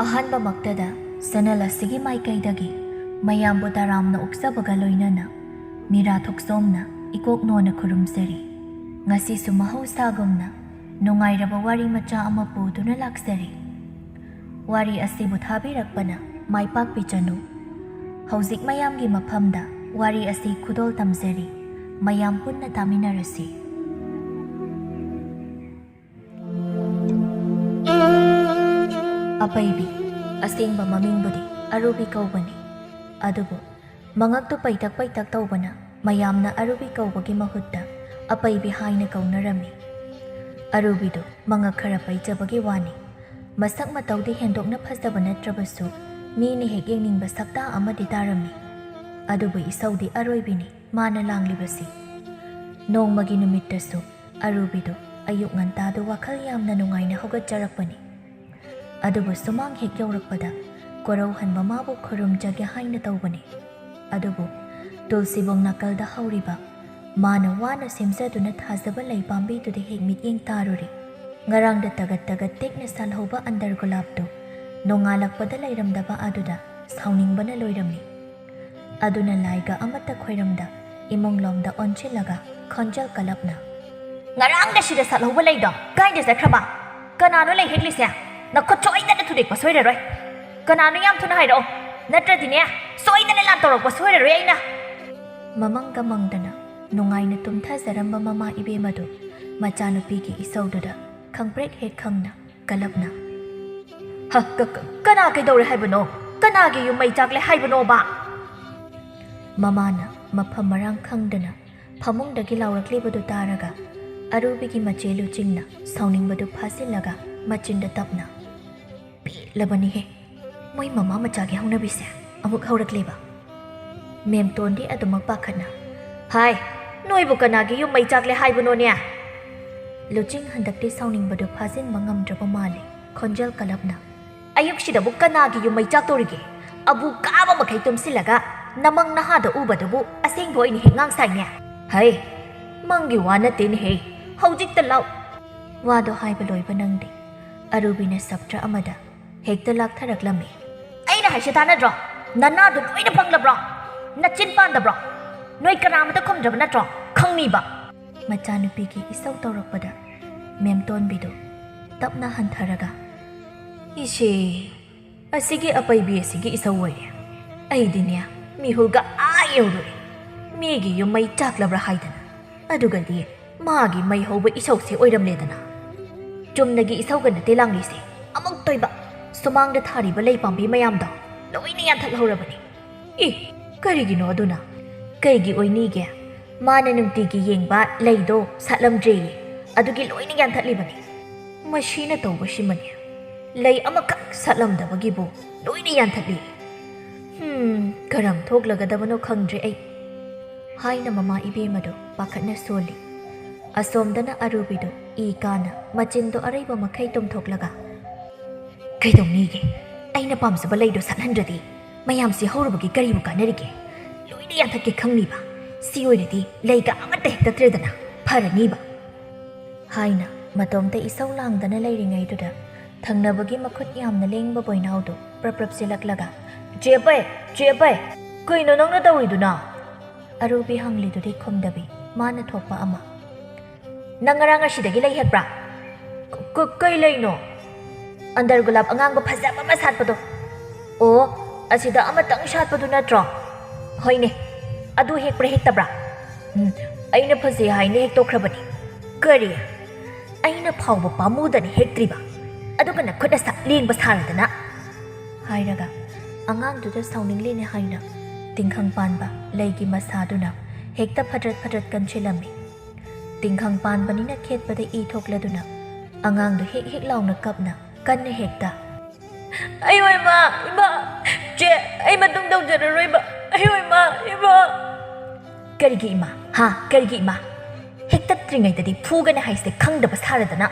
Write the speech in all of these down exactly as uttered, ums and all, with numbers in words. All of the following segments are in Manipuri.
ꯑꯍꯥꯟꯕꯃꯛꯇꯗ ꯆꯦꯅꯦꯜ ꯑꯁꯤꯒꯤ ꯃꯥꯏꯀꯩꯗꯒꯤ ꯃꯌꯥꯝꯕꯨ ꯇꯔꯥꯝꯅ ꯑꯣꯛꯆꯕꯒ ꯂꯣꯏꯅꯅ ꯃꯤꯔꯥ ꯊꯣꯛꯆꯣꯝꯅ ꯏꯀꯣꯛ ꯅꯣꯟꯅ ꯈꯨꯔꯨꯝꯖꯔꯤ꯫ ꯉꯁꯤꯁꯨ ꯃꯍꯧꯁꯥꯒꯨꯝꯅ ꯅꯨꯡꯉꯥꯏꯔꯕ ꯋꯥꯔꯤ ꯃꯆꯥ ꯑꯃ ꯄꯨꯗꯨꯅ ꯂꯥꯛꯆꯔꯤ꯫ ꯋꯥꯔꯤ ꯑꯁꯤꯕꯨ ꯊꯥꯕꯤꯔꯛꯄꯅ ꯃꯥꯏ ꯄꯥꯛꯄꯤꯖꯅꯨ꯫ ꯍꯧꯖꯤꯛ ꯃꯌꯥꯝꯒꯤ ꯃꯐꯝꯗ ꯋꯥꯔꯤ ꯑꯁꯤ ꯈꯨꯗꯣꯜ ꯇꯝꯖꯔꯤ꯫ ꯃꯌꯥꯝ ꯄꯨꯟꯅ ꯇꯥꯃꯤꯟꯅꯔꯁꯤ꯫ ꯑꯄꯩꯕꯤ, ꯑꯁꯦꯡꯕ ꯃꯃꯤꯡꯕꯨꯗꯤ ꯑꯔꯨꯕꯤ ꯀꯧꯕꯅꯤ꯫ ꯑꯗꯨꯕꯨ ꯃꯉꯛꯇꯨ ꯄꯩꯇꯛ ꯄꯩꯇꯛ ꯇꯧꯕꯅ ꯃꯌꯥꯝꯅ ꯑꯔꯨꯕꯤ ꯀꯧꯕꯒꯤ ꯃꯍꯨꯠꯇ ꯑꯄꯩꯕꯤ ꯍꯥꯏꯅ ꯀꯧꯅꯔꯝꯃꯤ꯫ ꯑꯔꯨꯕꯤꯗꯨ ꯃꯉꯛ ꯈꯔ ꯄꯩꯖꯕꯒꯤ ꯋꯥꯅꯤ꯫ ꯃꯁꯛ ꯃꯇꯧꯗꯤ ꯍꯦꯟꯗꯣꯛꯅ ꯐꯖꯕ ꯅꯠꯇ꯭ꯔꯕꯁꯨ ꯃꯤꯅ ꯍꯦꯛ ꯌꯦꯡꯅꯤꯡꯕ ꯁꯛꯇꯥ ꯑꯃꯗꯤ ꯇꯥꯔꯝꯃꯤ꯫ ꯑꯗꯨꯕꯨ ꯏꯁꯧꯗꯤ ꯑꯔꯣꯏꯕꯤꯅꯤ ꯃꯥꯅ ꯂꯥꯡꯂꯤꯕꯁꯤ꯫ ꯅꯣꯡꯃꯒꯤ ꯅꯨꯃꯤꯠꯇꯁꯨ ꯑꯔꯨꯕꯤꯗꯨ ꯑꯌꯨꯛ ꯉꯟꯇꯥꯗꯨ ꯋꯥꯈꯜ ꯌꯥꯝꯅ ꯅꯨꯡꯉꯥꯏꯅ ꯍꯧꯒꯠꯆꯔꯛꯄꯅꯤ꯫ ꯑꯗꯨꯕꯨ ꯁꯨꯃꯥꯡ ꯍꯦꯛ ꯌꯧꯔꯛꯄꯗ ꯀꯣꯔꯧꯍꯟꯕ ꯃꯥꯕꯨ ꯈꯨꯔꯨꯝꯖꯒꯦ ꯍꯥꯏꯅ ꯇꯧꯕꯅꯤ꯫ ꯑꯗꯨꯕꯨ ꯇꯨꯜꯁꯤꯕꯣꯡ ꯅꯥꯀꯜꯗ ꯍꯧꯔꯤꯕ ꯃꯥꯅ ꯋꯥꯅ ꯁꯦꯝꯖꯗꯨꯅ ꯊꯥꯖꯕ ꯂꯩ ꯄꯥꯝꯕꯤꯗꯨꯗ ꯍꯦꯛ ꯃꯤꯠꯌꯦꯡ ꯇꯥꯔꯨꯔꯦ꯫ ꯉꯔꯥꯡꯗ ꯇꯒꯠ ꯇꯒꯠ ꯇꯦꯛꯅ ꯁꯥꯜꯍꯧꯕ ꯑꯟꯗꯔ ꯒꯨꯂꯥꯞꯇꯨ ꯅꯣꯡꯉꯥꯜꯂꯛꯄꯗ ꯂꯩꯔꯝꯗꯕ ꯑꯗꯨꯗ ꯁꯥꯎꯅꯤꯡꯕꯅ ꯂꯣꯏꯔꯝꯃꯤ꯫ ꯑꯗꯨꯅ ꯂꯥꯏꯒ ꯑꯃꯠꯇ ꯈꯣꯏꯔꯝꯗ ꯏꯃꯨꯡꯂꯣꯝꯗ ꯑꯣꯟꯁꯤꯜꯂꯒ ꯈꯣꯟꯖꯦꯜ ꯀꯜꯂꯞꯅ, "ꯉꯔꯥꯡꯗ ꯁꯤꯗ ꯁꯥꯠꯍꯧꯕ ꯂꯩꯗꯣ ꯀꯥꯏꯗ ꯆꯠꯈ꯭ꯔꯕ? ꯀꯅꯥꯅꯣ ꯂꯩ ꯍꯦꯛꯂꯤꯁꯦ? ꯅꯈꯨꯠ ꯁꯣꯏꯗꯅ ꯊꯨꯗꯦꯛꯄ ꯁꯣꯏꯔꯔꯣꯏ꯫ ꯀꯅꯥꯅꯣ ꯌꯥꯝ ꯊꯨꯅ ꯍꯥꯏꯔꯛꯑꯣ, ꯅꯠꯇ꯭ꯔꯗꯤꯅꯦ ꯁꯣꯏꯗꯅ ꯂꯥꯟ ꯇꯧꯔꯛꯄ ꯁꯣꯏꯔꯔꯣꯏ ꯑꯩꯅ꯫" ꯃꯃꯪꯒ ꯃꯪꯗꯅ ꯅꯨꯡꯉꯥꯏꯅ ꯇꯨꯝꯊꯖꯔꯝꯕ ꯃꯃꯥ ꯏꯕꯦꯝꯃꯗꯨ ꯃꯆꯥꯅꯨꯄꯤꯒꯤ ꯏꯁꯧꯗꯨꯗ ꯈꯪꯄ꯭ꯔꯦꯛ ꯍꯦꯛ ꯈꯪꯅ ꯀꯜꯂꯞꯅ, "ꯍ, ꯀ-, ꯀ-, ꯀꯅꯥ ꯀꯩꯗꯧꯔꯦ ꯍꯥꯏꯕꯅꯣ? ꯀꯅꯥꯒꯤ ꯌꯨꯝ ꯃꯩ ꯆꯥꯛꯂꯦ ꯍꯥꯏꯕꯅꯣꯕ?" ꯃꯃꯥꯅ ꯃꯐꯝ ꯃꯔꯥꯡ ꯈꯪꯗꯅ ꯐꯃꯨꯡꯗꯒꯤ ꯂꯥꯎꯔꯛꯂꯤꯕꯗꯨ ꯇꯥꯔꯒ ꯑꯔꯨꯕꯤꯒꯤ ꯃꯆꯦ ꯂꯨꯆꯤꯡꯅ ꯁꯥꯎꯅꯤꯡꯕꯗꯨ ꯐꯥꯖꯤꯜꯂꯒ ꯃꯆꯤꯟꯗ ꯇꯞꯅ, "ꯄꯦꯜꯂꯕꯅꯤꯍꯦ, ꯃꯣꯏ ꯃꯃꯥ ꯃꯆꯥꯒꯤ ꯍꯧꯅꯕꯤꯁꯦ ꯑꯃꯨꯛ ꯍꯧꯔꯛꯂꯦꯕ꯫" ꯃꯦꯝꯇꯣꯟꯗꯤ ꯑꯗꯨꯃꯛ ꯄꯥꯈꯠꯅ, "ꯍꯥꯏ, ꯅꯣꯏꯕꯨ ꯀꯅꯥꯒꯤ ꯌꯨꯝ ꯃꯩ ꯆꯥꯛꯂꯦ ꯍꯥꯏꯕꯅꯣꯅꯦ?" ꯂꯨꯆꯤꯡ ꯍꯟꯗꯛꯇꯤ ꯁꯥꯎꯅꯤꯡꯕꯗꯨ ꯐꯥꯖꯤꯟꯕ ꯉꯝꯗ꯭ꯔꯕ ꯃꯥꯜꯂꯦ꯫ ꯈꯣꯟꯖꯦꯜ ꯀꯜꯂꯞꯅ, "ꯑꯌꯨꯛꯁꯤꯗꯕꯨ ꯀꯅꯥꯒꯤ ꯌꯨꯝ ꯃꯩ ꯆꯥꯛꯇꯧꯔꯤꯒꯦ? ꯑꯕꯨ ꯀꯥꯕ ꯃꯈꯩ ꯇꯨꯝꯁꯤꯜꯂꯒ ꯅꯃꯪ ꯅꯍꯥꯗ ꯎꯕꯗꯨꯕꯨ ꯑꯁꯦꯡꯕ ꯑꯣꯏꯅ ꯍꯦꯛ ꯉꯥꯡ ꯁꯥꯏꯅꯦ꯫ ꯍꯩ, ꯃꯪꯒꯤ ꯋꯥ ꯅꯠꯇꯦꯅꯦꯍꯦ꯫ ꯍꯧꯖꯤꯛꯇ ꯂꯥꯎ꯫ ꯋꯥꯗꯣ ꯍꯥꯏꯕ ꯂꯣꯏꯕ ꯅꯪꯗꯦ꯫ ꯑꯔꯨꯕꯤꯅ ꯁꯞꯇ꯭ꯔ ꯑꯃꯗ ꯍꯦꯛꯇ ꯂꯥꯛꯊꯔꯛꯂꯝꯃꯤ꯫ ꯑꯩꯅ ꯍꯥꯏꯁꯦ ꯇꯥꯟꯅꯗ꯭ꯔꯣ? ꯅꯅꯥꯗꯣ ꯂꯣꯏꯅ ꯄꯪꯂꯕ꯭ꯔꯣ? ꯅꯆꯤꯟ ꯄꯥꯟꯗꯕ꯭ꯔꯣ? ꯅꯣꯏ ꯀꯅꯥꯃꯇ ꯈꯨꯝꯗ꯭ꯔꯕ ꯅꯠꯇ꯭ꯔꯣ? ꯈꯪꯃꯤꯕ꯫ ꯃꯆꯥꯅꯨꯄꯤꯒꯤ ꯏꯁꯧ ꯇꯧꯔꯛꯄꯗ ꯃꯦꯝꯇꯣꯟꯕꯤꯗꯨ ꯇꯞꯅ ꯍꯟꯊꯔꯒ, "ꯏꯁꯦ, ꯑꯁꯤꯒꯤ ꯑꯄꯩꯕꯤ ꯑꯁꯤꯒꯤ ꯏꯁꯧ ꯑꯣꯏꯔꯦ꯫ ꯑꯩꯗꯤꯅꯦ, ꯃꯤꯍꯨꯜꯒ ꯑꯥ ꯌꯧꯔꯨꯔꯦ꯫ ꯃꯤꯒꯤ ꯌꯨꯝ ꯃꯩ ꯆꯥꯛꯂꯕ꯭ꯔꯥ ꯍꯥꯏꯗꯅ꯫ ꯑꯗꯨꯒꯗꯤ ꯃꯥꯒꯤ ꯃꯩ ꯍꯧꯕ ꯏꯁꯧꯁꯦ ꯑꯣꯏꯔꯝꯂꯦꯗꯅ꯫ ꯆꯨꯝꯅꯒꯤ ꯏꯁꯧꯒ ꯅꯠꯇꯦ ꯂꯥꯡꯂꯤꯁꯦ, ꯑꯃꯨꯛꯇꯣꯏꯕ꯫ ꯁꯨꯃꯥꯡꯗ ꯊꯥꯔꯤꯕ ꯂꯩ ꯄꯥꯝꯕꯤ ꯃꯌꯥꯝꯗꯣ ꯂꯣꯏꯅ ꯌꯥꯟꯊꯠꯍꯧꯔꯕꯅꯤ꯫ ꯏ, ꯀꯔꯤꯒꯤꯅꯣ ꯑꯗꯨꯅ? ꯀꯩꯒꯤ ꯑꯣꯏꯅꯤꯒꯦ? ꯃꯥꯅ ꯅꯨꯡꯇꯤꯒꯤ ꯌꯦꯡꯕ ꯂꯩꯗꯣ ꯁꯥꯠꯂꯝꯗ꯭ꯔꯦꯌꯦ, ꯑꯗꯨꯒꯤ ꯂꯣꯏꯅ ꯌꯥꯟꯊꯠꯂꯤꯕꯅꯤ꯫ ꯃꯁꯤꯅ ꯇꯧꯕꯁꯤꯃꯅꯦ, ꯂꯩ ꯑꯃꯈꯛ ꯁꯥꯠꯂꯝꯗꯕꯒꯤꯕꯨ ꯂꯣꯏꯅ ꯌꯥꯟꯊꯠꯂꯤ꯫ ꯍꯝ, ꯀꯔꯝ ꯊꯣꯛꯂꯒꯗꯕꯅꯣ ꯈꯪꯗ꯭ꯔꯦ ꯑꯩ," ꯍꯥꯏꯅ ꯃꯃꯥ ꯏꯕꯦꯝꯃꯗꯨ ꯄꯥꯈꯠꯅ ꯁꯣꯜꯂꯤ꯫ ꯑꯁꯣꯝꯗꯅ ꯑꯔꯨꯕꯤꯗꯨ ꯏ ꯀꯥꯅ ꯃꯆꯤꯟꯗꯣ ꯑꯔꯩꯕ ꯃꯈꯩ ꯇꯨꯝꯊꯣꯛꯂꯒ, "ꯀꯩꯗꯧꯅꯤꯒꯦ? ꯑꯩꯅ ꯄꯥꯝꯖꯕ ꯂꯩꯗꯣ ꯁꯥꯠꯍꯟꯗ꯭ꯔꯗꯤ ꯃꯌꯥꯝꯁꯤ ꯍꯧꯔꯨꯕꯒꯤ ꯀꯔꯤꯕꯨ ꯀꯥꯟꯅꯔꯤꯒꯦ? ꯂꯣꯏꯅ ꯌꯥꯟꯊꯠꯀꯦ ꯈꯪꯅꯤꯕ꯫ ꯁꯤ ꯑꯣꯏꯔꯗꯤ ꯂꯩꯒ ꯑꯃꯠꯇ ꯍꯦꯛꯇꯠꯇ꯭ꯔꯦꯗꯅ ꯐꯔꯅꯤꯕ," ꯍꯥꯏꯅ ꯃꯇꯣꯝꯇ ꯏꯁꯧ ꯂꯥꯡꯗꯅ ꯂꯩꯔꯤꯉꯩꯗꯨꯗ ꯊꯪꯅꯕꯒꯤ ꯃꯈꯨꯠ ꯌꯥꯝꯅ ꯂꯦꯡꯕ ꯕꯣꯏꯅꯥꯎꯗꯨ ꯄ꯭ꯔꯞ ꯄ꯭ꯔꯞ ꯆꯦꯜꯂꯛꯂꯒ, "ꯆꯦ ꯑꯄꯩ! ꯆꯦ ꯑꯄꯩ! ꯀꯩꯅꯣ ꯅꯪꯅ ꯇꯧꯔꯤꯗꯨꯅ?" ꯑꯔꯨꯕꯤ ꯍꯪꯂꯤꯗꯨꯗꯤ ꯈꯨꯝꯗꯕꯤ, ꯃꯥꯅ ꯊꯣꯛꯄ ꯑꯃ꯫ "ꯅꯪ ꯉꯔꯥꯡ ꯑꯁꯤꯗꯒꯤ ꯂꯩ ꯍꯦꯛꯄ꯭ꯔꯥ?" "ꯀ-, ꯀ-, ꯀꯩ ꯂꯩꯅꯣ?" "ꯑꯟꯗꯔ ꯒꯨꯂꯥꯞ ꯑꯉꯥꯡꯕ ꯐꯖꯕ ꯑꯃ ꯁꯥꯠꯄꯗꯣ꯫" "ꯑꯣ, ꯑꯁꯤꯗ ꯑꯃꯇꯪ ꯁꯥꯠꯄꯗꯨ ꯅꯠꯇ꯭ꯔꯣ?" "ꯍꯣꯏꯅꯦ, ꯑꯗꯨ ꯍꯦꯛꯄ꯭ꯔꯥ ꯍꯦꯛꯇꯕ꯭ꯔꯥ?" "ꯎꯝ, ꯑꯩꯅ ꯐꯖꯩ ꯍꯥꯏꯅ ꯍꯦꯛꯇꯣꯛꯈ꯭ꯔꯕꯅꯤ꯫" "ꯀꯔꯤ? ꯑꯩꯅ ꯐꯥꯎꯕ ꯄꯥꯝꯃꯨꯗꯅ ꯍꯦꯛꯇ꯭ꯔꯤꯕ, ꯑꯗꯨꯒ ꯅꯈꯨꯠ ꯅꯁꯥ ꯂꯦꯡꯕ ꯁꯥꯔꯗꯅ?" ꯍꯥꯏꯔꯒ ꯑꯉꯥꯡꯗꯨꯗ ꯁꯥꯎꯅꯤꯡꯂꯤꯅꯦ ꯍꯥꯏꯅ ꯇꯤꯡꯈꯪ ꯄꯥꯟꯕ ꯂꯩꯒꯤ ꯃꯁꯥꯗꯨꯅ ꯍꯦꯛꯇ ꯐꯗ꯭ꯔꯠ ꯐꯗ꯭ꯔꯠ ꯀꯟꯁꯤꯜꯂꯝꯃꯤ꯫ ꯇꯤꯡꯈꯪ ꯄꯥꯟꯕꯅꯤꯅ ꯈꯦꯠꯄꯗ ꯏ ꯊꯣꯛꯂꯗꯨꯅ ꯑꯉꯥꯡꯗꯨ ꯍꯦꯛ ꯍꯦꯛ ꯂꯥꯎꯅ ꯀꯞꯅ ꯀꯟꯅ ꯍꯦꯛꯇ, "ꯑꯩ ꯑꯣꯏ ꯃꯥ, ꯏꯃꯥ, ꯆꯦ, ꯑꯩ ꯃꯇꯨꯡ ꯇꯧꯖꯔꯔꯣꯏꯕ, ꯑꯩ ꯑꯣꯏ ꯃꯥ, ꯏꯃꯥ꯫" "ꯀꯔꯤꯒꯤ ꯏꯃꯥ? ꯍꯥ, ꯀꯔꯤꯒꯤ ꯏꯃꯥ? ꯍꯦꯛꯇꯠꯇ꯭ꯔꯤꯉꯩꯗꯗꯤ ꯐꯨꯒꯅꯤ ꯍꯥꯏꯁꯦ ꯈꯪꯗꯕ ꯁꯥꯔꯗꯅ?"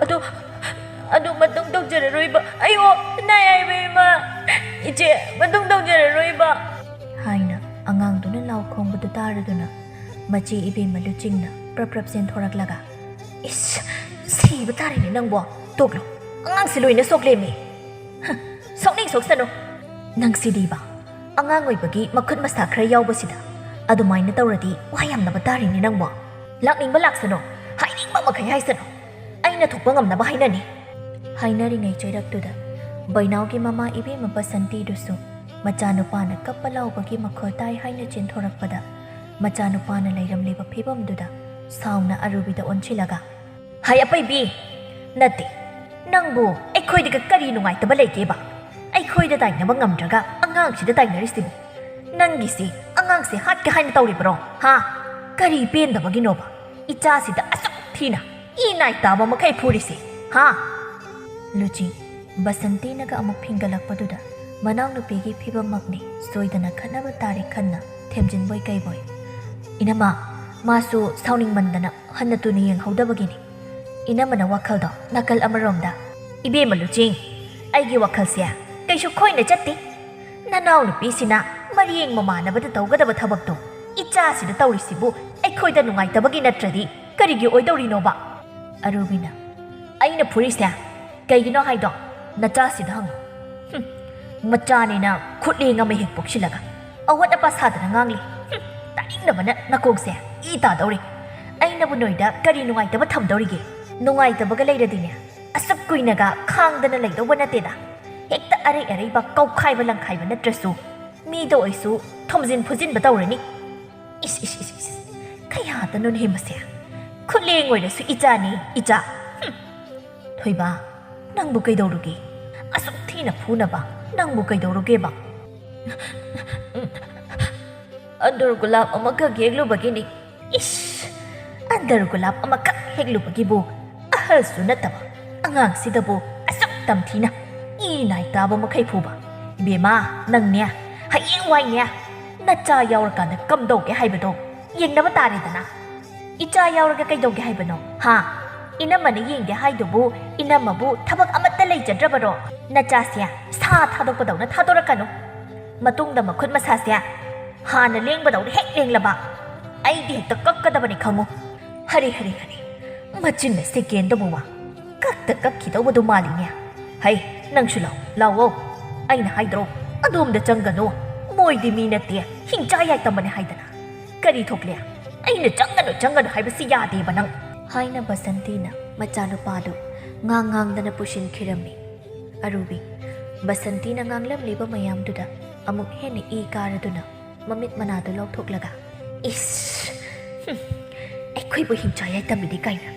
"ꯑꯗꯨ, ꯑꯗꯨ ꯃꯇꯨꯡ ꯇꯧꯖꯔꯔꯣꯏꯕ, ꯑꯩ ꯑꯣ ꯅꯥꯏ ꯍꯥꯏꯕ ꯏꯃꯥ꯫" "ꯏꯆꯦ, ꯃꯇꯨꯡ ꯇꯧꯖꯔꯔꯣꯏꯕ" ꯍꯥꯏꯅ ꯑꯉꯥꯡꯗꯨꯅ ꯂꯥꯎ ꯈꯣꯡꯕꯗꯨ ꯇꯥꯔꯗꯨꯅ ꯃꯆꯦ ꯏꯕꯦꯝꯃ ꯂꯨꯆꯤꯡꯅ ꯄ꯭ꯔꯞ ꯄ꯭ꯔꯞ ꯆꯦꯟꯊꯣꯔꯛꯂꯒ, "ꯏꯁ, ꯁꯤꯕ ꯇꯥꯔꯦꯅꯦ ꯅꯪꯕꯣ! ꯇꯣꯛꯂꯣ, ꯑꯉꯥꯡꯁꯤ ꯂꯣꯏꯅ ꯁꯣꯛꯂꯦꯃꯤ꯫ ꯍ, ꯁꯣꯛꯅꯤꯡ ꯁꯣꯛꯁꯅꯨ꯫ ꯅꯪꯁꯤꯗꯤꯕ, ꯑꯉꯥꯡ ꯑꯣꯏꯕꯒꯤ ꯃꯈꯨꯠ ꯃꯁꯥ ꯈꯔ ꯌꯥꯎꯕꯁꯤꯗ ꯑꯗꯨꯃꯥꯏꯅ ꯇꯧꯔꯗꯤ ꯋꯥ ꯌꯥꯝꯅꯕ ꯇꯥꯔꯦꯅꯦ ꯅꯪꯕꯣ꯫ ꯂꯥꯛꯅꯤꯡꯕ ꯂꯥꯛꯁꯅꯨ, ꯍꯥꯏꯅꯤꯡꯕ ꯃꯈꯩ ꯍꯥꯏꯁꯅꯨ꯫ ꯑꯩꯅ ꯊꯣꯛꯄ ꯉꯝꯅꯕ ꯍꯥꯏꯅꯅꯤ"꯫ ꯍꯥꯏꯅꯔꯤꯉꯩ ꯆꯩꯔꯛꯇꯨꯗ ꯕꯩꯅꯥꯎꯒꯤ ꯃꯃꯥ ꯏꯕꯦꯝꯃ ꯕꯁꯟꯇꯤꯗꯨꯁꯨ ꯃꯆꯥꯅꯨꯄꯥꯅ ꯀꯞꯄ ꯂꯥꯎꯕꯒꯤ ꯃꯈꯣꯜ ꯇꯥꯏ ꯍꯥꯏꯅ ꯆꯦꯟꯊꯣꯔꯛꯄꯗ, ꯃꯆꯥꯅꯨꯄꯥꯅ ꯂꯩꯔꯝꯂꯤꯕ ꯐꯤꯕꯝꯗꯨꯗ ꯁꯥꯎꯅ ꯑꯔꯨꯕꯤꯗ ꯑꯣꯟꯁꯤꯜꯂꯒ, "ꯍꯥꯏ ꯑꯄꯩꯕꯤ, ꯅꯠꯇꯦ, ꯅꯪꯕꯨ ꯑꯩꯈꯣꯏꯗꯒ ꯀꯔꯤ ꯅꯨꯡꯉꯥꯏꯇꯕ ꯂꯩꯒꯦꯕ? ꯑꯩꯈꯣꯏꯗ ꯇꯥꯏꯅꯕ ꯉꯝꯗ꯭ꯔꯒ ꯑꯉꯥꯡꯁꯤꯗ ꯇꯥꯏꯅꯔꯤꯁꯤꯕꯨ? ꯅꯪꯒꯤꯁꯤ ꯑꯉꯥꯡꯁꯦ ꯍꯥꯠꯀꯦ ꯍꯥꯏꯅ ꯇꯧꯔꯤꯕ꯭ꯔꯣ, ꯍꯥ? ꯀꯔꯤ ꯄꯦꯟꯗꯕꯒꯤꯅꯣꯕ ꯏꯆꯥꯁꯤꯗ ꯑꯁꯨꯛ ꯊꯤꯅ ꯏ ꯅꯥꯏ ꯇꯥꯕ ꯃꯈꯩ ꯐꯨꯔꯤꯁꯦ, ꯍꯥ?" ꯂꯨꯆꯤ, ꯕꯁꯟꯇꯤꯅꯒ ꯑꯃꯨꯛ ꯐꯤꯡꯒꯠꯂꯛꯄꯗꯨꯗ ꯃꯅꯥꯎꯅꯨꯄꯤꯒꯤ ꯐꯤꯕꯝꯃꯛꯅꯤ ꯁꯣꯏꯗꯅ ꯈꯠꯅꯕ ꯇꯥꯔꯦ ꯈꯟꯅ ꯊꯦꯝꯖꯤꯟꯕꯣꯏ ꯀꯩꯕꯣꯏ꯫ "ꯏꯅꯝꯃ, ꯃꯥꯁꯨ ꯁꯥꯎꯅꯤꯡꯃꯟꯗꯅ ꯍꯟꯅ ꯇꯨꯅ ꯌꯦꯡꯍꯧꯗꯕꯒꯤꯅꯤ"꯫ ꯏꯅꯝꯃꯅ ꯋꯥꯈꯜꯗꯣ ꯅꯥꯀꯜ ꯑꯃꯔꯣꯝꯗ, "ꯏꯕꯦꯝꯃ ꯂꯨꯆꯤꯡ, ꯑꯩꯒꯤ ꯋꯥꯈꯜꯁꯦ ꯀꯩꯁꯨ ꯈꯣꯏꯅ ꯆꯠꯇꯦ꯫ ꯅꯅꯥꯎꯅꯨꯄꯤꯁꯤꯅ ꯃꯔꯦꯡ ꯃꯃꯥꯟꯅꯕꯗ ꯇꯧꯒꯗꯕ ꯊꯕꯛꯇꯣ ꯏꯆꯥꯁꯤꯗ ꯇꯧꯔꯤꯁꯤꯕꯨ ꯑꯩꯈꯣꯏꯗ ꯅꯨꯡꯉꯥꯏꯇꯕꯒꯤ ꯅꯠꯇ꯭ꯔꯗꯤ ꯀꯔꯤꯒꯤ ꯑꯣꯏꯗꯧꯔꯤꯅꯣꯕ?" ꯑꯔꯨꯕꯤꯅ, "ꯑꯩꯅ ꯐꯨꯔꯤꯁꯦ ꯀꯩꯒꯤꯅꯣ ꯍꯥꯏꯗꯣ ꯅꯆꯥꯁꯤꯗ ꯍꯪꯉꯨ꯫ ꯍꯨꯝ, ꯃꯆꯥꯅꯤꯅ ꯈꯨꯠꯂꯦꯡ ꯑꯃ ꯍꯦꯛ ꯄꯣꯛꯁꯤꯜꯂꯒ ꯑꯋꯥꯠ ꯑꯄꯥ ꯁꯥꯗꯅ ꯉꯥꯡꯂꯤ꯫ ꯍꯨꯝ, ꯇꯥꯅꯤꯡꯗꯕꯅ ꯅꯀꯣꯛꯁꯦ ꯏ ꯇꯥꯗꯧꯔꯦ꯫ ꯑꯩꯅꯕꯨ ꯅꯣꯏꯗ ꯀꯔꯤ ꯅꯨꯡꯉꯥꯏꯇꯕ ꯊꯝꯗꯧꯔꯤꯒꯦ? ꯅꯨꯡꯉꯥꯏꯇꯕꯒ ꯂꯩꯔꯗꯤꯅꯦ, ꯑꯁꯨꯛ ꯀꯨꯏꯅꯒ ꯈꯥꯡꯗꯅ ꯂꯩꯗꯧꯕ ꯅꯠꯇꯦꯗ꯫ ꯍꯦꯛꯇ ꯑꯔꯩ ꯑꯔꯩꯕ ꯀꯧꯈꯥꯏꯕ ꯂꯪꯈꯥꯏꯕ ꯅꯠꯇ꯭ꯔꯁꯨ ꯃꯤꯗ ꯑꯣꯏꯁꯨ ꯊꯣꯝꯖꯤꯟ ꯐꯨꯖꯤꯟꯕ ꯇꯧꯔꯅꯤ꯫ ꯏꯁ, ꯏꯁ, ꯏꯁ, ꯏꯁ, ꯀꯌꯥꯗꯅꯣꯅꯦ ꯃꯁꯦ? ꯈꯨꯠꯂꯦꯡ ꯑꯣꯏꯔꯁꯨ ꯏꯆꯥꯅꯤ, ꯏꯆꯥ꯫ ꯍꯨꯝ꯫ ꯊꯣꯏꯕ, ꯅꯪꯕꯨ ꯀꯩꯗꯧꯔꯨꯒꯦ? ꯑꯁꯨꯛ ꯊꯤꯅ ꯐꯨꯅꯕ ꯅꯪꯕꯨ ꯀꯩꯗꯧꯔꯨꯒꯦꯕ? ꯑꯟꯗꯨꯔ ꯒꯨꯂꯥꯞ ꯑꯃꯈꯛ ꯍꯦꯛꯂꯨꯕꯒꯤꯅꯤ꯫ ꯏꯁ! ꯑꯟꯗꯨꯔ ꯒꯨꯂꯥꯞ ꯑꯃꯈꯛ ꯍꯦꯛꯂꯨꯕꯒꯤꯕꯨ ꯑꯍꯜꯁꯨ ꯅꯠꯇꯕ ꯑꯉꯥꯡꯁꯤꯗꯕꯨ ꯑꯁꯨꯛ ꯇꯝꯊꯤꯅ ꯏ ꯅꯥꯏ ꯇꯥꯕ ꯃꯈꯩ ꯐꯨꯕ? ꯏꯕꯦꯝꯃ, ꯅꯪꯅꯦ, ꯍꯌꯦꯡꯋꯥꯏꯅꯦ, ꯅꯆꯥ ꯌꯥꯎꯔꯀꯥꯟꯗ ꯀꯝꯗꯧꯒꯦ ꯍꯥꯏꯕꯗꯣ ꯌꯦꯡꯅꯕ ꯇꯥꯔꯦꯗꯅ꯫ ꯏꯆꯥ ꯌꯥꯎꯔꯒ ꯀꯩꯗꯧꯒꯦ ꯍꯥꯏꯕꯅꯣ, ꯍꯥ? ꯏꯅꯝꯃꯅ ꯌꯦꯡꯗꯦ ꯍꯥꯏꯗꯨꯕꯨ ꯏꯅꯝꯃꯕꯨ ꯊꯕꯛ ꯑꯃꯠꯇ ꯂꯩꯖꯗ꯭ꯔꯕꯔꯣ? ꯅꯆꯥꯁꯦ ꯁꯥ ꯊꯥꯗꯣꯛꯄꯗꯧꯅ ꯊꯥꯗꯣꯔꯛꯀꯅꯨ꯫ ꯃꯇꯨꯡꯗ ꯃꯈꯨꯠ ꯃꯁꯥꯁꯦ ꯍꯥꯟꯅ ꯂꯦꯡꯕꯗꯧꯅ ꯍꯦꯛ ꯂꯦꯡꯂꯕ ꯑꯩꯗꯤ ꯍꯦꯛꯇ ꯀꯛꯀꯗꯕꯅꯤ ꯈꯪꯉꯨ꯫ ꯍꯔꯦ, ꯍꯔꯦ, ꯍꯔꯦ꯫ ꯃꯆꯤꯟꯅ ꯁꯦꯀꯦꯟꯗꯕꯨ ꯋꯥ ꯀꯛꯇ ꯀꯛꯈꯤꯗꯧꯕꯗꯨ ꯃꯥꯜꯂꯤꯅꯦ꯫ ꯍꯩ, ꯅꯪꯁꯨ ꯂꯥꯎ, ꯂꯥꯎꯑꯣ꯫ ꯑꯩꯅ ꯍꯥꯏꯗ꯭ꯔꯣ, ꯑꯗꯣꯝꯗ ꯆꯪꯒꯅꯨ꯫ ꯃꯣꯏꯗꯤ ꯃꯤ ꯅꯠꯇꯦ, ꯍꯤꯡꯆꯥ ꯌꯥꯏꯇꯝꯕꯅꯤ ꯍꯥꯏꯗꯅ꯫ ꯀꯔꯤ ꯊꯣꯛꯂꯦ? ꯑꯩꯅ ꯆꯪꯒꯅꯨ, ꯆꯪꯒꯅꯨ ꯍꯥꯏꯕꯁꯤ ꯌꯥꯗꯦꯕ ꯅꯪ꯫ ꯍꯥꯏꯅ ꯕꯁꯟꯇꯤꯅ ꯃꯆꯥꯅꯨꯄꯥꯗꯨ ꯉꯥꯡ ꯉꯥꯡꯗꯅ ꯄꯨꯁꯤꯟꯈꯤꯔꯝꯃꯤ꯫ ꯑꯔꯨꯕꯤ, ꯕꯁꯟꯇꯤꯅ ꯉꯥꯡꯂꯝꯂꯤꯕ ꯃꯌꯥꯝꯗꯨꯗ ꯑꯃꯨꯛ ꯍꯦꯟꯅ ꯏ ꯀꯥꯔꯗꯨꯅ ꯃꯃꯤꯠ ꯃꯅꯥꯗꯨ ꯂꯧꯊꯣꯛꯂꯒ, "ꯏꯁ! ꯍꯨꯝ, ꯑꯩꯈꯣꯏꯕꯨ ꯍꯤꯡꯆꯥ ꯌꯥꯏꯇꯝꯕꯤꯅꯤ ꯀꯥꯏꯅ꯫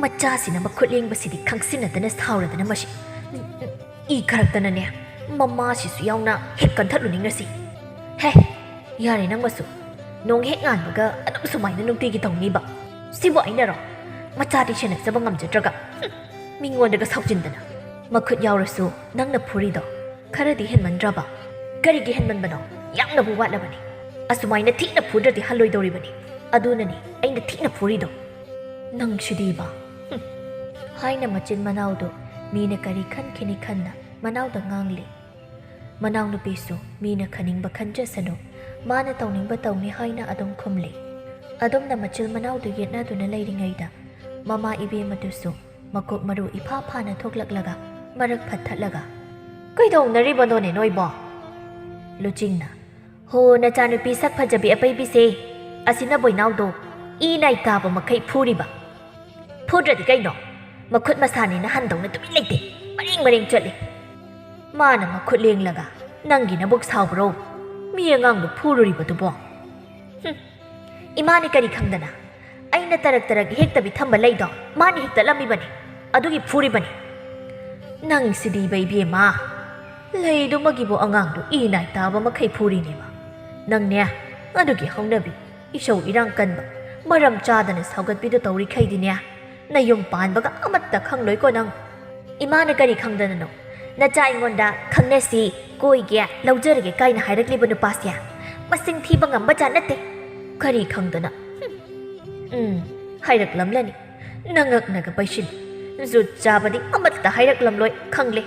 ꯃꯆꯥꯁꯤꯅ ꯃꯈꯨꯠ ꯂꯦꯡꯕꯁꯤꯗꯤ ꯈꯪꯁꯤꯟꯅꯗꯅ ꯁꯥꯎꯔꯗꯅ ꯃꯁꯤ꯫ ꯏ ꯀꯥꯔꯛꯇꯅꯅꯦ, ꯃꯃꯥꯁꯤꯁꯨ ꯌꯥꯎꯅ ꯍꯦꯛ ꯀꯟꯊꯠꯂꯨꯅꯤꯡꯉꯁꯤ꯫ ꯍꯦ, ꯌꯥꯔꯦ ꯅꯪꯃꯁꯨ꯫ ꯅꯣꯡ ꯍꯦꯛ ꯉꯥꯟꯕꯒ ꯑꯗꯨꯝ ꯁꯨꯃꯥꯏꯅ ꯅꯨꯡꯇꯤꯒꯤ ꯇꯧꯅꯤꯕ? ꯁꯤꯕꯨ ꯑꯩꯅꯔꯣ? ꯃꯆꯥꯗꯤ ꯁꯦꯟꯅꯖꯕ ꯉꯝꯖꯗ꯭ꯔꯒ, ꯍꯨꯝ, ꯃꯤꯉꯣꯟꯗꯒ ꯁꯥꯎꯖꯤꯟꯗꯅ꯫ ꯃꯈꯨꯠ ꯌꯥꯎꯔꯁꯨ ꯅꯪꯅ ꯐꯨꯔꯤꯗꯣ ꯈꯔꯗꯤ ꯍꯦꯟꯃꯟꯗ꯭ꯔꯕ?" "ꯀꯔꯤꯒꯤ ꯍꯦꯟꯃꯟꯕꯅꯣ? ꯌꯥꯝꯅꯕꯨ ꯋꯥꯠꯂꯕꯅꯤ꯫ ꯑꯁꯨꯃꯥꯏꯅ ꯊꯤꯅ ꯐꯨꯗ꯭ꯔꯗꯤ ꯍꯜꯂꯣꯏꯗꯧꯔꯤꯕꯅꯤ꯫ ꯑꯗꯨꯅꯅꯤ ꯑꯩꯅ ꯊꯤꯅ ꯐꯨꯔꯤꯗꯣ꯫ ꯅꯪꯁꯤꯗꯤꯕ!" ꯍꯨꯝ꯫ ꯍꯥꯏꯅ ꯃꯆꯤꯟ ꯃꯅꯥꯎꯗꯨ ꯃꯤꯅ ꯀꯔꯤ ꯈꯟꯈꯤꯅꯤ ꯈꯟꯅ ꯃꯅꯥꯎꯗ ꯉꯥꯡꯂꯤ꯫ ꯃꯅꯥꯎꯅꯨꯄꯤꯁꯨ ꯃꯤꯅ ꯈꯟꯅꯤꯡꯕ ꯈꯟꯖꯁꯅꯨ, ꯃꯥꯅ ꯇꯧꯅꯤꯡꯕ ꯇꯧꯅꯤ ꯍꯥꯏꯅ ꯑꯗꯨꯝ ꯈꯨꯝꯂꯤ꯫ ꯑꯗꯨꯝꯅ ꯃꯆꯤꯜ ꯃꯅꯥꯎꯗꯨ ꯌꯦꯠꯅꯗꯨꯅ ꯂꯩꯔꯤꯉꯩꯗ ꯃꯃꯥ ꯏꯕꯦꯝꯃꯗꯨꯁꯨ ꯃꯀꯣꯛ ꯃꯔꯨ ꯏꯐꯥ ꯐꯥꯅ ꯊꯣꯛꯂꯛꯂꯒ ꯃꯔꯛ ꯐꯠꯊꯠꯂꯒ, "ꯀꯩꯗꯧꯅꯔꯤꯕꯅꯣꯅꯦ ꯅꯣꯏꯕꯣ?" ꯂꯨꯆꯤꯡꯅ, "ꯍꯣ, ꯅꯆꯥꯅꯨꯄꯤ ꯁꯛ ꯐꯖꯕꯤ ꯑꯄꯩꯕꯤꯁꯦ, ꯑꯁꯤꯅ ꯕꯣꯏꯅꯥꯎꯗꯣ ꯏ ꯅꯥꯏ ꯇꯥꯕ ꯃꯈꯩ ꯐꯨꯔꯤꯕ꯫ ꯐꯨꯗ꯭ꯔꯗꯤ ꯀꯩꯅꯣ? ꯃꯈꯨꯠ ꯃꯁꯥꯅꯦꯅ ꯍꯟꯗꯧꯅ ꯇꯨꯃꯤꯟ ꯂꯩꯇꯦ, ꯃꯔꯦꯡ ꯃꯔꯦꯡ ꯆꯠꯂꯤ꯫ ꯃꯥꯅ ꯃꯈꯨꯠ ꯂꯦꯡꯂꯒ ꯅꯪꯒꯤ ꯅꯕꯨꯛ ꯁꯥꯎꯕ꯭ꯔꯣ? ꯃꯤ ꯑꯉꯥꯡꯗꯨ ꯐꯨꯔꯨꯔꯤꯕꯗꯨꯕꯣ?" ꯍꯨꯝ꯫ "ꯏꯃꯥꯅꯤ ꯀꯔꯤ ꯈꯪꯗꯅ? ꯑꯩꯅ ꯇꯔꯛ ꯇꯔꯛ ꯍꯦꯛꯇꯕꯤ ꯊꯝꯕ ꯂꯩꯗꯣ ꯃꯥꯅ ꯍꯦꯛꯇꯠꯂꯝꯃꯤꯕꯅꯤ, ꯑꯗꯨꯒꯤ ꯐꯨꯔꯤꯕꯅꯤ꯫ ꯅꯪꯁꯤꯗꯤꯕ ꯏꯕꯦꯝꯃ, ꯂꯩꯗꯨꯃꯒꯤꯕꯨ ꯑꯉꯥꯡꯗꯨ ꯏ ꯅꯥꯏ ꯇꯥꯕ ꯃꯈꯩ ꯐꯨꯔꯤꯅꯦꯕ꯫ ꯅꯪꯅꯦ, ꯑꯗꯨꯒꯤ ꯍꯧꯅꯕꯤ, ꯏꯁꯧ ꯏꯔꯥꯡ ꯀꯟꯕ, ꯃꯔꯝ ꯆꯥꯗꯅ ꯁꯥꯎꯒꯠꯄꯤꯗꯨ ꯇꯧꯔꯤꯈꯩꯗꯤꯅꯦ, ꯅꯌꯨꯝ ꯄꯥꯟꯕꯒ ꯑꯃꯠꯇ ꯈꯪꯂꯣꯏꯀꯣ ꯅꯪ꯫ ꯏꯃꯥꯅ ꯀꯔꯤ ꯈꯪꯗꯅꯅꯣ? ꯅꯆꯥ ꯑꯩꯉꯣꯟꯗ ꯈꯪꯅꯁꯤ, ꯀꯣꯏꯒꯦ, ꯂꯧꯖꯔꯒꯦ ꯀꯥꯏꯅ ꯍꯥꯏꯔꯛꯂꯤꯕ ꯅꯨꯄꯥꯁꯦ ꯃꯁꯤꯡ ꯊꯤꯕ ꯉꯝꯕ ꯖꯥꯠ ꯅꯠꯇꯦ꯫ ꯀꯔꯤ ꯈꯪꯗꯅ? ꯍꯨꯝ꯫ ꯎꯝ, ꯍꯥꯏꯔꯛꯂꯝꯂꯅꯤ꯫ ꯅꯉꯛꯅꯒ ꯄꯩꯁꯤꯜꯂꯤ꯫ ꯖꯨꯠ ꯆꯥꯕꯗꯤ ꯑꯃꯠꯇ ꯍꯥꯏꯔꯛꯂꯝꯂꯣꯏ ꯈꯪꯂꯦ꯫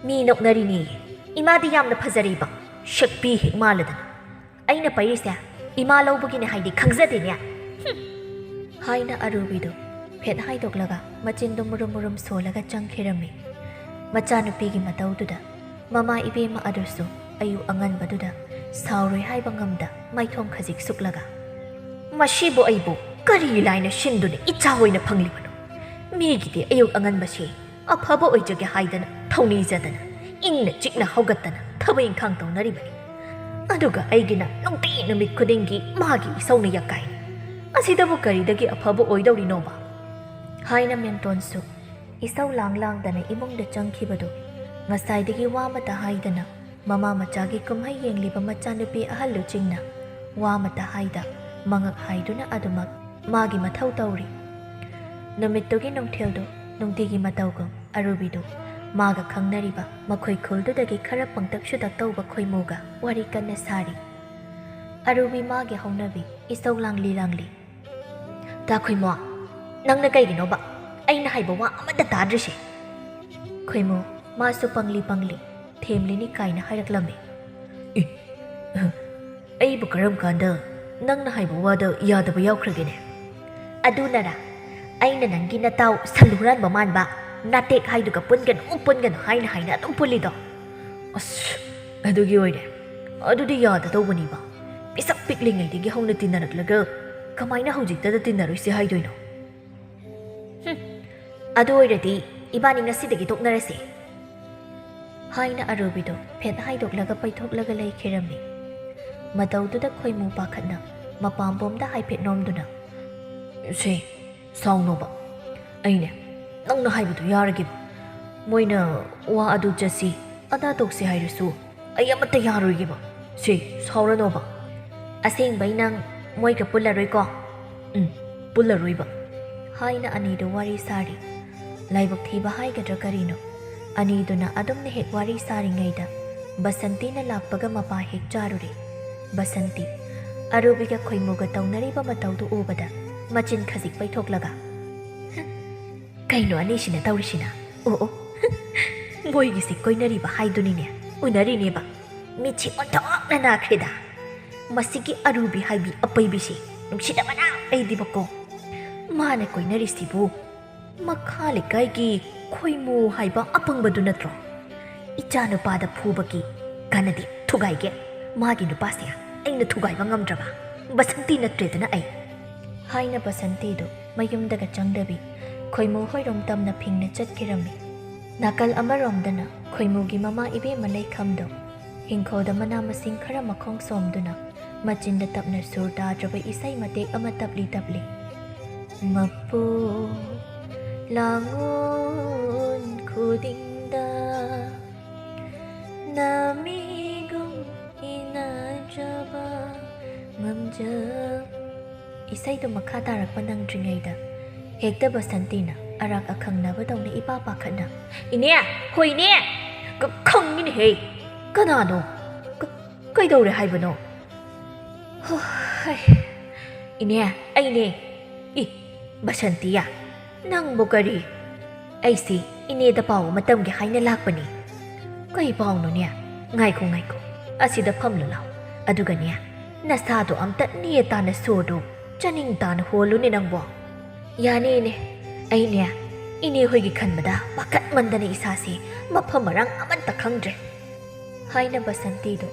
ꯃꯤ ꯅꯣꯛꯅꯔꯤꯅꯦꯌꯦ꯫ ꯏꯃꯥꯗꯤ ꯌꯥꯝꯅ ꯐꯖꯔꯤꯕ, ꯁꯛꯄꯤ ꯍꯦꯛ ꯃꯥꯜꯂꯗꯅ꯫ ꯑꯩꯅ ꯄꯩꯔꯤꯁꯦ ꯏꯃꯥ ꯂꯧꯕꯒꯤꯅꯦ ꯍꯥꯏꯗꯤ ꯈꯪꯖꯗꯦꯅꯦ꯫ ꯍꯨꯝ꯫ ꯍꯥꯏꯅ ꯑꯔꯨꯕꯤꯗꯨ ꯐꯦꯠ ꯍꯥꯏꯗꯣꯛꯂꯒ ꯃꯆꯤꯟꯗꯨ ꯃꯨꯔꯨꯝ ꯃꯨꯔꯨꯝ ꯁꯣꯜꯂꯒ ꯆꯪꯈꯤꯔꯝꯃꯤ꯫ ꯃꯆꯥꯅꯨꯄꯤꯒꯤ ꯃꯇꯧꯗꯨꯗ ꯃꯃꯥ ꯏꯕꯦꯝꯃ ꯑꯗꯨꯁꯨ ꯑꯌꯨꯛ ꯑꯉꯟꯕꯗꯨꯗ ꯁꯥꯎꯔꯣꯏ ꯍꯥꯏꯕ ꯉꯝꯗ ꯃꯥꯏꯊꯣꯡ ꯈꯖꯤꯛ ꯁꯨꯛꯂꯒ, "ꯃꯁꯤꯕꯨ ꯑꯩꯕꯨ ꯀꯔꯤ ꯂꯥꯏꯅ ꯁꯤꯟꯗꯨꯅ ꯏꯆꯥ ꯑꯣꯏꯅ ꯐꯪꯂꯤꯕꯅꯣ? ꯃꯤꯒꯤꯗꯤ ꯑꯌꯨꯛ ꯑꯉꯟꯕꯁꯤ ꯑꯐꯕ ꯑꯣꯏꯖꯒꯦ ꯍꯥꯏꯗꯅ ꯊꯧꯅꯤꯖꯗꯅ ꯏꯪꯅ ꯆꯤꯛꯅ ꯍꯧꯒꯠꯇꯅ ꯊꯕꯛ ꯏꯪꯈꯥꯡ ꯇꯧꯅꯔꯤꯕꯅꯤ꯫ ꯑꯗꯨꯒ ꯑꯩꯒꯤꯅ ꯅꯨꯡꯇꯤ ꯅꯨꯃꯤꯠ ꯈꯨꯗꯤꯡꯒꯤ ꯃꯥꯒꯤ ꯏꯁꯧꯅ ꯌꯥꯀꯥꯏꯅꯤ꯫ ꯑꯁꯤꯗꯕꯨ ꯀꯔꯤꯗꯒꯤ ꯑꯐꯕ ꯑꯣꯏꯗꯧꯔꯤꯅꯣꯕ?" ꯍꯥꯏꯅ ꯃꯦꯝꯇꯣꯟꯁꯨ ꯏꯁꯧ ꯂꯥꯡ ꯂꯥꯡꯗꯅ ꯏꯃꯨꯡꯗ ꯆꯪꯈꯤꯕꯗꯨ ꯉꯁꯥꯏꯗꯒꯤ ꯋꯥ ꯑꯃꯇ ꯍꯥꯏꯗꯅ ꯃꯃꯥ ꯃꯆꯥꯒꯤ ꯀꯨꯝꯍꯩ ꯌꯦꯡꯂꯤꯕ ꯃꯆꯥꯅꯨꯄꯤ ꯑꯍꯜ ꯂꯨꯆꯤꯡꯅ ꯋꯥ ꯑꯃꯇ ꯍꯥꯏꯗ ꯃꯉꯛ ꯍꯥꯏꯗꯨꯅ ꯑꯗꯨꯃꯛ ꯃꯥꯒꯤ ꯃꯊꯧ ꯇꯧꯔꯤ꯫ ꯅꯨꯃꯤꯠꯇꯨꯒꯤ ꯅꯨꯡꯊꯤꯜꯗꯨ ꯅꯨꯡꯇꯤꯒꯤ ꯃꯇꯧꯒꯨꯝ ꯑꯔꯨꯕꯤꯗꯨ ꯃꯥꯒ ꯈꯪꯅꯔꯤꯕ ꯃꯈꯣꯏ ꯈꯨꯜꯗꯨꯗꯒꯤ ꯈꯔ ꯄꯪꯇꯛ ꯁꯨꯇꯛ ꯇꯧꯕ ꯈꯣꯏꯃꯨꯒ ꯋꯥꯔꯤ ꯀꯟꯅ ꯁꯥꯔꯤ꯫ ꯑꯔꯨꯕꯤ ꯃꯥꯒꯤ ꯍꯧꯅꯕꯤ ꯏꯁꯧ ꯂꯥꯡꯂꯤ ꯂꯥꯡꯂꯤ꯫ "ꯇꯥ ꯈꯣꯏꯃꯣ, ꯅꯪꯅ ꯀꯩꯒꯤꯅꯣꯕ ꯑꯩꯅ ꯍꯥꯏꯕ ꯋꯥ ꯑꯃꯠꯇ ꯇꯥꯗ꯭ꯔꯤꯁꯦ?" ꯈꯣꯏꯃꯨ ꯃꯥꯁꯨ ꯄꯪꯂꯤ ꯄꯪꯂꯤ ꯊꯦꯝꯂꯤꯅꯤ ꯀꯥꯏꯅ ꯍꯥꯏꯔꯛꯂꯝꯃꯤ꯫ "ꯑꯦ, ꯑꯩꯕꯨ ꯀꯔꯝ ꯀꯥꯟꯗ ꯅꯪꯅ ꯍꯥꯏꯕ ꯋꯥꯗ ꯌꯥꯗꯕ ꯌꯥꯎꯈ꯭ꯔꯒꯦꯅꯦ?" "ꯑꯗꯨꯅꯔꯥ, ꯑꯩꯅ ꯅꯪꯒꯤ ꯅꯇꯥꯎ ꯁꯟ ꯍꯨꯔꯥꯟꯕ ꯃꯥꯟꯕ ꯅꯥꯇꯦꯛ ꯍꯥꯏꯗꯨꯒ ꯄꯨꯟꯒꯅꯨ, ꯄꯨꯟꯒꯅꯨ ꯍꯥꯏꯅ ꯍꯥꯏꯅ ꯑꯗꯨꯝ ꯄꯨꯜꯂꯤꯗꯣ?" "ꯑꯁ, ꯑꯗꯨꯒꯤ ꯑꯣꯏꯔꯦ꯫ ꯑꯗꯨꯗꯤ ꯌꯥꯗꯗꯧꯕꯅꯤꯕ꯫ ꯄꯤꯁꯛ ꯄꯤꯛꯂꯤꯉꯩꯗꯒꯤ ꯍꯧꯅ ꯇꯤꯟꯅꯔꯛꯂꯒ ꯀꯃꯥꯏꯅ ꯍꯧꯖꯤꯛꯇꯗ ꯇꯤꯟꯅꯔꯣꯏꯁꯤ ꯍꯥꯏꯗꯣꯏꯅꯣ?" "ꯍꯨꯝ, ꯑꯗꯨ ꯑꯣꯏꯔꯗꯤ ꯏꯕꯥꯅꯤ ꯉꯁꯤꯗꯒꯤ ꯇꯣꯛꯅꯔꯁꯦ," ꯍꯥꯏꯅ ꯑꯔꯨꯕꯤꯗꯣ ꯐꯦꯠ ꯍꯥꯏꯗꯣꯛꯂꯒ ꯄꯩꯊꯣꯛꯂꯒ ꯂꯩꯈꯤꯔꯝꯃꯤ꯫ ꯃꯇꯧꯗꯨꯗ ꯈꯣꯏꯃꯨ ꯄꯥꯈꯠꯅ ꯃꯄꯥꯝꯕꯣꯝꯗ ꯍꯥꯏꯐꯦꯠ ꯅꯣꯝꯗꯨꯅ, "ꯁꯦ, ꯁꯥꯎꯅꯣꯕ꯫ ꯑꯩꯅꯦ, ꯅꯪꯅ ꯍꯥꯏꯕꯗꯨ ꯌꯥꯔꯒꯦꯕ꯫ ꯃꯣꯏꯅ ꯋꯥ ꯑꯗꯨ ꯆꯠꯁꯤ, ꯑꯗꯥ ꯇꯧꯁꯤ ꯍꯥꯏꯔꯁꯨ ꯑꯩ ꯑꯃꯠꯇ ꯌꯥꯔꯣꯏꯒꯦꯕ꯫ ꯁꯦ, ꯁꯥꯎꯔꯅꯣꯕ꯫" "ꯑꯁꯦꯡꯕꯩ ꯅꯪ ꯃꯣꯏꯒ ꯄꯨꯜꯂꯔꯣꯏꯀꯣ?" "ꯎꯝ, ꯄꯨꯜꯂꯔꯣꯏꯕ," ꯍꯥꯏꯅ ꯑꯅꯤꯗꯨ ꯋꯥꯔꯤ ꯁꯥꯔꯤ꯫ ꯂꯥꯏꯕꯛ ꯊꯤꯕ ꯍꯥꯏꯒꯗ꯭ꯔꯥ ꯀꯔꯤꯅꯣ, ꯑꯅꯤꯗꯨꯅ ꯑꯗꯨꯝꯅ ꯍꯦꯛ ꯋꯥꯔꯤ ꯁꯥꯔꯤꯉꯩꯗ ꯕꯁꯟꯇꯤꯅ ꯂꯥꯛꯄꯒ ꯃꯄꯥ ꯍꯦꯛ ꯆꯥꯔꯨꯔꯦ꯫ ꯕꯁꯟꯇꯤ ꯑꯔꯨꯕꯤꯒ ꯈꯣꯏꯃꯨꯒ ꯇꯧꯅꯔꯤꯕ ꯃꯇꯧꯗꯨ ꯎꯕꯗ ꯃꯆꯤꯟ ꯈꯖꯤꯛ ꯄꯩꯊꯣꯛꯂꯒ, ꯀꯩꯅꯣ ꯑꯅꯤꯁꯤꯅ ꯇꯧꯔꯤꯁꯤꯅ? ꯑꯣ ꯑꯣ, ꯃꯣꯏꯒꯤꯁꯤ ꯀꯣꯏꯅꯔꯤꯕ ꯍꯥꯏꯗꯨꯅꯤꯅꯦ꯫ ꯎꯅꯔꯤꯅꯦꯕ꯫ ꯃꯤꯠꯁꯤ ꯑꯣꯟꯊꯣꯛꯅ ꯅꯥꯈ꯭ꯔꯦꯗ꯫ ꯃꯁꯤꯒꯤ ꯑꯔꯨꯕꯤ ꯍꯥꯏꯕꯤ ꯑꯄꯩꯕꯤꯁꯤ ꯅꯨꯡꯁꯤꯗꯕꯅ ꯑꯩꯗꯤꯕꯀꯣ꯫ ꯃꯥꯅ ꯀꯣꯏꯅꯔꯤꯁꯤꯕꯨ ꯃꯈꯥ ꯂꯩꯀꯥꯏꯒꯤ ꯈꯣꯏꯃꯨ ꯍꯥꯏꯕ ꯑꯄꯪꯕꯗꯨ ꯅꯠꯇ꯭ꯔꯣ? ꯏꯆꯥꯅꯨꯄꯥꯗ ꯐꯨꯕꯒꯤ ꯀꯥꯟꯅꯗꯦ, ꯊꯨꯒꯥꯏꯒꯦ꯫ ꯃꯥꯒꯤ ꯅꯨꯄꯥꯁꯦ ꯑꯩꯅ ꯊꯨꯒꯥꯏꯕ ꯉꯝꯗ꯭ꯔꯕ? ꯕꯁꯟꯇꯤ ꯅꯠꯇ꯭ꯔꯦꯗꯅ ꯑꯩ꯫ ꯍꯥꯏꯅ ꯕꯁꯟꯇꯤꯗꯨ ꯃꯌꯨꯝꯗꯒ ꯆꯪꯗꯕꯤ ꯈꯣꯏꯃꯨ ꯍꯣꯏꯔꯣꯝ ꯇꯝꯅ ꯐꯤꯡꯅ ꯆꯠꯈꯤꯔꯝꯃꯤ꯫ ꯅꯥꯀꯜ ꯑꯃꯔꯣꯝꯗꯅ ꯈꯣꯏꯃꯨꯒꯤ ꯃꯃꯥ ꯏꯕꯦꯝꯃ ꯂꯩꯈꯝꯗꯣ ꯍꯤꯡꯈꯣꯜꯗ ꯃꯅꯥ ꯃꯁꯤꯡ ꯈꯔ ꯃꯈꯣꯡ ꯁꯣꯝꯗꯨꯅ ꯃꯆꯤꯟꯗ ꯇꯞꯅ ꯁꯨꯔ ꯇꯥꯗ꯭ꯔꯕ ꯏꯁꯩ ꯃꯇꯦꯛ ꯑꯃ ꯇꯞꯂꯤ ꯇꯞꯂꯤ꯫ ꯃꯄꯣ ꯂꯥꯡꯉꯣꯟ ꯈꯨꯗꯤꯡꯗ ꯅꯃꯤꯒꯨꯝ ꯏꯅꯖꯕ ꯉꯝꯖ꯫ ꯏꯁꯩꯗꯨ ꯃꯈꯥ ꯇꯥꯔꯛꯄ ꯅꯪꯗ꯭ꯔꯤꯉꯩꯗ ꯍꯦꯛꯇ ꯕꯁꯟꯇꯤꯅ ꯑꯔꯥꯛ ꯑꯈꯪꯅꯕꯗꯧꯅ ꯏꯄꯥ ꯄꯥꯈꯠꯅ, "ꯏꯅꯦ! ꯍꯣꯏ ꯏꯅꯦ! ꯈꯪꯉꯤꯅꯦꯍꯦ! ꯀꯅꯥꯅꯣ? ꯀ-, ꯀꯩꯗꯧꯔꯦ ꯍꯥꯏꯕꯅꯣ?" "ꯍꯣꯏ, ꯏꯅꯦ, ꯑꯩꯅꯦ꯫ ꯏ, ꯕꯁꯟꯇꯤꯌꯥ, ꯅꯪꯕꯨ ꯀꯔꯤ?" "ꯑꯩꯁꯤ ꯏꯅꯦꯗ ꯄꯥꯎ ꯑꯃ ꯇꯝꯒꯦ ꯍꯥꯏꯅ ꯂꯥꯛꯄꯅꯤ꯫" "ꯀꯩ ꯄꯥꯎꯅꯣꯅꯦ?" "ꯉꯥꯏꯈꯣ, ꯉꯥꯏꯈꯣ, ꯑꯁꯤꯗ ꯐꯝꯂꯨ ꯂꯥꯎ꯫ ꯑꯗꯨꯒꯅꯦ, ꯅꯁꯥꯗꯣ ꯑꯝꯇ ꯅꯦ ꯇꯥꯅ ꯁꯣꯔꯗꯨ ꯆꯅꯤꯡ ꯇꯥꯅ ꯍꯣꯜꯂꯨꯅꯦ ꯅꯪꯕꯣ꯫" "ꯌꯥꯅꯤ ꯏꯅꯦ꯫ ꯑꯩꯅꯦ, ꯏꯅꯦ ꯍꯣꯏꯒꯤ ꯈꯟꯕꯗ ꯄꯥꯈꯠꯃꯟꯗꯅ ꯏꯁꯥꯁꯤ ꯃꯐꯝ ꯃꯔꯥꯡ ꯑꯃꯠꯇ ꯈꯪꯗ꯭ꯔꯦ꯫" ꯍꯥꯏꯅ ꯕꯁꯟꯇꯤꯗꯨ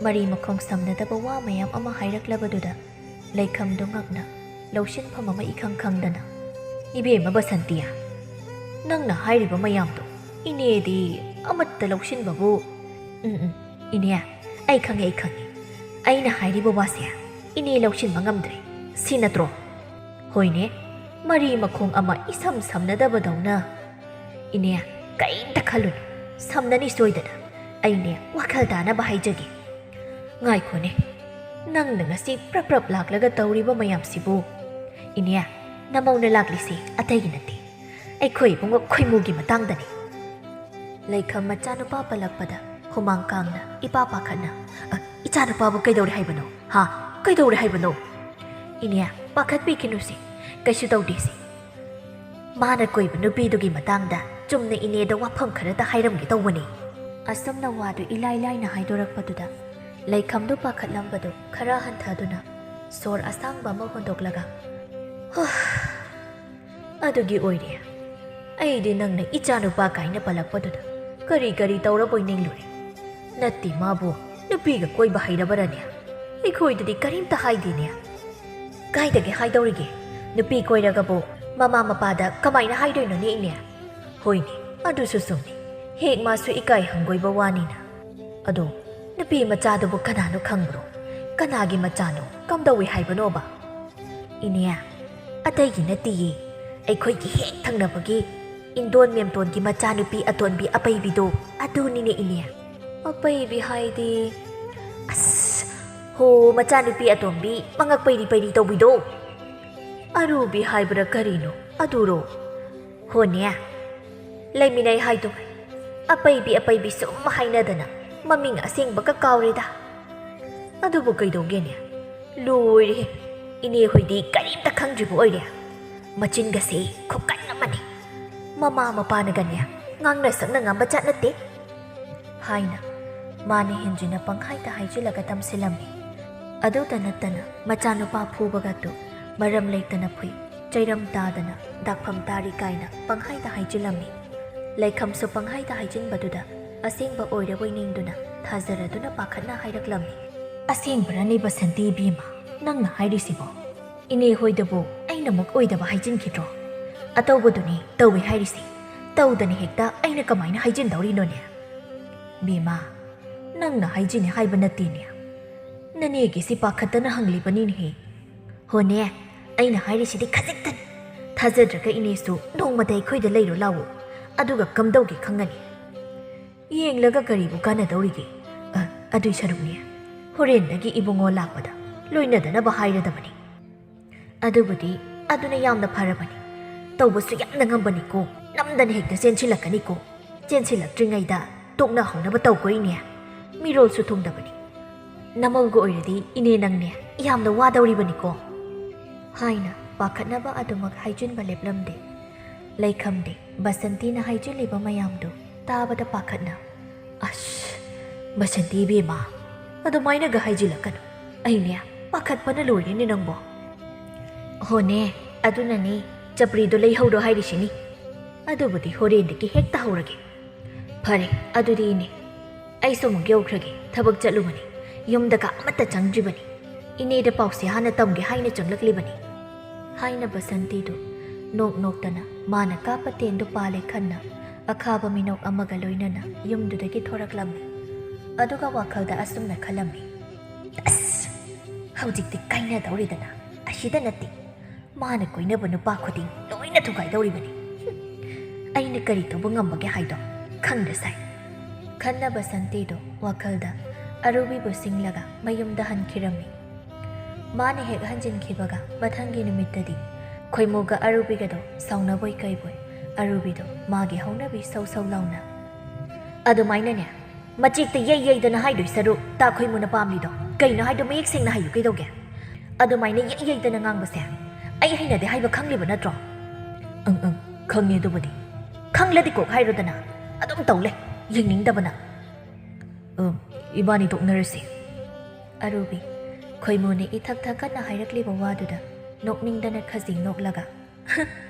ꯃꯔꯤ ꯃꯈꯣꯡ ꯁꯝꯅꯗꯕ ꯋꯥ ꯃꯌꯥꯝ ꯑꯃ ꯍꯥꯏꯔꯛꯂꯕꯗꯨꯗ ꯂꯩꯈꯝꯗꯨ ꯉꯛꯅ ꯂꯧꯁꯤꯟꯐꯝ ꯑꯃ ꯏꯈꯪ ꯈꯪꯗꯅ, "ꯏꯕꯦꯝꯃ ꯕꯁꯟꯇꯤꯌꯥ, ꯅꯪꯅ ꯍꯥꯏꯔꯤꯕ ꯃꯌꯥꯝꯗꯣ ꯏꯅꯦꯗꯤ ꯑꯃꯠꯇ ꯂꯧꯁꯤꯟꯕꯕꯨ꯫" "ꯎꯝ, ꯎꯝ, ꯏꯅꯦ, ꯑꯩ ꯈꯪꯉꯦ, ꯑꯩ ꯈꯪꯉꯦ꯫ ꯑꯩꯅ ꯍꯥꯏꯔꯤꯕ ꯋꯥꯁꯦ ꯏꯅꯦ ꯂꯧꯁꯤꯟꯕ ꯉꯝꯗ꯭ꯔꯦ, ꯁꯤ ꯅꯠꯇ꯭ꯔꯣ?" "ꯍꯣꯏꯅꯦ, ꯃꯔꯤ ꯃꯈꯣꯡ ꯑꯃ ꯏꯁꯝ ꯁꯝꯅꯗꯕꯗꯧꯅ꯫" "ꯏꯅꯦ, ꯀꯔꯤꯝꯇ ꯈꯜꯂꯨꯅꯨ, ꯁꯝꯅꯅꯤ ꯁꯣꯏꯗꯅ꯫ ꯑꯩꯅꯦ, ꯋꯥꯈꯜ ꯇꯥꯅꯕ ꯍꯥꯏꯖꯒꯦ꯫ ꯉꯥꯏꯈꯣꯅꯦ, ꯅꯪꯅ ꯉꯁꯤ ꯄ꯭ꯔꯞ ꯄ꯭ꯔꯞ ꯂꯥꯛꯂꯒ ꯇꯧꯔꯤꯕ ꯃꯌꯥꯝꯁꯤꯕꯨ?" "ꯏꯅꯦ, ꯅꯃꯧꯅ ꯂꯥꯛꯂꯤꯁꯤ ꯑꯇꯩꯒꯤ ꯅꯠꯇꯦ, ꯑꯩꯈꯣꯏ ꯏꯕꯨꯡꯉꯣ ꯈꯣꯏꯃꯨꯒꯤ ꯃꯇꯥꯡꯗꯅꯤ꯫" ꯂꯩꯈꯝ ꯃꯆꯥꯅꯨꯄꯥ ꯄꯜꯂꯛꯄꯗ ꯍꯨꯃꯥꯡ ꯀꯥꯡꯅ ꯏꯄꯥ ꯄꯥꯈꯠꯅ, "ꯑ, ꯏꯆꯥꯅꯨꯄꯥꯕꯨ ꯀꯩꯗꯧꯔꯦ ꯍꯥꯏꯕꯅꯣ? ꯍꯥ? ꯀꯩꯗꯧꯔꯦ ꯍꯥꯏꯕꯅꯣ?" "ꯏꯅꯦ, ꯄꯥꯈꯠꯄꯤꯈꯤꯅꯨꯁꯦ, ꯀꯩꯁꯨ ꯇꯧꯗꯦꯁꯦ꯫ ꯃꯥꯅ ꯀꯣꯏꯕ ꯅꯨꯄꯤꯗꯨꯒꯤ ꯃꯇꯥꯡꯗ ꯆꯨꯝꯅ ꯏꯅꯦꯗ ꯋꯥꯐꯝ ꯈꯔꯇ ꯍꯥꯏꯔꯝꯒꯦ ꯇꯧꯕꯅꯤ꯫ ꯑꯁꯨꯝꯅ ꯋꯥꯗꯨ ꯏꯂꯥꯏ ꯂꯥꯏꯅ ꯍꯥꯏꯗꯣꯔꯛꯄꯗꯨꯗ ꯂꯩꯈꯝꯗꯨ ꯄꯥꯈꯠꯂꯝꯕꯗꯨ ꯈꯔ ꯍꯟꯊꯗꯨꯅ ꯁꯣꯔ ꯑꯁꯥꯡꯕ ꯑꯃ ꯍꯣꯟꯗꯣꯛꯂꯒ, "ꯍꯣ, ꯑꯗꯨꯒꯤ ꯑꯣꯏꯔꯦ꯫ ꯑꯩꯗꯤ ꯅꯪꯅ ꯏꯆꯥꯅꯨꯄꯥ ꯀꯥꯏꯅ ꯄꯜꯂꯛꯄꯗꯨꯗ ꯀꯔꯤ ꯀꯔꯤ ꯇꯧꯔꯕꯣꯏ ꯅꯤꯡꯂꯨꯔꯦ꯫ ꯅꯠꯇꯦ, ꯃꯥꯕꯨ ꯅꯨꯄꯤꯒ ꯀꯣꯏꯕ ꯍꯩꯔꯕꯔꯅꯦ? ꯑꯩꯈꯣꯏꯗꯗꯤ ꯀꯔꯤꯝꯇ ꯍꯥꯏꯗꯦꯅꯦ꯫ ꯀꯥꯏꯗꯒꯤ ꯍꯥꯏꯗꯧꯔꯤꯒꯦ? ꯅꯨꯄꯤ ꯀꯣꯏꯔꯒꯕꯨ ꯃꯃꯥ ꯃꯄꯥꯗ ꯀꯃꯥꯏꯅ ꯍꯥꯏꯗꯣꯏꯅꯣꯅꯦ, ꯏꯅꯦ?" "ꯍꯣꯏꯅꯦ, ꯑꯗꯨꯁꯨ ꯆꯨꯝꯃꯤ꯫ ꯍꯦꯛ ꯃꯥꯁꯨ ꯏꯀꯥꯏ ꯍꯪꯒꯣꯏꯕ ꯋꯥꯅꯤꯅ꯫ ꯑꯗꯣ ꯅꯨꯄꯤ ꯃꯆꯥꯗꯨꯕꯨ ꯀꯅꯥꯅꯣ ꯈꯪꯕ꯭ꯔꯣ? ꯀꯅꯥꯒꯤ ꯃꯆꯥꯅꯣ? ꯀꯝꯗꯧꯏ ꯍꯥꯏꯕꯅꯣꯕ?" "ꯏꯅꯦ, ꯑꯇꯩꯒꯤ ꯅꯠꯇꯤꯌꯦ, ꯑꯩꯈꯣꯏꯒꯤ ꯍꯦꯛ ꯊꯪꯅꯕꯒꯤ ꯏꯟꯗꯣꯟ ꯃꯦꯝꯇꯣꯟꯒꯤ ꯃꯆꯥꯅꯨꯄꯤ ꯑꯇꯣꯟꯕꯤ ꯑꯄꯩꯕꯤꯗꯣ, ꯑꯗꯨꯅꯤꯅꯦ ꯏꯅꯦ꯫" "ꯑꯄꯩꯕꯤ ꯍꯥꯏꯗꯤ?" "ꯑꯁ, ꯍꯣ, ꯃꯆꯥꯅꯨꯄꯤ ꯑꯇꯣꯝꯕꯤ ꯃꯉꯛ ꯄꯩꯔꯤ ꯄꯩꯔꯤ ꯇꯧꯕꯤꯗꯣ꯫ ꯑꯔꯨꯕꯤ ꯍꯥꯏꯕ꯭ꯔꯥ ꯀꯔꯤꯅꯣ ꯑꯗꯨꯔꯣ?" "ꯍꯣꯅꯦ, ꯂꯩꯃꯤꯟꯅꯩ ꯍꯥꯏꯗꯨꯉꯩ ꯑꯄꯩꯕꯤ ꯑꯄꯩꯕꯤ ꯁꯨꯝ ꯍꯥꯏꯅꯗꯅ ꯃꯃꯤꯡ ꯑꯁꯦꯡꯕꯒ ꯀꯥꯎꯔꯦꯗ꯫ ꯑꯗꯨꯕꯨ ꯀꯩꯗꯧꯒꯦꯅꯦ? ꯂꯣꯏꯔꯦꯍꯦ, ꯏꯅꯦ ꯍꯣꯏꯗꯤ ꯀꯔꯤꯝꯇ ꯈꯪꯗ꯭ꯔꯤꯕ ꯑꯣꯏꯔꯦ꯫ ꯃꯆꯤꯟꯒꯁꯦ ꯈꯨꯀꯟ ꯑꯃꯅꯤ꯫ ꯃꯃꯥ ꯃꯄꯥꯅꯒꯅꯦ ꯉꯥꯡꯅ ꯁꯛꯅ ꯉꯝꯕ ꯖꯥꯠ ꯅꯠꯇꯦ," ꯍꯥꯏꯅ ꯃꯥꯅ ꯍꯦꯟꯖꯤꯟꯅ ꯄꯪꯍꯥꯏꯗ ꯍꯥꯏꯖꯤꯜꯂꯒ ꯇꯝꯁꯤꯜꯂꯝꯃꯤ꯫ ꯑꯗꯨꯇ ꯅꯠꯇꯅ ꯃꯆꯥꯅꯨꯄꯥ ꯐꯨꯕꯒꯗꯨ ꯃꯔꯝ ꯂꯩꯇꯅ ꯐꯨꯏ, ꯆꯩꯔꯝ ꯇꯥꯗꯅ ꯗꯥꯛꯐꯝ ꯇꯥꯔꯤ ꯀꯥꯏꯅ ꯄꯪꯍꯥꯏꯗ ꯍꯥꯏꯖꯤꯜꯂꯝꯃꯤ꯫ ꯂꯩꯈꯝꯁꯨ ꯄꯪꯍꯥꯏꯗ ꯍꯥꯏꯖꯤꯟꯕꯗꯨꯗ ꯑꯁꯦꯡꯕ ꯑꯣꯏꯔꯕꯣꯏ ꯅꯤꯡꯗꯨꯅ ꯊꯥꯖꯔꯗꯨꯅ ꯄꯥꯈꯠꯅ ꯍꯥꯏꯔꯛꯂꯝꯃꯤ꯫ "ꯑꯁꯦꯡꯕꯔꯅꯦ ꯕꯁꯟꯇꯤ ꯏꯕꯦꯝꯃ, ꯅꯪꯅ ꯍꯥꯏꯔꯤꯁꯤꯕꯣ? ꯏꯅꯦ ꯍꯣꯏꯗꯕꯨ ꯑꯩꯅ ꯑꯃꯨꯛ ꯑꯣꯏꯗꯕ ꯍꯥꯏꯖꯤꯟꯈꯤꯗ꯭ꯔꯣ? ꯑꯇꯧꯕꯗꯨꯅꯤ ꯇꯧꯏ ꯍꯥꯏꯔꯤꯁꯤ꯫ ꯇꯧꯗꯅ ꯍꯦꯛꯇ ꯑꯩꯅ ꯀꯃꯥꯏꯅ ꯍꯥꯏꯖꯤꯟꯗꯧꯔꯤꯅꯣꯅꯦ?" "ꯕꯦꯝꯃ, ꯅꯪꯅ ꯍꯥꯏꯖꯤꯟꯅꯤ ꯍꯥꯏꯕ ꯅꯠꯇꯦꯅꯦ꯫ ꯅꯅꯦꯒꯤꯁꯤ ꯄꯥꯈꯠꯇꯅ ꯍꯪꯂꯤꯕꯅꯤꯅꯦꯍꯦ꯫ ꯍꯣꯅꯦ, ꯑꯩꯅ ꯍꯥꯏꯔꯤꯁꯤꯗꯤ ꯈꯖꯤꯛꯇꯅꯤ꯫ ꯊꯥꯖꯗ꯭ꯔꯒ ꯏꯅꯦꯁꯨ ꯅꯣꯡꯃꯇ ꯑꯩꯈꯣꯏꯗ ꯂꯩꯔꯨ ꯂꯥꯛꯎ, ꯑꯗꯨꯒ ꯀꯝꯗꯧꯒꯦ ꯈꯪꯒꯅꯤ꯫ ꯌꯦꯡꯂꯒ ꯀꯔꯤꯕꯨ ꯀꯥꯟꯅꯗꯧꯔꯤꯒꯦ? ꯑ, ꯑꯗꯨꯏ ꯁꯔꯨꯛꯅꯦ, ꯍꯣꯔꯦꯟꯗꯒꯤ ꯏꯕꯨꯡꯉꯣ ꯂꯥꯛꯄꯗ ꯂꯣꯏꯅꯗꯅꯕ ꯍꯥꯏꯔꯗꯕꯅꯤ꯫" "ꯑꯗꯨꯕꯨꯗꯤ ꯑꯗꯨꯅ ꯌꯥꯝꯅ ꯐꯔꯕꯅꯤ꯫ ꯇꯧꯕꯁꯨ ꯌꯥꯝꯅ ꯉꯝꯕꯅꯤꯀꯣ, ꯅꯝꯗꯅ ꯍꯦꯛꯇ ꯆꯦꯟꯁꯤꯜꯂꯛꯀꯅꯤꯀꯣ꯫ ꯆꯦꯟꯁꯤꯜꯂꯛꯇ꯭ꯔꯤꯉꯩꯗ ꯇꯣꯛꯅꯍꯧꯅꯕ ꯇꯧꯀꯣ ꯏꯅꯦ꯫ ꯃꯤꯔꯣꯜꯁꯨ ꯊꯨꯡꯗꯕꯅꯤ꯫ ꯅꯃꯧꯒ ꯑꯣꯏꯔꯗꯤ ꯏꯅꯦ ꯅꯪꯅꯦ ꯌꯥꯝꯅ ꯋꯥꯗꯧꯔꯤꯕꯅꯤꯀꯣ," ꯍꯥꯏꯅ ꯄꯥꯈꯠꯅꯕ ꯑꯗꯨꯃꯛ ꯍꯥꯏꯖꯤꯟꯕ ꯂꯦꯞꯂꯝꯗꯦ꯫ ꯂꯩꯈꯝꯗꯤ ꯕꯁꯟꯇꯤꯅ ꯍꯥꯏꯖꯤꯜꯂꯤꯕ ꯃꯌꯥꯝꯗꯨ ꯇꯥꯕꯗ ꯄꯥꯈꯠꯅ, "ꯑꯁ, ꯕꯁꯟꯇꯤ ꯏꯕꯦꯝꯃ, ꯑꯗꯨꯃꯥꯏꯅꯒ ꯍꯥꯏꯖꯤꯜꯂꯛꯀꯅꯨ꯫ ꯑꯩꯅꯦ ꯄꯥꯈꯠꯄꯅ ꯂꯣꯏꯔꯦꯅꯦ ꯅꯪꯕꯣ꯫" "ꯍꯣꯅꯦ, ꯑꯗꯨꯅꯅꯦ ꯆꯄ꯭ꯔꯤꯗꯣ ꯂꯩꯍꯧꯔꯣ ꯍꯥꯏꯔꯤꯁꯤꯅꯤ꯫ ꯑꯗꯨꯕꯨꯗꯤ ꯍꯣꯔꯦꯟꯗꯒꯤ ꯍꯦꯛꯇ ꯍꯧꯔꯒꯦ꯫" "ꯐꯔꯦ, ꯑꯗꯨꯗꯤ ꯏꯅꯦ, ꯑꯩꯁꯨ ꯑꯃꯨꯛ ꯌꯧꯈ꯭ꯔꯒꯦ, ꯊꯕꯛ ꯆꯠꯂꯨꯕꯅꯤ꯫ ꯌꯨꯝꯗꯒ ꯑꯃꯠꯇ ꯆꯪꯗ꯭ꯔꯤꯕꯅꯤ꯫ ꯏꯅꯦꯗ ꯄꯥꯎꯁꯦ ꯍꯥꯟꯅ ꯇꯝꯒꯦ ꯍꯥꯏꯅ ꯆꯪꯂꯛꯂꯤꯕꯅꯤ꯫" ꯍꯥꯏꯅ ꯕꯁꯟꯇꯤꯗꯨ ꯅꯣꯛ ꯅꯣꯛꯇꯅ ꯃꯥꯅ ꯀꯥꯞꯄ ꯇꯦꯟꯗꯨ ꯄꯥꯜꯂꯦ ꯈꯟꯅ ꯑꯈꯥꯕ ꯃꯤꯅꯣꯛ ꯑꯃꯒ ꯂꯣꯏꯅꯅ ꯌꯨꯝꯗꯨꯗꯒꯤ ꯊꯣꯔꯛꯂꯝꯃꯤ꯫ ꯑꯗꯨꯒ ꯋꯥꯈꯜꯗ ꯑꯁꯨꯝꯅ ꯈꯜꯂꯝꯃꯤ, "ꯑꯁ! ꯍꯧꯖꯤꯛꯇꯤ ꯀꯥꯏꯅꯗꯧꯔꯦꯗꯅ꯫ ꯑꯁꯤꯗ ꯅꯠꯇꯦ, ꯃꯥꯅ ꯀꯣꯏꯅꯕ ꯅꯨꯄꯥ ꯈꯨꯗꯤꯡ ꯂꯣꯏꯅ ꯊꯨꯒꯥꯏꯗꯧꯔꯤꯕꯅꯤ꯫ ꯍꯨꯝ, ꯑꯩꯅ ꯀꯔꯤ ꯇꯧꯕ ꯉꯝꯕꯒꯦ ꯍꯥꯏꯗꯣ ꯈꯪꯗ ꯁꯥꯏ꯫" ꯈꯟꯅ ꯕꯁꯟꯇꯤꯗꯣ ꯋꯥꯈꯜꯗ ꯑꯔꯨꯕꯤꯕꯨ ꯁꯤꯡꯂꯒ ꯃꯌꯨꯝꯗ ꯍꯟꯈꯤꯔꯝꯃꯤ꯫ ꯃꯥꯅ ꯍꯦꯛ ꯍꯟꯖꯤꯟꯈꯤꯕꯒ ꯃꯊꯪꯒꯤ ꯅꯨꯃꯤꯠꯇꯗꯤ ꯈꯣꯏꯃꯨꯒ ꯑꯔꯨꯕꯤꯒꯗꯣ ꯁꯥꯎꯅꯕꯣꯏ ꯀꯩꯕꯣꯏ ꯑꯔꯨꯕꯤꯗꯣ ꯃꯥꯒꯤ ꯍꯧꯅꯕꯤ ꯁꯧ ꯁꯧ ꯂꯥꯎꯅ, "ꯑꯗꯨꯃꯥꯏꯅꯅꯦ, ꯃꯆꯦꯛꯇ ꯌꯩ ꯌꯩꯗꯅ ꯍꯥꯏꯗꯣꯏ ꯁꯔꯨꯛ ꯇꯥ ꯈꯣꯏꯃꯨꯅ ꯄꯥꯝꯂꯤꯗꯣ ꯀꯩꯅꯣ ꯍꯥꯏꯗꯣ ꯃꯌꯦꯛ ꯁꯦꯡꯅ ꯍꯥꯏꯌꯨ ꯀꯩꯗꯧꯒꯦ? ꯑꯗꯨꯃꯥꯏꯅ ꯌꯩ ꯌꯩꯗꯅ ꯉꯥꯡꯕꯁꯦ ꯑꯩ ꯍꯩꯅꯗꯦ ꯍꯥꯏꯕ ꯈꯪꯂꯤꯕ ꯅꯠꯇ꯭ꯔꯣ?" "ꯑꯪ ꯑꯪ, ꯈꯪꯉꯦ ꯑꯗꯨꯕꯨꯗꯤ꯫" "ꯈꯪꯂꯗꯤ ꯀꯣꯛ ꯍꯥꯏꯔꯣꯗꯅ, ꯑꯗꯨꯝ ꯇꯧ ꯂꯩ, ꯌꯦꯡꯅꯤꯡꯗꯕꯅ꯫" "ꯑ, ꯏꯕꯥꯅꯤ ꯇꯣꯛꯅꯔꯁꯤ꯫" ꯑꯔꯨꯕꯤ, ꯈꯣꯏꯃꯨꯅ ꯏꯊꯛ ꯊꯛꯀꯠꯅ ꯍꯥꯏꯔꯛꯂꯤꯕ ꯋꯥꯗꯨꯗ ꯅꯣꯛꯅꯤꯡꯗꯅ ꯈꯖꯤꯡ ꯅꯣꯛꯂꯒ,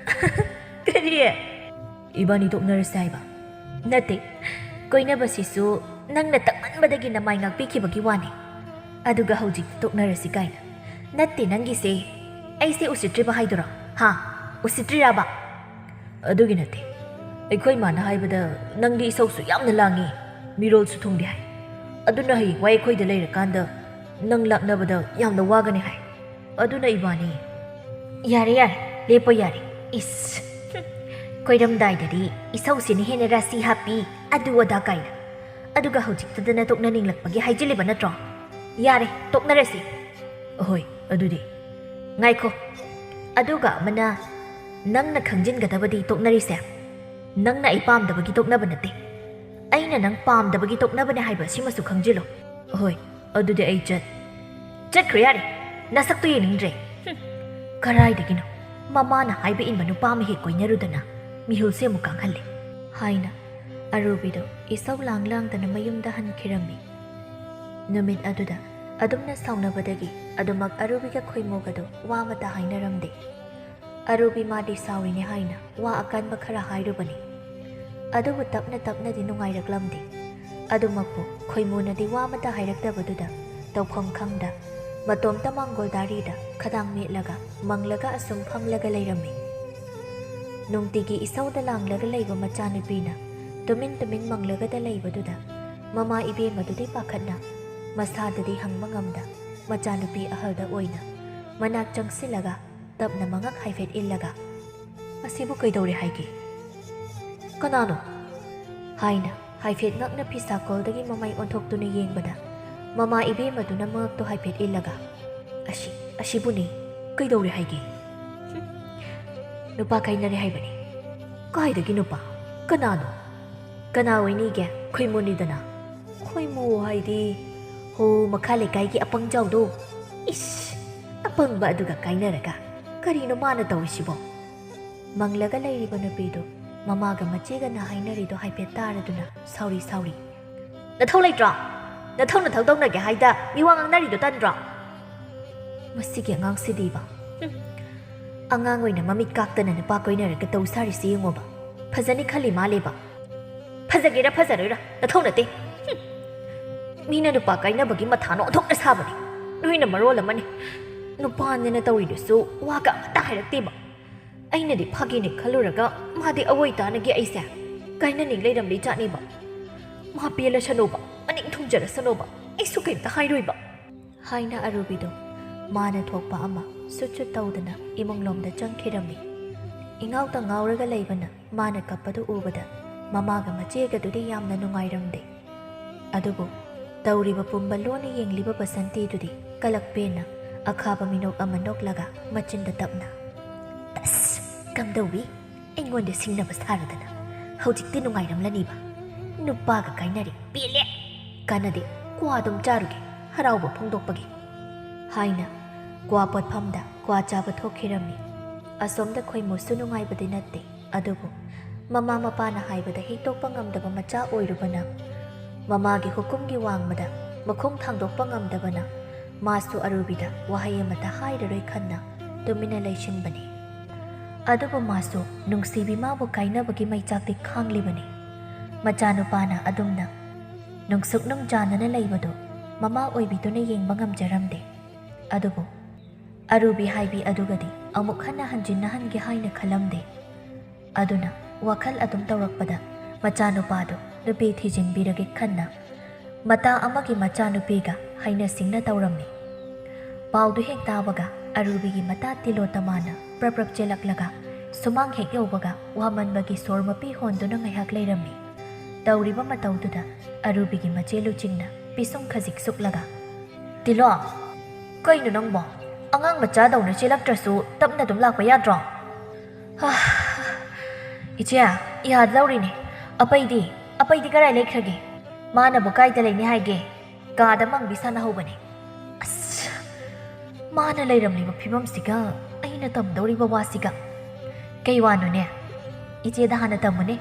"ꯀꯔꯤ? ꯏꯕꯥꯅꯤ ꯇꯣꯛꯅꯔꯁꯤ ꯍꯥꯏꯕ?" "ꯅꯠꯇꯦ, ꯀꯣꯏꯅꯕꯁꯤꯁꯨ ꯅꯪꯅ ꯇꯛꯃꯟꯕꯗꯒꯤ ꯅꯃꯥꯏ ꯉꯥꯛꯄꯤꯈꯤꯕꯒꯤ ꯋꯥꯅꯤ꯫ ꯑꯗꯨꯒ ꯍꯧꯖꯤꯛꯇꯤ ꯇꯣꯛꯅꯔꯁꯤ ꯀꯥꯏꯅ꯫ ꯅꯠꯇꯦ ꯅꯪꯒꯤꯁꯦ, ꯑꯩꯁꯦ ꯎꯁꯤꯠꯇ꯭ꯔꯤꯕ ꯍꯥꯏꯗꯨꯔꯣ? ꯍꯥ? ꯎꯁꯤꯠꯇ꯭ꯔꯤꯔꯕ?" "ꯑꯗꯨꯒꯤ ꯅꯠꯇꯦ꯫ ꯑꯩꯈꯣꯏ ꯃꯥꯅ ꯍꯥꯏꯕꯗ ꯅꯪꯗꯤ ꯏꯁꯧꯁꯨ ꯌꯥꯝꯅ ꯂꯥꯡꯉꯤ, ꯃꯤꯔꯣꯜꯁꯨ ꯊꯨꯡꯗꯦ ꯍꯥꯏ꯫ ꯑꯗꯨꯅ ꯍꯌꯦꯡꯋꯥꯏ ꯑꯩꯈꯣꯏꯗ ꯂꯩꯔꯀꯥꯟꯗ ꯅꯪ ꯂꯥꯛꯅꯕꯗ ꯌꯥꯝꯅ ꯋꯥꯒꯅꯤ ꯍꯥꯏ꯫ ꯑꯗꯨꯅ ꯏꯕꯥꯅꯤ꯫" "ꯌꯥꯔꯦ, ꯌꯥꯔꯦ, ꯂꯦꯞꯄꯣ ꯌꯥꯔꯦ꯫ ꯏꯁ, ꯍꯨꯝ, ꯀꯣꯏꯔꯝꯗꯥꯏꯗꯗꯤ ꯏꯁꯧꯁꯤꯅ ꯍꯦꯟꯅ ꯔꯥꯁꯤ ꯍꯥꯞꯄꯤ, ꯑꯗꯨ ꯑꯗꯥ ꯀꯥꯏꯅ꯫ ꯑꯗꯨꯒ ꯍꯧꯖꯤꯛꯇꯗꯅ ꯇꯣꯛꯅꯅꯤꯡꯂꯛꯄꯒꯤ ꯍꯥꯏꯖꯤꯜꯂꯤꯕ ꯅꯠꯇ꯭ꯔꯣ? ꯌꯥꯔꯦ, ꯇꯣꯛꯅꯔꯁꯤ꯫" "ꯑꯍꯣꯏ, ꯑꯗꯨꯗꯤ꯫" "ꯉꯥꯏꯈꯣ, ꯑꯗꯨꯒ ꯑꯃꯅ, ꯅꯪꯅ ꯈꯪꯖꯤꯟꯒꯗꯕꯗꯤ ꯇꯣꯛꯅꯔꯤꯁꯦ ꯅꯪꯅ ꯑꯩ ꯄꯥꯝꯗꯕꯒꯤ ꯇꯣꯛꯅꯕ ꯅꯠꯇꯦ, ꯑꯩꯅ ꯅꯪ ꯄꯥꯝꯗꯕꯒꯤ ꯇꯣꯛꯅꯕꯅꯦ ꯍꯥꯏꯕ ꯁꯤꯃꯁꯨ ꯈꯪꯖꯤꯜꯂꯣ꯫" "ꯑꯍꯣꯏ, ꯑꯗꯨꯗꯤ ꯑꯩ ꯆꯠ-" "ꯆꯠꯈ꯭ꯔꯣ ꯌꯥꯔꯦ, ꯅꯁꯛꯇꯨ ꯌꯦꯡꯅꯤꯡꯗ꯭ꯔꯦ꯫ ꯍꯨꯝ, ꯀꯔꯥꯏꯗꯒꯤꯅꯣ ꯃꯃꯥꯅ ꯍꯥꯏꯕ ꯏꯟꯕ ꯅꯨꯄꯥ ꯑꯃ ꯍꯦꯛ ꯀꯣꯏꯅꯔꯨꯗꯅ ꯃꯤꯍꯨꯜꯁꯦ ꯑꯃꯨꯛ ꯀꯥꯡꯍꯜꯂꯦ" ꯍꯥꯏꯅ ꯑꯔꯨꯕꯤꯗꯣ ꯏꯁꯧ ꯂꯥꯡ ꯂꯥꯡꯗꯅ ꯃꯌꯨꯝꯗ ꯍꯟꯈꯤꯔꯝꯃꯤ꯫ ꯅꯨꯃꯤꯠ ꯑꯗꯨꯗ ꯑꯗꯨꯝꯅ ꯁꯥꯎꯅꯕꯗꯒꯤ ꯑꯗꯨꯃꯛ ꯑꯔꯨꯕꯤꯒ ꯈꯣꯏꯃꯨꯒꯗꯣ ꯋꯥ ꯑꯃꯠꯇ ꯍꯥꯏꯅꯔꯝꯗꯦ꯫ ꯑꯔꯨꯕꯤ ꯃꯥꯗꯤ ꯁꯥꯎꯔꯤꯅꯦ ꯍꯥꯏꯅ ꯋꯥ ꯑꯀꯟꯕ ꯈꯔ ꯍꯥꯏꯔꯨꯕꯅꯤ꯫ ꯑꯗꯨꯕꯨ ꯇꯞꯅ ꯇꯞꯅꯗꯤ ꯅꯨꯡꯉꯥꯏꯔꯛꯂꯝꯗꯦ꯫ ꯑꯗꯨꯃꯛꯄꯨ ꯈꯣꯏꯃꯨꯅꯗꯤ ꯋꯥ ꯑꯃꯠꯇ ꯍꯥꯏꯔꯛꯇꯕꯗꯨꯗ ꯇꯧꯐꯝ ꯈꯪꯗ ꯃꯇꯣꯝꯇ ꯃꯥꯡꯒꯣꯜ ꯗꯥꯔꯤꯗ ꯈꯗꯥꯡ ꯃꯦꯠꯂꯒ ꯃꯪꯂꯒ ꯑꯁꯨꯝ ꯐꯝꯂꯒ ꯂꯩꯔꯝꯃꯤ꯫ ꯅꯨꯡꯇꯤꯒꯤ ꯏꯁꯧꯗ ꯂꯥꯡꯂꯒ ꯂꯩꯕ ꯃꯆꯥꯅꯨꯄꯤꯅ ꯇꯨꯃꯤꯟ ꯇꯨꯃꯤꯟ ꯃꯪꯂꯒꯗ ꯂꯩꯕꯗꯨꯗ ꯃꯃꯥ ꯏꯕꯦꯝꯃꯗꯨꯗꯤ ꯄꯥꯈꯠꯅ ꯃꯁꯥꯗꯗꯤ ꯍꯪꯕ ꯉꯝꯗ ꯃꯆꯥꯅꯨꯄꯤ ꯑꯍꯜꯗ ꯑꯣꯏꯅ ꯃꯅꯥꯛ ꯆꯪꯁꯤꯜꯂꯒ ꯇꯞꯅ ꯃꯉꯛ ꯍꯥꯏꯐꯦꯠ ꯏꯜꯂꯒ, "ꯑꯁꯤꯕꯨ ꯀꯩꯗꯧꯔꯦ ꯍꯥꯏꯒꯦ? ꯀꯅꯥꯅꯣ?" ꯍꯥꯏꯅ ꯍꯥꯏꯐꯦꯠ ꯉꯛꯅ ꯐꯤꯁꯥꯀꯣꯜꯗꯒꯤ ꯃꯃꯥꯏ ꯑꯣꯟꯊꯣꯛꯇꯨꯅ ꯌꯦꯡꯕꯗ ꯃꯃꯥ ꯏꯕꯦꯝꯃꯗꯨꯅ ꯃꯉꯛꯇꯣ ꯍꯥꯏꯐꯦꯠ ꯏꯜꯂꯒ, "ꯑꯁꯤ, ꯑꯁꯤꯕꯨꯅꯤ꯫ ꯀꯩꯗꯧꯔꯦ ꯍꯥꯏꯒꯦ?" "ꯍꯨꯝ, ꯅꯨꯄꯥ ꯀꯥꯏꯅꯔꯦ ꯍꯥꯏꯕꯅꯤ꯫ ꯀꯥꯏꯗꯒꯤ ꯅꯨꯄꯥ? ꯀꯅꯥꯅꯣ? ꯀꯅꯥ ꯑꯣꯏꯅꯤꯒꯦ? ꯈꯣꯏꯃꯨꯅꯤꯗꯅ꯫" "ꯈꯣꯏꯃꯨ ꯍꯥꯏꯗꯤ?" "ꯍꯣ, ꯃꯈꯥ ꯂꯩꯀꯥꯏꯒꯤ ꯑꯄꯪꯖꯥꯎꯗꯣ꯫" "ꯏꯁ, ꯑꯄꯪꯕ ꯑꯗꯨꯒ ꯀꯥꯏꯅꯔꯒ ꯀꯔꯤꯅꯣ ꯃꯥꯅ ꯇꯧꯔꯤꯁꯤꯕꯣ?" ꯃꯪꯂꯒ ꯂꯩꯔꯤꯕ ꯅꯨꯄꯤꯗꯨ ꯃꯃꯥꯒ ꯃꯆꯦꯒꯅ ꯍꯥꯏꯅꯔꯤꯗꯣ ꯍꯥꯏꯐꯦꯠ ꯇꯥꯔꯗꯨꯅ ꯁꯥꯎꯔꯤ ꯁꯥꯎꯔꯤ, "ꯅꯊꯧ ꯂꯩꯇ꯭ꯔꯣ? ꯅꯊꯧ ꯅꯊꯧ ꯇꯧꯅꯒꯦ ꯍꯥꯏꯗ ꯃꯤ ꯋꯥ ꯉꯥꯡꯅꯔꯤꯗꯣ ꯇꯟꯗ꯭ꯔꯣ?" "ꯃꯁꯤꯒꯤ ꯑꯉꯥꯡꯁꯤꯗꯤꯕ, ꯍꯨꯝ, ꯑꯉꯥꯡ ꯑꯣꯏꯅ ꯃꯃꯤꯠ ꯀꯥꯛꯇꯅ ꯅꯨꯄꯥ ꯀꯣꯏꯅꯔꯒ ꯇꯧ ꯁꯥꯔꯤꯁꯤ ꯌꯦꯡꯉꯣꯕ, ꯐꯖꯅꯤ ꯈꯜꯂꯤ ꯃꯥꯜꯂꯦꯕ꯫ ꯐꯖꯒꯦꯔꯥ ꯐꯖꯔꯣꯏꯔꯥ ꯅꯊꯧ ꯅꯠꯇꯦ꯫ ꯍꯨꯝ꯫ ꯃꯤꯅ ꯅꯨꯄꯥ ꯀꯥꯏꯅꯕꯒꯤ ꯃꯊꯥꯅ ꯑꯣꯟꯊꯣꯛꯅ ꯁꯥꯕꯅꯤ, ꯅꯣꯏꯅ ꯃꯔꯣꯜ ꯑꯃꯅꯤ꯫ ꯅꯨꯄꯥꯅꯦꯅ ꯇꯧꯔꯤꯗꯨꯁꯨ ꯋꯥꯒ ꯑꯃꯠꯇ ꯍꯥꯏꯔꯛꯇꯦꯕ꯫ ꯑꯩꯅꯗꯤ ꯐꯥꯒꯤꯅꯦ ꯈꯜꯂꯨꯔꯒ ꯃꯥꯗꯤ ꯑꯋꯣꯏ ꯇꯥꯅꯒꯤ ꯑꯩꯁꯦ ꯀꯥꯏꯅꯅꯤꯡ ꯂꯩꯔꯝꯂꯤ ꯖꯥꯠꯅꯦꯕ꯫ ꯃꯥ ꯄꯦꯜꯂꯁꯅꯣꯕ, ꯃꯅꯤꯡ ꯊꯨꯡꯖꯔꯁꯅꯣꯕ, ꯑꯩꯁꯨ ꯀꯩꯝꯇ ꯍꯥꯏꯔꯣꯏꯕ" ꯍꯥꯏꯅ ꯑꯔꯨꯕꯤꯗꯣ ꯃꯥꯅ ꯊꯣꯛꯄ ꯑꯃ ꯁꯨꯠ ꯁꯨꯠ ꯇꯧꯗꯅ ꯏꯃꯨꯡꯂꯣꯝꯗ ꯆꯪꯈꯤꯔꯝꯃꯤ꯫ ꯏꯉꯥꯎꯇ ꯉꯥꯎꯔꯒ ꯂꯩꯕꯅ ꯃꯥꯅ ꯀꯞꯄꯗꯨ ꯎꯕꯗ ꯃꯃꯥꯒ ꯃꯆꯦꯒꯗꯨꯗꯤ ꯌꯥꯝꯅ ꯅꯨꯡꯉꯥꯏꯔꯝꯗꯦ꯫ ꯑꯗꯨꯕꯨ ꯇꯧꯔꯤꯕ ꯄꯨꯝꯕ ꯂꯣꯟꯅ ꯌꯦꯡꯂꯤꯕ ꯕꯁꯟꯇꯤꯗꯨꯗꯤ ꯀꯂꯛ ꯄꯦꯟꯅ ꯑꯈꯥꯕ ꯃꯤꯅꯣꯛ ꯑꯃ ꯅꯣꯛꯂꯒ ꯃꯆꯤꯟꯗ ꯇꯞꯅ, "ꯇꯁ! ꯀꯝꯗꯧꯏ? ꯑꯩꯉꯣꯟꯗ ꯁꯤꯡꯅꯕ ꯁꯥꯔꯗꯅ꯫ ꯍꯧꯖꯤꯛꯇꯤ ꯅꯨꯡꯉꯥꯏꯔꯝꯂꯅꯤꯕ꯫ ꯅꯨꯄꯥꯒ ꯀꯥꯏꯅꯔꯦ, ꯄꯦꯜꯂꯦ!" "ꯀꯥꯟꯅꯗꯦ, ꯀ꯭ꯋꯥ ꯑꯗꯨꯝ ꯆꯥꯔꯨꯒꯦ, ꯍꯔꯥꯎꯕ ꯐꯣꯡꯗꯣꯛꯄꯒꯤ" ꯍꯥꯏꯅ ꯀ꯭ꯋꯥ ꯄꯣꯠꯐꯝꯗ ꯀ꯭ꯋꯥ ꯆꯥꯕ ꯊꯣꯛꯈꯤꯔꯝꯃꯤ꯫ ꯑꯁꯣꯝꯗ ꯈꯣꯏꯃꯨꯁꯨ ꯅꯨꯡꯉꯥꯏꯕꯗꯤ ꯅꯠꯇꯦ꯫ ꯑꯗꯨꯕꯨ ꯃꯃꯥ ꯃꯄꯥꯅ ꯍꯥꯏꯕꯗ ꯍꯤꯛꯇꯣꯛꯄ ꯉꯝꯗꯕ ꯃꯆꯥ ꯑꯣꯏꯔꯨꯕꯅ, ꯃꯃꯥꯒꯤ ꯍꯨꯀꯨꯝꯒꯤ ꯋꯥꯡꯃꯗ ꯃꯈꯣꯡ ꯊꯥꯡꯗꯣꯛꯄ ꯉꯝꯗꯕꯅ, ꯃꯥꯁꯨ ꯑꯔꯨꯕꯤꯗ ꯋꯥꯍꯩ ꯑꯃꯠꯇ ꯍꯥꯏꯔꯔꯣꯏ ꯈꯟꯅ ꯇꯨꯃꯤꯟꯅ ꯂꯩꯁꯤꯟꯕꯅꯤ꯫ ꯑꯗꯨꯕꯨ ꯃꯥꯁꯨ ꯅꯨꯡꯁꯤꯕꯤ ꯃꯥꯕꯨ ꯀꯥꯏꯅꯕꯒꯤ ꯃꯩꯆꯥꯛꯇꯤ ꯈꯥꯡꯂꯤꯕꯅꯤ꯫ ꯃꯆꯥꯅꯨꯄꯥꯅ ꯑꯗꯨꯝꯅ ꯅꯨꯡꯁꯨꯛ ꯅꯨꯡꯖꯥꯅꯅ ꯂꯩꯕꯗꯨ ꯃꯃꯥ ꯑꯣꯏꯕꯤꯗꯨꯅ ꯌꯦꯡꯕ ꯉꯝꯖꯔꯝꯗꯦ꯫ ꯑꯗꯨꯕꯨ ꯑꯔꯨꯕꯤ ꯍꯥꯏꯕꯤ ꯑꯗꯨꯒꯗꯤ ꯑꯃꯨꯛ ꯍꯟꯅ ꯍꯟꯖꯤꯟꯅꯍꯟꯒꯦ ꯍꯥꯏꯅ ꯈꯜꯂꯝꯗꯦ꯫ ꯑꯗꯨꯅ ꯋꯥꯈꯜ ꯑꯗꯨꯝ ꯇꯧꯔꯛꯄꯗ ꯃꯆꯥꯅꯨꯄꯥꯗꯨ ꯅꯨꯄꯤ ꯊꯤꯖꯤꯟꯕꯤꯔꯒꯦ ꯈꯟꯅ ꯃꯇꯥ ꯑꯃꯒꯤ ꯃꯆꯥꯅꯨꯄꯤꯒ ꯍꯩꯅ ꯁꯤꯡꯅ ꯇꯧꯔꯝꯃꯤ꯫ ꯄꯥꯎꯗꯨ ꯍꯦꯛ ꯇꯥꯕꯒ ꯑꯔꯨꯕꯤꯒꯤ ꯃꯇꯥ ꯇꯤꯂꯣꯇꯃꯥꯅ ꯄ꯭ꯔꯞ ꯄ꯭ꯔꯞ ꯆꯦꯜꯂꯛꯂꯒ ꯁꯨꯃꯥꯡ ꯍꯦꯛ ꯌꯧꯕꯒ ꯋꯥꯃꯟꯕꯒꯤ ꯁꯣꯔ ꯃꯄꯤ ꯍꯣꯟꯗꯨꯅ ꯉꯥꯏꯍꯥꯛ ꯂꯩꯔꯝꯃꯤ꯫ ꯇꯧꯔꯤꯕ ꯃꯇꯧꯗꯨꯗ ꯑꯔꯨꯕꯤꯒꯤ ꯃꯆꯦ ꯂꯨꯆꯤꯡꯅ ꯄꯤꯁꯨꯝ ꯈꯖꯤꯛ ꯁꯨꯛꯂꯒ, "ꯇꯤꯂꯣ, ꯀꯩꯅꯣ ꯅꯪꯕꯣ? ꯑꯉꯥꯡ ꯃꯆꯥꯗꯧꯅ ꯆꯦꯜꯂꯛꯇ꯭ꯔꯁꯨ ꯇꯞꯅ ꯑꯗꯨꯝ ꯂꯥꯛꯄ ꯌꯥꯗ꯭ꯔꯣ?" "ꯍꯥ, ꯏꯆꯦ, ꯌꯥꯗꯧꯔꯤꯅꯦ꯫ ꯑꯄꯩꯗꯤ, ꯑꯄꯩꯗꯤ ꯀꯔꯥꯏ ꯂꯩꯈ꯭ꯔꯒꯦ? ꯃꯥꯅꯕꯨ ꯀꯥꯏꯗ ꯂꯩꯅꯤ ꯍꯥꯏꯒꯦ? ꯀꯥꯗ ꯃꯪꯕꯤ ꯁꯥꯟꯅꯍꯧꯕꯅꯦ꯫ ꯑꯁ, ꯃꯥꯅ ꯂꯩꯔꯝꯂꯤꯕ ꯐꯤꯕꯝꯁꯤꯒ ꯑꯩꯅ ꯇꯝꯗꯧꯔꯤꯕ ꯋꯥꯁꯤꯒ꯫ ꯀꯩ ꯋꯥꯅꯣꯅꯦ? ꯏꯆꯦꯗ ꯍꯥꯟꯅ ꯇꯝꯃꯨꯅꯦ꯫"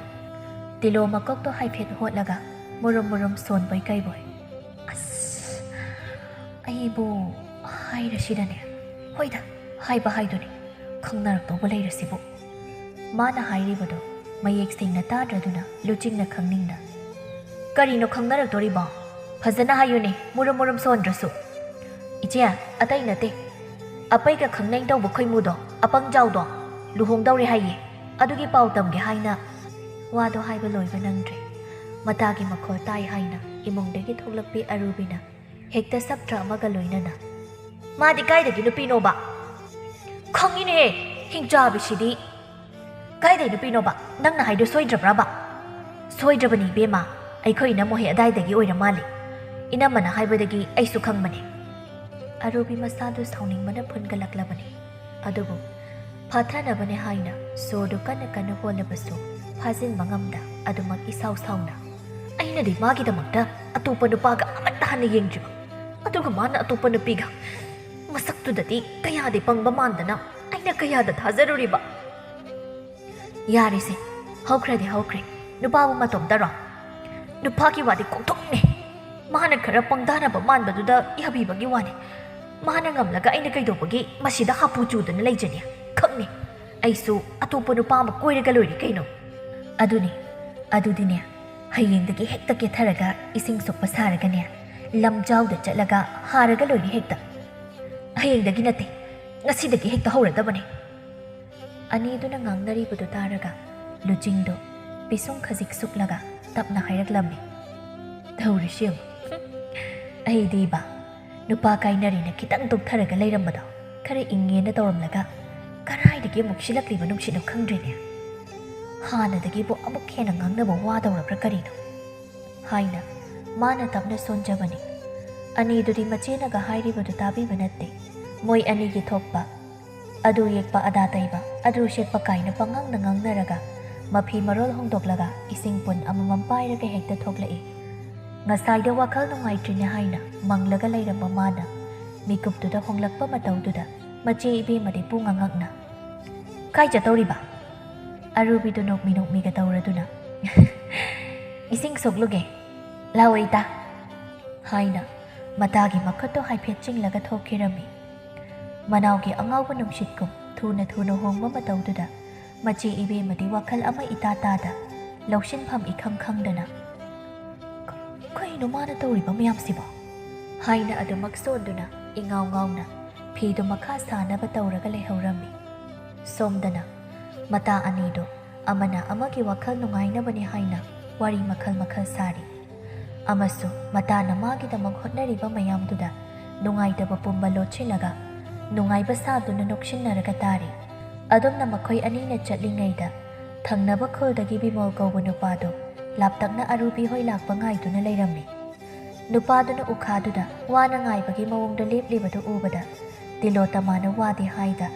ꯇꯤꯂꯣ ꯃꯀꯣꯛꯇꯣ ꯍꯥꯏꯐꯦꯠ ꯍꯣꯠꯂꯒ ꯃꯨꯔꯨꯝ ꯃꯨꯔꯨꯝ ꯁꯣꯟꯕꯣꯏ ꯀꯩꯕꯣꯏ꯫ "ꯑꯁ, ꯑꯩꯕꯨ ꯍꯥꯏꯔꯁꯤꯔꯅꯦ? ꯍꯣꯏꯗ, ꯍꯥꯏꯕ ꯍꯥꯏꯗꯨꯅꯤ, ꯈꯪꯅꯔꯛꯇꯧꯕ ꯂꯩꯔꯁꯤꯕꯨ꯫" ꯃꯥꯅ ꯍꯥꯏꯔꯤꯕꯗꯨ ꯃꯌꯦꯛ ꯁꯦꯡꯅ ꯇꯥꯗ꯭ꯔꯗꯨꯅ ꯂꯨꯆꯤꯡꯅ ꯈꯪꯅꯤꯡꯅ, "ꯀꯔꯤꯅꯣ ꯈꯪꯅꯔꯛꯇꯣꯔꯤꯕꯣ? ꯐꯖꯅ ꯍꯥꯏꯌꯨꯅꯦ, ꯃꯨꯔꯨꯝ ꯃꯨꯔꯨꯝ ꯁꯣꯟꯗ꯭ꯔꯁꯨ꯫" "ꯏꯆꯦ, ꯑꯇꯩ ꯅꯠꯇꯦ꯫ ꯑꯄꯩꯒ ꯈꯪꯅꯩ ꯇꯧꯕ ꯈꯣꯏꯃꯨꯗꯣ, ꯑꯄꯪ ꯖꯥꯎꯗꯣ, ꯂꯨꯍꯣꯡꯗꯧꯔꯦ ꯍꯥꯏꯌꯦ꯫ ꯑꯗꯨꯒꯤ ꯄꯥꯎ ꯇꯝꯒꯦ ꯍꯥꯏꯅ꯫" ꯋꯥꯗꯣ ꯍꯥꯏꯕ ꯂꯣꯏꯕ ꯅꯪꯗ꯭ꯔꯦ꯫ ꯃꯇꯥꯒꯤ ꯃꯈꯣꯜ ꯇꯥꯏ ꯍꯥꯏꯅ ꯏꯃꯨꯡꯗꯒꯤ ꯊꯣꯛꯂꯛꯄꯤ ꯑꯔꯨꯕꯤꯅ ꯍꯦꯛꯇ ꯁꯞꯇ꯭ꯔ ꯑꯃꯒ ꯂꯣꯏꯅꯅ, "ꯃꯥꯗꯤ ꯀꯥꯏꯗꯒꯤ ꯅꯨꯄꯤꯅꯣꯕ?" "ꯈꯪꯉꯤꯅꯦꯍꯦ, ꯍꯤꯡꯆꯥꯕꯤꯁꯤꯗꯤ꯫ ꯀꯥꯏꯗꯩ ꯅꯨꯄꯤꯅꯣꯕ? ꯅꯪꯅ ꯍꯥꯏꯗꯣ ꯁꯣꯏꯗ꯭ꯔꯕ꯭ꯔꯕ?" "ꯁꯣꯏꯗ꯭ꯔꯕꯅꯤ ꯏꯕꯦꯝꯃ, ꯑꯩꯈꯣꯏ ꯏꯅꯝꯃ ꯍꯣꯏ ꯑꯗꯥꯏꯗꯒꯤ ꯑꯣꯏꯔ ꯃꯥꯜꯂꯦ꯫ ꯏꯅꯝꯃꯅ ꯍꯥꯏꯕꯗꯒꯤ ꯑꯩꯁꯨ ꯈꯪꯕꯅꯦ꯫" ꯑꯔꯨꯕꯤ ꯃꯁꯥꯗꯨ ꯁꯥꯎꯅꯤꯡꯕꯅ ꯐꯨꯟꯒꯠꯂꯛꯂꯕꯅꯤ꯫ ꯑꯗꯨꯕꯨ ꯐꯥꯊꯅꯕꯅꯦ ꯍꯥꯏꯅ ꯁꯣꯔꯗꯨ ꯀꯟꯅ ꯀꯟꯅ ꯍꯣꯜꯂꯕꯁꯨ ꯐꯥꯖꯤꯟꯕ ꯉꯝꯗ ꯑꯗꯨꯃꯛ ꯏꯁꯥꯎ ꯁꯥꯎꯅ, "ꯑꯩꯅꯗꯤ ꯃꯥꯒꯤꯗꯃꯛꯇ ꯑꯇꯣꯞꯄ ꯅꯨꯄꯥꯒ ꯑꯃꯠꯇ ꯍꯟꯅ ꯌꯦꯡꯗ꯭ꯔꯤꯕ꯫ ꯑꯗꯨꯒ ꯃꯥꯅ ꯑꯇꯣꯞꯄ ꯅꯨꯄꯤꯒ꯫ ꯃꯁꯛꯇꯨꯗꯗꯤ ꯀꯌꯥꯗꯤ ꯄꯪꯕ ꯃꯥꯟꯗꯅ ꯑꯩꯅ ꯀꯌꯥꯗ ꯊꯥꯖꯔꯨꯔꯤꯕ?" "ꯌꯥꯔꯦꯁꯦ, ꯍꯧꯈ꯭ꯔꯗꯤ ꯍꯧꯈ꯭ꯔꯦ꯫ ꯅꯨꯄꯥꯕꯨ ꯃꯇꯣꯝꯇꯔꯣ? ꯅꯨꯄꯥꯒꯤ ꯋꯥꯗꯤ ꯀꯣꯛꯊꯣꯛꯅꯦ꯫ ꯃꯥꯅ ꯈꯔ ꯄꯪꯊꯅꯕ ꯃꯥꯟꯕꯗꯨꯗ ꯌꯥꯕꯤꯕꯒꯤ ꯋꯥꯅꯤ꯫ ꯃꯥꯅ ꯉꯝꯂꯒ ꯑꯩꯅ ꯀꯩꯗꯧꯕꯒꯤ ꯃꯁꯤꯗ ꯍꯥꯄꯨ ꯆꯨꯗꯨꯅ ꯂꯩꯖꯅꯤ? ꯈꯪꯅꯤ꯫ ꯑꯩꯁꯨ ꯑꯇꯣꯞꯄ ꯅꯨꯄꯥ ꯑꯃ ꯀꯣꯏꯔꯒ ꯂꯣꯏꯔꯦ ꯀꯩꯅꯣ?" "ꯑꯗꯨꯅꯤ, ꯑꯗꯨꯗꯤꯅꯦ, ꯍꯌꯦꯡꯗꯒꯤ ꯍꯦꯛꯇ ꯀꯦꯊꯔꯒ ꯏꯁꯤꯡ ꯁꯣꯛꯄ ꯁꯥꯔꯒꯅꯦ, ꯂꯝꯖꯥꯎꯗ ꯆꯠꯂꯒ ꯍꯥꯔꯒ ꯂꯣꯏꯔꯦ ꯍꯦꯛꯇ꯫ ꯍꯌꯦꯡꯗꯒꯤ ꯅꯠꯇꯦ, ꯉꯁꯤꯗꯒꯤ ꯍꯦꯛꯇ ꯍꯧꯔꯗꯕꯅꯦ꯫" ꯑꯅꯤꯗꯨꯅ ꯉꯥꯡꯅꯔꯤꯕꯗꯨ ꯇꯥꯔꯒ ꯂꯨꯆꯤꯡꯗꯣ ꯄꯤꯁꯨꯝ ꯈꯖꯤꯛ ꯁꯨꯛꯂꯒ ꯇꯞꯅ ꯍꯥꯏꯔꯛꯂꯝꯃꯤ, "ꯇꯧꯔꯤꯁꯤ ꯌꯦꯡꯉꯨ꯫ ꯑꯩꯗꯤ ꯏꯕꯥ, ꯅꯨꯄꯥ ꯀꯥꯏꯅꯔꯦꯅ ꯈꯤꯇꯪ ꯇꯣꯛꯊꯔꯒ ꯂꯩꯔꯝꯕꯗꯣ ꯈꯔ ꯏꯪꯉꯦꯅ ꯇꯧꯔꯝꯂꯒ ꯀꯔꯥꯏꯗꯒꯤ ꯑꯃꯨꯛ ꯁꯤꯜꯂꯛꯂꯤꯕ ꯅꯨꯡꯁꯤꯠꯅꯣ ꯈꯪꯗ꯭ꯔꯦꯅꯦ꯫ ꯍꯥꯟꯅꯗꯒꯤꯕꯨ ꯑꯃꯨꯛ ꯍꯦꯟꯅ ꯉꯥꯡꯅꯕ ꯋꯥꯗꯧꯔꯕ꯭ꯔꯥ ꯀꯔꯤꯅꯣ?" ꯍꯥꯏꯅ ꯃꯥꯅ ꯇꯞꯅ ꯁꯣꯟꯖꯕꯅꯤ꯫ ꯑꯅꯤꯗꯨꯗꯤ ꯃꯆꯦꯅꯒ ꯍꯥꯏꯔꯤꯕꯗꯨ ꯇꯥꯕꯤꯕ ꯅꯠꯇꯦ꯫ ꯃꯣꯏ ꯑꯅꯤꯒꯤ ꯊꯣꯛꯄ, ꯑꯗꯨ ꯌꯦꯛꯄ, ꯑꯗꯥ ꯇꯩꯕ, ꯑꯗꯨ ꯁꯦꯠꯄ ꯀꯥꯏꯅ ꯄꯉꯥꯡꯗ ꯉꯥꯡꯅꯔꯒ, ꯃꯐꯤ ꯃꯔꯣꯜ ꯍꯣꯡꯗꯣꯛꯂꯒ ꯏꯁꯤꯡ ꯄꯨꯟ ꯑꯃꯃꯝ ꯄꯥꯏꯔꯒ ꯍꯦꯛꯇ ꯊꯣꯛꯂꯛꯏ꯫ ꯉꯁꯥꯏꯗ ꯋꯥꯈꯜ ꯅꯨꯡꯉꯥꯏꯇ꯭ꯔꯤꯅꯦ ꯍꯥꯏꯅ ꯃꯪꯂꯒ ꯂꯩꯔꯝꯕ ꯃꯥꯅ ꯃꯤꯀꯨꯞꯇꯨꯗ ꯍꯣꯡꯂꯛꯄ ꯃꯇꯧꯗꯨꯗ ꯃꯆꯦ ꯏꯕꯦꯝꯃꯗꯤ ꯄꯨꯡꯉꯉꯛꯅ, "ꯀꯥꯏ ꯆꯠꯇꯧꯔꯤꯕ?" ꯑꯔꯨꯕꯤꯗꯨ ꯅꯣꯛꯃꯤ ꯅꯣꯛꯃꯤꯒ ꯇꯧꯔꯗꯨꯅ, "ꯏꯁꯤꯡ ꯁꯣꯛꯂꯨꯒꯦ, ꯂꯥꯛꯑꯣ ꯏꯇꯥ," ꯍꯥꯏꯅ ꯃꯇꯥꯒꯤ ꯃꯈꯨꯠꯇꯣ ꯍꯥꯏꯐꯦꯠ ꯆꯤꯡꯂꯒ ꯊꯣꯛꯈꯤꯔꯝꯃꯤ꯫ ꯃꯅꯥꯎꯒꯤ ꯑꯉꯥꯎꯕ ꯅꯨꯡꯁꯤꯠꯀꯨꯝ ꯊꯨꯅ ꯊꯨꯅ ꯍꯣꯡꯕ ꯃꯇꯧꯗꯨꯗ ꯃꯆꯦ ꯏꯕꯦꯝꯃꯗꯤ ꯋꯥꯈꯜ ꯑꯃ ꯏꯇꯥ ꯇꯥꯗ, ꯂꯧꯁꯤꯟꯐꯝ ꯏꯈꯪ ꯈꯪꯗꯅ, "ꯀ-, ꯀꯩꯅꯣ ꯃꯥꯅ ꯇꯧꯔꯤꯕ ꯃꯌꯥꯝꯁꯤꯕꯣ?" ꯍꯥꯏꯅ ꯑꯗꯨꯃꯛ ꯁꯣꯟꯗꯨꯅ ꯏꯉꯥꯎ ꯉꯥꯎꯅ ꯐꯤꯗꯨ ꯃꯈꯥ ꯁꯥꯅꯕ ꯇꯧꯔꯒ ꯂꯩꯍꯧꯔꯝꯃꯤ꯫ ꯁꯣꯝꯗꯅ ꯃꯇꯥ ꯑꯅꯤꯗꯨ ꯑꯃꯅ ꯑꯃꯒꯤ ꯋꯥꯈꯜ ꯅꯨꯡꯉꯥꯏꯅꯕꯅꯤ ꯍꯥꯏꯅ ꯋꯥꯔꯤ ꯃꯈꯜ ꯃꯈꯜ ꯁꯥꯔꯤ꯫ ꯑꯃꯁꯨ ꯃꯇꯥꯅ ꯃꯥꯒꯤꯗꯃꯛ ꯍꯣꯠꯅꯔꯤꯕ ꯃꯌꯥꯝꯗꯨꯗ ꯅꯨꯡꯉꯥꯏꯇꯕ ꯄꯨꯝꯕ ꯂꯣꯠꯁꯤꯜꯂꯒ ꯅꯨꯡꯉꯥꯏꯕ ꯁꯥꯗꯨꯅ ꯅꯣꯛꯁꯤꯟꯅꯔꯒ ꯇꯥꯔꯤ꯫ ꯑꯗꯨꯝꯅ ꯃꯈꯣꯏ ꯑꯅꯤꯅ ꯆꯠꯂꯤꯉꯩꯗ ꯊꯪꯅꯕ ꯈꯨꯜꯗꯒꯤ ꯕꯤꯃꯣꯜ ꯀꯧꯕ ꯅꯨꯄꯥꯗꯨ ꯂꯥꯞꯇꯛꯅ ꯑꯔꯨꯕꯤ ꯍꯣꯏ ꯂꯥꯛꯄ ꯉꯥꯏꯗꯨꯅ ꯂꯩꯔꯝꯃꯤ꯫ ꯅꯨꯄꯥꯗꯨꯅ ꯎꯈꯥꯗꯨꯗ ꯋꯥꯅ ꯉꯥꯏꯕꯒꯤ ꯃꯑꯣꯡꯗ ꯂꯦꯞꯂꯤꯕꯗꯨ ꯎꯕꯗ ꯇꯤꯂꯣꯇꯃꯥꯅ ꯋꯥꯗꯤ ꯍꯥꯏꯗ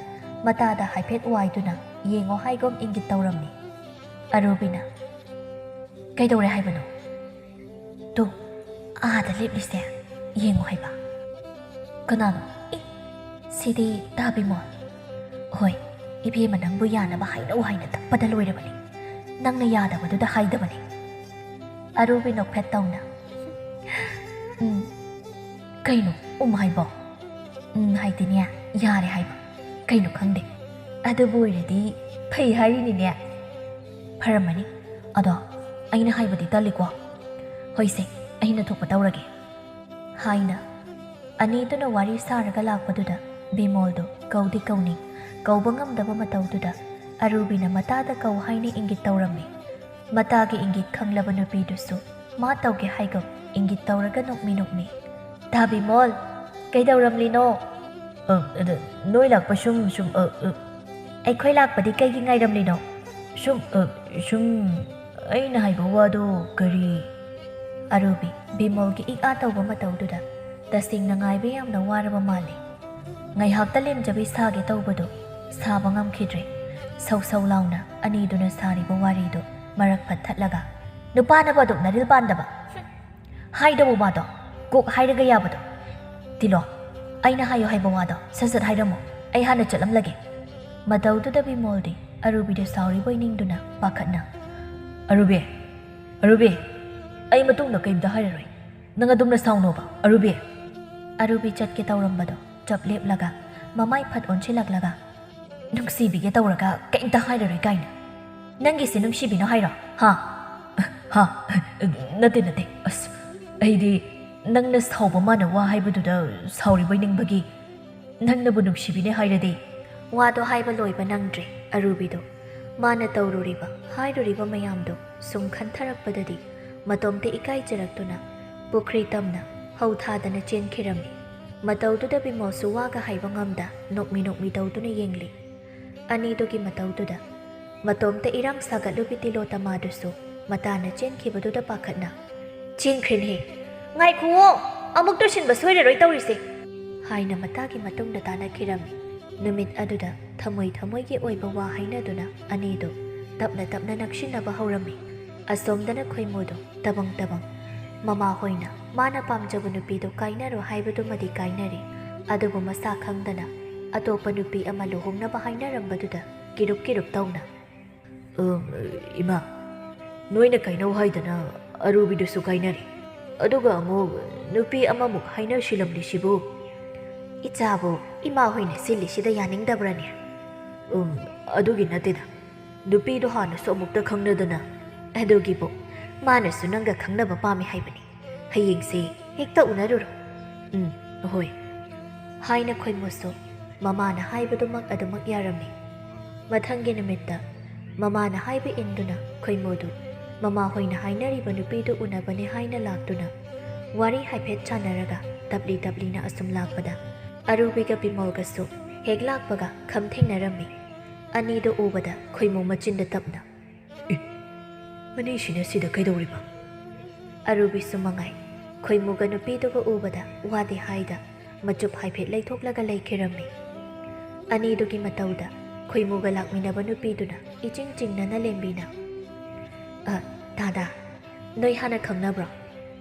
ꯃꯇꯥꯗ ꯍꯥꯏꯐꯦꯠ ꯋꯥꯏꯗꯨꯅ ꯌꯦꯡꯉꯣ ꯍꯥꯏꯒꯨꯝ ꯏꯪꯒꯤꯠ ꯇꯧꯔꯝꯃꯤ꯫ ꯑꯔꯨꯕꯤꯅ, "ꯀꯩꯗꯧꯔꯦ ꯍꯥꯏꯕꯅꯣ?" "ꯇꯨ, ꯑꯥꯗ ꯂꯦꯞꯂꯤꯁꯦ ꯌꯦꯡꯉꯣ ꯍꯥꯏꯕ꯫" "ꯀꯅꯥꯅꯣ?" "ꯑꯦ, ꯁꯤꯗꯤ ꯇꯥ ꯕꯤꯃꯣꯜ꯫" "ꯍꯣꯏ, "ꯏꯕꯦꯝꯃ, ꯅꯪꯕꯨ ꯌꯥꯅꯕ ꯍꯥꯏꯅꯧ ꯍꯥꯏꯅ ꯇꯞꯄꯗ ꯂꯣꯏꯔꯕꯅꯤ꯫ ꯅꯪꯅ ꯌꯥꯗꯕꯗꯨꯗ ꯍꯥꯏꯗꯕꯅꯤ꯫" ꯑꯔꯨꯕꯤ ꯅꯣꯛꯐꯦꯠ ꯇꯧꯅ, "ꯎꯝ, ꯀꯩꯅꯣ ꯎꯝ ꯍꯥꯏꯕꯣ?" "ꯎꯝ ꯍꯥꯏꯗꯤꯅꯦ, ꯌꯥꯔꯦ ꯍꯥꯏꯕ꯫ ꯀꯩꯅꯣ ꯈꯪꯗꯦ꯫ ꯑꯗꯨꯕꯨ ꯑꯣꯏꯔꯗꯤ ꯐꯩ ꯍꯥꯏꯔꯤꯅꯤꯅꯦ꯫" "ꯐꯔꯝꯃꯅꯤ꯫ ꯑꯗꯣ ꯑꯩꯅ ꯍꯥꯏꯕꯗꯤ ꯇꯜꯂꯤꯀꯣ꯫" "ꯍꯣꯏꯁꯦ, ꯑꯩꯅ ꯊꯣꯛꯄ ꯇꯧꯔꯒꯦ," ꯍꯥꯏꯅ ꯑꯅꯤꯗꯨꯅ ꯋꯥꯔꯤ ꯁꯥꯔꯒ ꯂꯥꯛꯄꯗꯨꯗ ꯕꯤꯃꯣꯜꯗꯨ ꯀꯧꯗꯤ ꯀꯧꯅꯤꯡ, ꯀꯧꯕ ꯉꯝꯗꯕ ꯃꯇꯧꯗꯨꯗ ꯑꯔꯨꯕꯤꯅ ꯃꯇꯥꯗ ꯀꯧ ꯍꯥꯏꯅ ꯏꯪꯒꯤꯠ ꯇꯧꯔꯝꯃꯤ꯫ ꯃꯇꯥꯒꯤ ꯏꯪꯒꯤꯠ ꯈꯪꯂꯕ ꯅꯨꯄꯤꯗꯨꯁꯨ ꯃꯥ ꯇꯧꯒꯦ ꯍꯥꯏꯒꯨꯝ ꯏꯪꯒꯤꯠ ꯇꯧꯔꯒ ꯅꯣꯛꯃꯤ ꯅꯣꯛꯃꯤ, "ꯇꯥ ꯕꯤꯃꯣꯜ, ꯀꯩꯗꯧꯔꯝꯂꯤꯅꯣ?" "ꯑ, ꯑꯗ, ꯅꯣꯏ ꯂꯥꯛꯄ ꯁꯨꯝ, ꯁꯨꯝ, ꯑ, ꯑ, ꯑꯩꯈꯣꯏ ꯂꯥꯛꯄꯗꯤ ꯀꯩꯒꯤ ꯉꯥꯏꯔꯝꯂꯤꯅꯣ?" "ꯁꯨꯝ, ꯑ, ꯁꯨꯝ, ꯑꯩꯅ ꯍꯥꯏꯕ ꯋꯥꯗꯣ ꯀꯔꯤ?" ꯑꯔꯨꯕꯤ ꯕꯤꯃꯣꯜꯒꯤ ꯏꯛ ꯑꯥ ꯇꯧꯕ ꯃꯇꯧꯗꯨꯗ ꯇꯁꯦꯡꯅ ꯉꯥꯏꯕ ꯌꯥꯝꯅ ꯋꯥꯔꯕ ꯃꯥꯜꯂꯤ꯫ ꯉꯥꯏꯍꯥꯛꯇ ꯂꯦꯝꯖꯕꯤ ꯁꯥꯒꯦ ꯇꯧꯕꯗꯨ ꯁꯥꯕ ꯉꯝꯈꯤꯗ꯭ꯔꯦ꯫ ꯁꯧ ꯁꯧ ꯂꯥꯎꯅ ꯑꯅꯤꯗꯨꯅ ꯁꯥꯔꯤꯕ ꯋꯥꯔꯤꯗꯨ ꯃꯔꯛ ꯐꯠ ꯊꯠꯂꯒ, "ꯅꯨꯄꯥꯅꯕꯨ ꯑꯗꯨꯛ ꯅꯔꯤꯜ ꯄꯥꯟꯗꯕ꯫ ꯍꯥꯏꯗꯧꯕ ꯋꯥꯗꯣ ꯀꯣꯛ ꯍꯥꯏꯔꯒ ꯌꯥꯕꯗꯣ꯫ ꯇꯤꯂꯣ, ꯑꯩꯅ ꯍꯥꯏꯌꯣ ꯍꯥꯏꯕ ꯋꯥꯗꯣ ꯁꯠ ꯁꯠ ꯍꯥꯏꯔꯝꯃꯣ꯫ ꯑꯩ ꯍꯥꯟꯅ ꯆꯠꯂꯝꯂꯒꯦ꯫" ꯃꯇꯧꯗꯨꯗ ꯕꯤꯃꯣꯜꯗꯤ ꯑꯔꯨꯕꯤꯗ ꯁꯥꯎꯔꯤꯕꯣꯏ ꯅꯤꯡꯗꯨꯅ ꯄꯥꯈꯠꯅ, "ꯑꯔꯨꯕꯤ, ꯑꯔꯨꯕꯤ, ꯑꯩ ꯃꯇꯨꯡꯗ ꯀꯩꯝꯇ ꯍꯥꯏꯔꯔꯣꯏ꯫ ꯅꯪ ꯑꯗꯨꯝꯅ ꯁꯥꯎꯅꯣꯕ, ꯑꯔꯨꯕꯤ꯫" ꯑꯔꯨꯕꯤ ꯆꯠꯀꯦ ꯇꯧꯔꯝꯕꯗꯣ ꯆꯞ ꯂꯦꯞꯂꯒ ꯃꯃꯥꯏ ꯐꯠ ꯑꯣꯟꯁꯤꯜꯂꯛꯂꯒ, "ꯅꯨꯡꯁꯤꯕꯤꯒꯦ ꯇꯧꯔꯒ ꯀꯩꯝꯇ ꯍꯥꯏꯔꯔꯣꯏ ꯀꯥꯏꯅ꯫ ꯅꯪꯒꯤꯁꯦ ꯅꯨꯡꯁꯤꯕꯤꯅꯣ ꯍꯥꯏꯔꯣ? ꯍꯥ?" "ꯍꯥ? ꯅꯠꯇꯦ, ꯅꯠꯇꯦ꯫ ꯑꯁ, ꯑꯩꯗꯤ ꯅꯪꯅ ꯁꯥꯎꯕ ꯃꯥꯅ ꯋꯥ ꯍꯥꯏꯕꯗꯨꯗ ꯁꯥꯎꯔꯤꯕꯣꯏ ꯅꯤꯡꯕꯒꯤ꯫ ꯅꯪꯅꯕꯨ ꯅꯨꯡꯁꯤꯕꯤꯅꯦ ꯍꯥꯏꯔꯗꯤ꯫" ꯋꯥꯗꯣ ꯍꯥꯏꯕ ꯂꯣꯏꯕ ꯅꯪꯗ꯭ꯔꯦ ꯑꯔꯨꯕꯤꯗꯣ꯫ ꯃꯥꯅ ꯇꯧꯔꯨꯔꯤꯕ, ꯍꯥꯏꯔꯨꯔꯤꯕ ꯃꯌꯥꯝꯗꯣ ꯁꯨꯝ ꯈꯟꯊꯔꯛꯄꯗꯗꯤ ꯃꯇꯣꯝꯇ ꯏꯀꯥꯏꯖꯔꯛꯇꯨꯅ ꯄꯨꯈ꯭ꯔꯤ ꯇꯝꯅ ꯍꯧ ꯊꯥꯗꯅ ꯆꯦꯟꯈꯤꯔꯝꯃꯤ꯫ ꯃꯇꯧꯗꯨꯗ ꯕꯤꯃꯣꯜꯁꯨ ꯋꯥꯒ ꯍꯥꯏꯕ ꯉꯝꯗ ꯅꯣꯛꯃꯤ ꯅꯣꯛꯃꯤ ꯇꯧꯗꯨꯅ ꯌꯦꯡꯂꯤ꯫ ꯑꯅꯤꯗꯨꯒꯤ ꯃꯇꯧꯗꯨꯗ ꯃꯇꯣꯝꯇ ꯏꯔꯥꯡ ꯁꯥꯒꯠꯂꯨꯕꯤ ꯇꯤꯂꯣꯇꯃꯥꯗꯨꯁꯨ ꯃꯇꯥꯅ ꯆꯦꯟꯈꯤꯕꯗꯨꯗ ꯄꯥꯈꯠꯅ, "ꯆꯦꯟꯈ꯭ꯔꯦꯅꯦꯍꯦ! ꯉꯥꯏꯈꯨꯑꯣ! ꯑꯃꯨꯛ ꯇꯨꯁꯤꯟꯕ ꯁꯣꯏꯔꯔꯣꯏ ꯇꯧꯔꯤꯁꯦ!" ꯍꯥꯏꯅ ꯃꯇꯥꯒꯤ ꯃꯇꯨꯡꯗ ꯇꯥꯅꯈꯤꯔꯝꯃꯤ꯫ ꯅꯨꯃꯤꯠ ꯑꯗꯨꯗ ꯊꯃꯣꯏ ꯊꯃꯣꯏꯒꯤ ꯑꯣꯏꯕ ꯋꯥ ꯍꯥꯏꯅꯗꯨꯅ ꯑꯅꯤꯗꯨ ꯇꯞꯅ ꯇꯞꯅ ꯅꯛꯁꯤꯟꯅꯕ ꯍꯧꯔꯝꯃꯤ꯫ ꯑꯁꯣꯝꯗꯅ ꯈꯣꯏꯃꯨꯗꯣ ꯇꯕꯪ ꯇꯕꯪ꯫ ꯃꯃꯥ ꯍꯣꯏꯅ ꯃꯥꯅ ꯄꯥꯝꯖꯕ ꯅꯨꯄꯤꯗꯣ ꯀꯥꯏꯅꯔꯣ ꯍꯥꯏꯕꯗꯨꯃꯗꯤ ꯀꯥꯏꯅꯔꯤ, ꯑꯗꯨꯕꯨ ꯃꯁꯥ ꯈꯪꯗꯅ ꯑꯇꯣꯞꯄ ꯅꯨꯄꯤ ꯑꯃ ꯂꯨꯍꯣꯡꯅꯕ ꯍꯥꯏꯅꯔꯝꯕꯗꯨꯗ ꯀꯤꯔꯨꯞ ꯀꯤꯔꯨꯞ ꯇꯧꯅ, "ꯎꯝ, ꯏꯃꯥ, ꯅꯣꯏꯅ ꯀꯩꯅꯧ ꯍꯥꯏꯗꯅ ꯑꯔꯨꯕꯤꯗꯨꯁꯨ ꯀꯥꯏꯅꯔꯦ, ꯑꯗꯨꯒ ꯑꯃꯨꯛ ꯅꯨꯄꯤ ꯑꯃꯃꯨꯛ ꯍꯥꯏꯅꯁꯤꯜꯂꯝꯂꯤꯁꯤꯕꯨ?" "ꯏꯆꯥꯕꯨ ꯏꯃꯥ ꯍꯣꯏꯅ ꯁꯤꯜꯂꯤꯁꯤꯗ ꯌꯥꯅꯤꯡꯗꯕ꯭ꯔꯅꯦ?" "ꯎꯝ, ꯑꯗꯨꯒꯤ ꯅꯠꯇꯦꯗ, ꯅꯨꯄꯤꯗꯣ ꯍꯥꯟꯅꯁꯨ ꯑꯃꯨꯛꯇ ꯈꯪꯅꯗꯅ꯫" "ꯑꯗꯨꯒꯤꯕꯨ ꯃꯥꯅꯁꯨ ꯅꯪꯒ ꯈꯪꯅꯕ ꯄꯥꯝꯃꯤ ꯍꯥꯏꯕꯅꯤ꯫ ꯍꯌꯦꯡꯁꯦ ꯍꯦꯛꯇ ꯎꯅꯔꯨꯔꯣ꯫" "ꯎꯝ, ꯍꯣꯏ," ꯍꯥꯏꯅ ꯈꯣꯏꯃꯨꯁꯨ ꯃꯃꯥꯅ ꯍꯥꯏꯕꯗꯨꯃꯛ ꯑꯗꯨꯃꯛ ꯌꯥꯔꯝꯃꯤ꯫ ꯃꯊꯪꯒꯤ ꯅꯨꯃꯤꯠꯇ ꯃꯃꯥꯅ ꯍꯥꯏꯕ ꯏꯟꯗꯨꯅ ꯈꯣꯏꯃꯨꯗꯨ ꯃꯃꯥ ꯍꯣꯏꯅ ꯍꯥꯏꯅꯔꯤꯕ ꯅꯨꯄꯤꯗꯨ ꯎꯅꯕꯅꯤ ꯍꯥꯏꯅ ꯂꯥꯛꯇꯨꯅ ꯋꯥꯔꯤ ꯍꯥꯏꯐꯦꯠ ꯁꯥꯟꯅꯔꯒ ꯇꯞꯂꯤ ꯇꯞꯂꯤꯅ ꯑꯁꯨꯝ ꯂꯥꯛꯄꯗ ꯑꯔꯨꯕꯤꯒ ꯕꯤꯃꯣꯜꯒꯁꯨ ꯍꯦꯛ ꯂꯥꯛꯄꯒ ꯈꯝ ꯊꯦꯡꯅꯔꯝꯃꯤ꯫ ꯑꯅꯤꯗꯨ ꯎꯕꯗ ꯈꯣꯏꯃꯨ ꯃꯆꯤꯟꯗ ꯇꯞꯅ, "ꯑꯦ, ꯃꯅꯤꯁꯤꯅ ꯁꯤꯗ ꯀꯩꯗꯧꯔꯤꯕ?" ꯑꯔꯨꯕꯤꯁꯨ ꯃꯉꯥꯏ ꯈꯣꯏꯃꯨꯒ ꯅꯨꯄꯤꯗꯨꯒ ꯎꯕꯗ ꯋꯥꯗꯤ ꯍꯥꯏꯗ ꯃꯆꯨꯞ ꯍꯥꯏꯐꯦꯠ ꯂꯩꯊꯣꯛꯂꯒ ꯂꯩꯈꯤꯔꯝꯃꯤ꯫ ꯑꯅꯤꯗꯨꯒꯤ ꯃꯇꯧꯗ ꯈꯣꯏꯃꯨꯒ ꯂꯥꯛꯃꯤꯟꯅꯕ ꯅꯨꯄꯤꯗꯨꯅ ꯏꯆꯤꯡ ꯆꯤꯡꯅꯅ ꯂꯦꯝꯕꯤꯅ, "ꯑ, ꯗꯥꯗꯥ, ꯅꯣꯏ ꯍꯥꯟꯅ ꯈꯪꯅꯕ꯭ꯔꯣ?"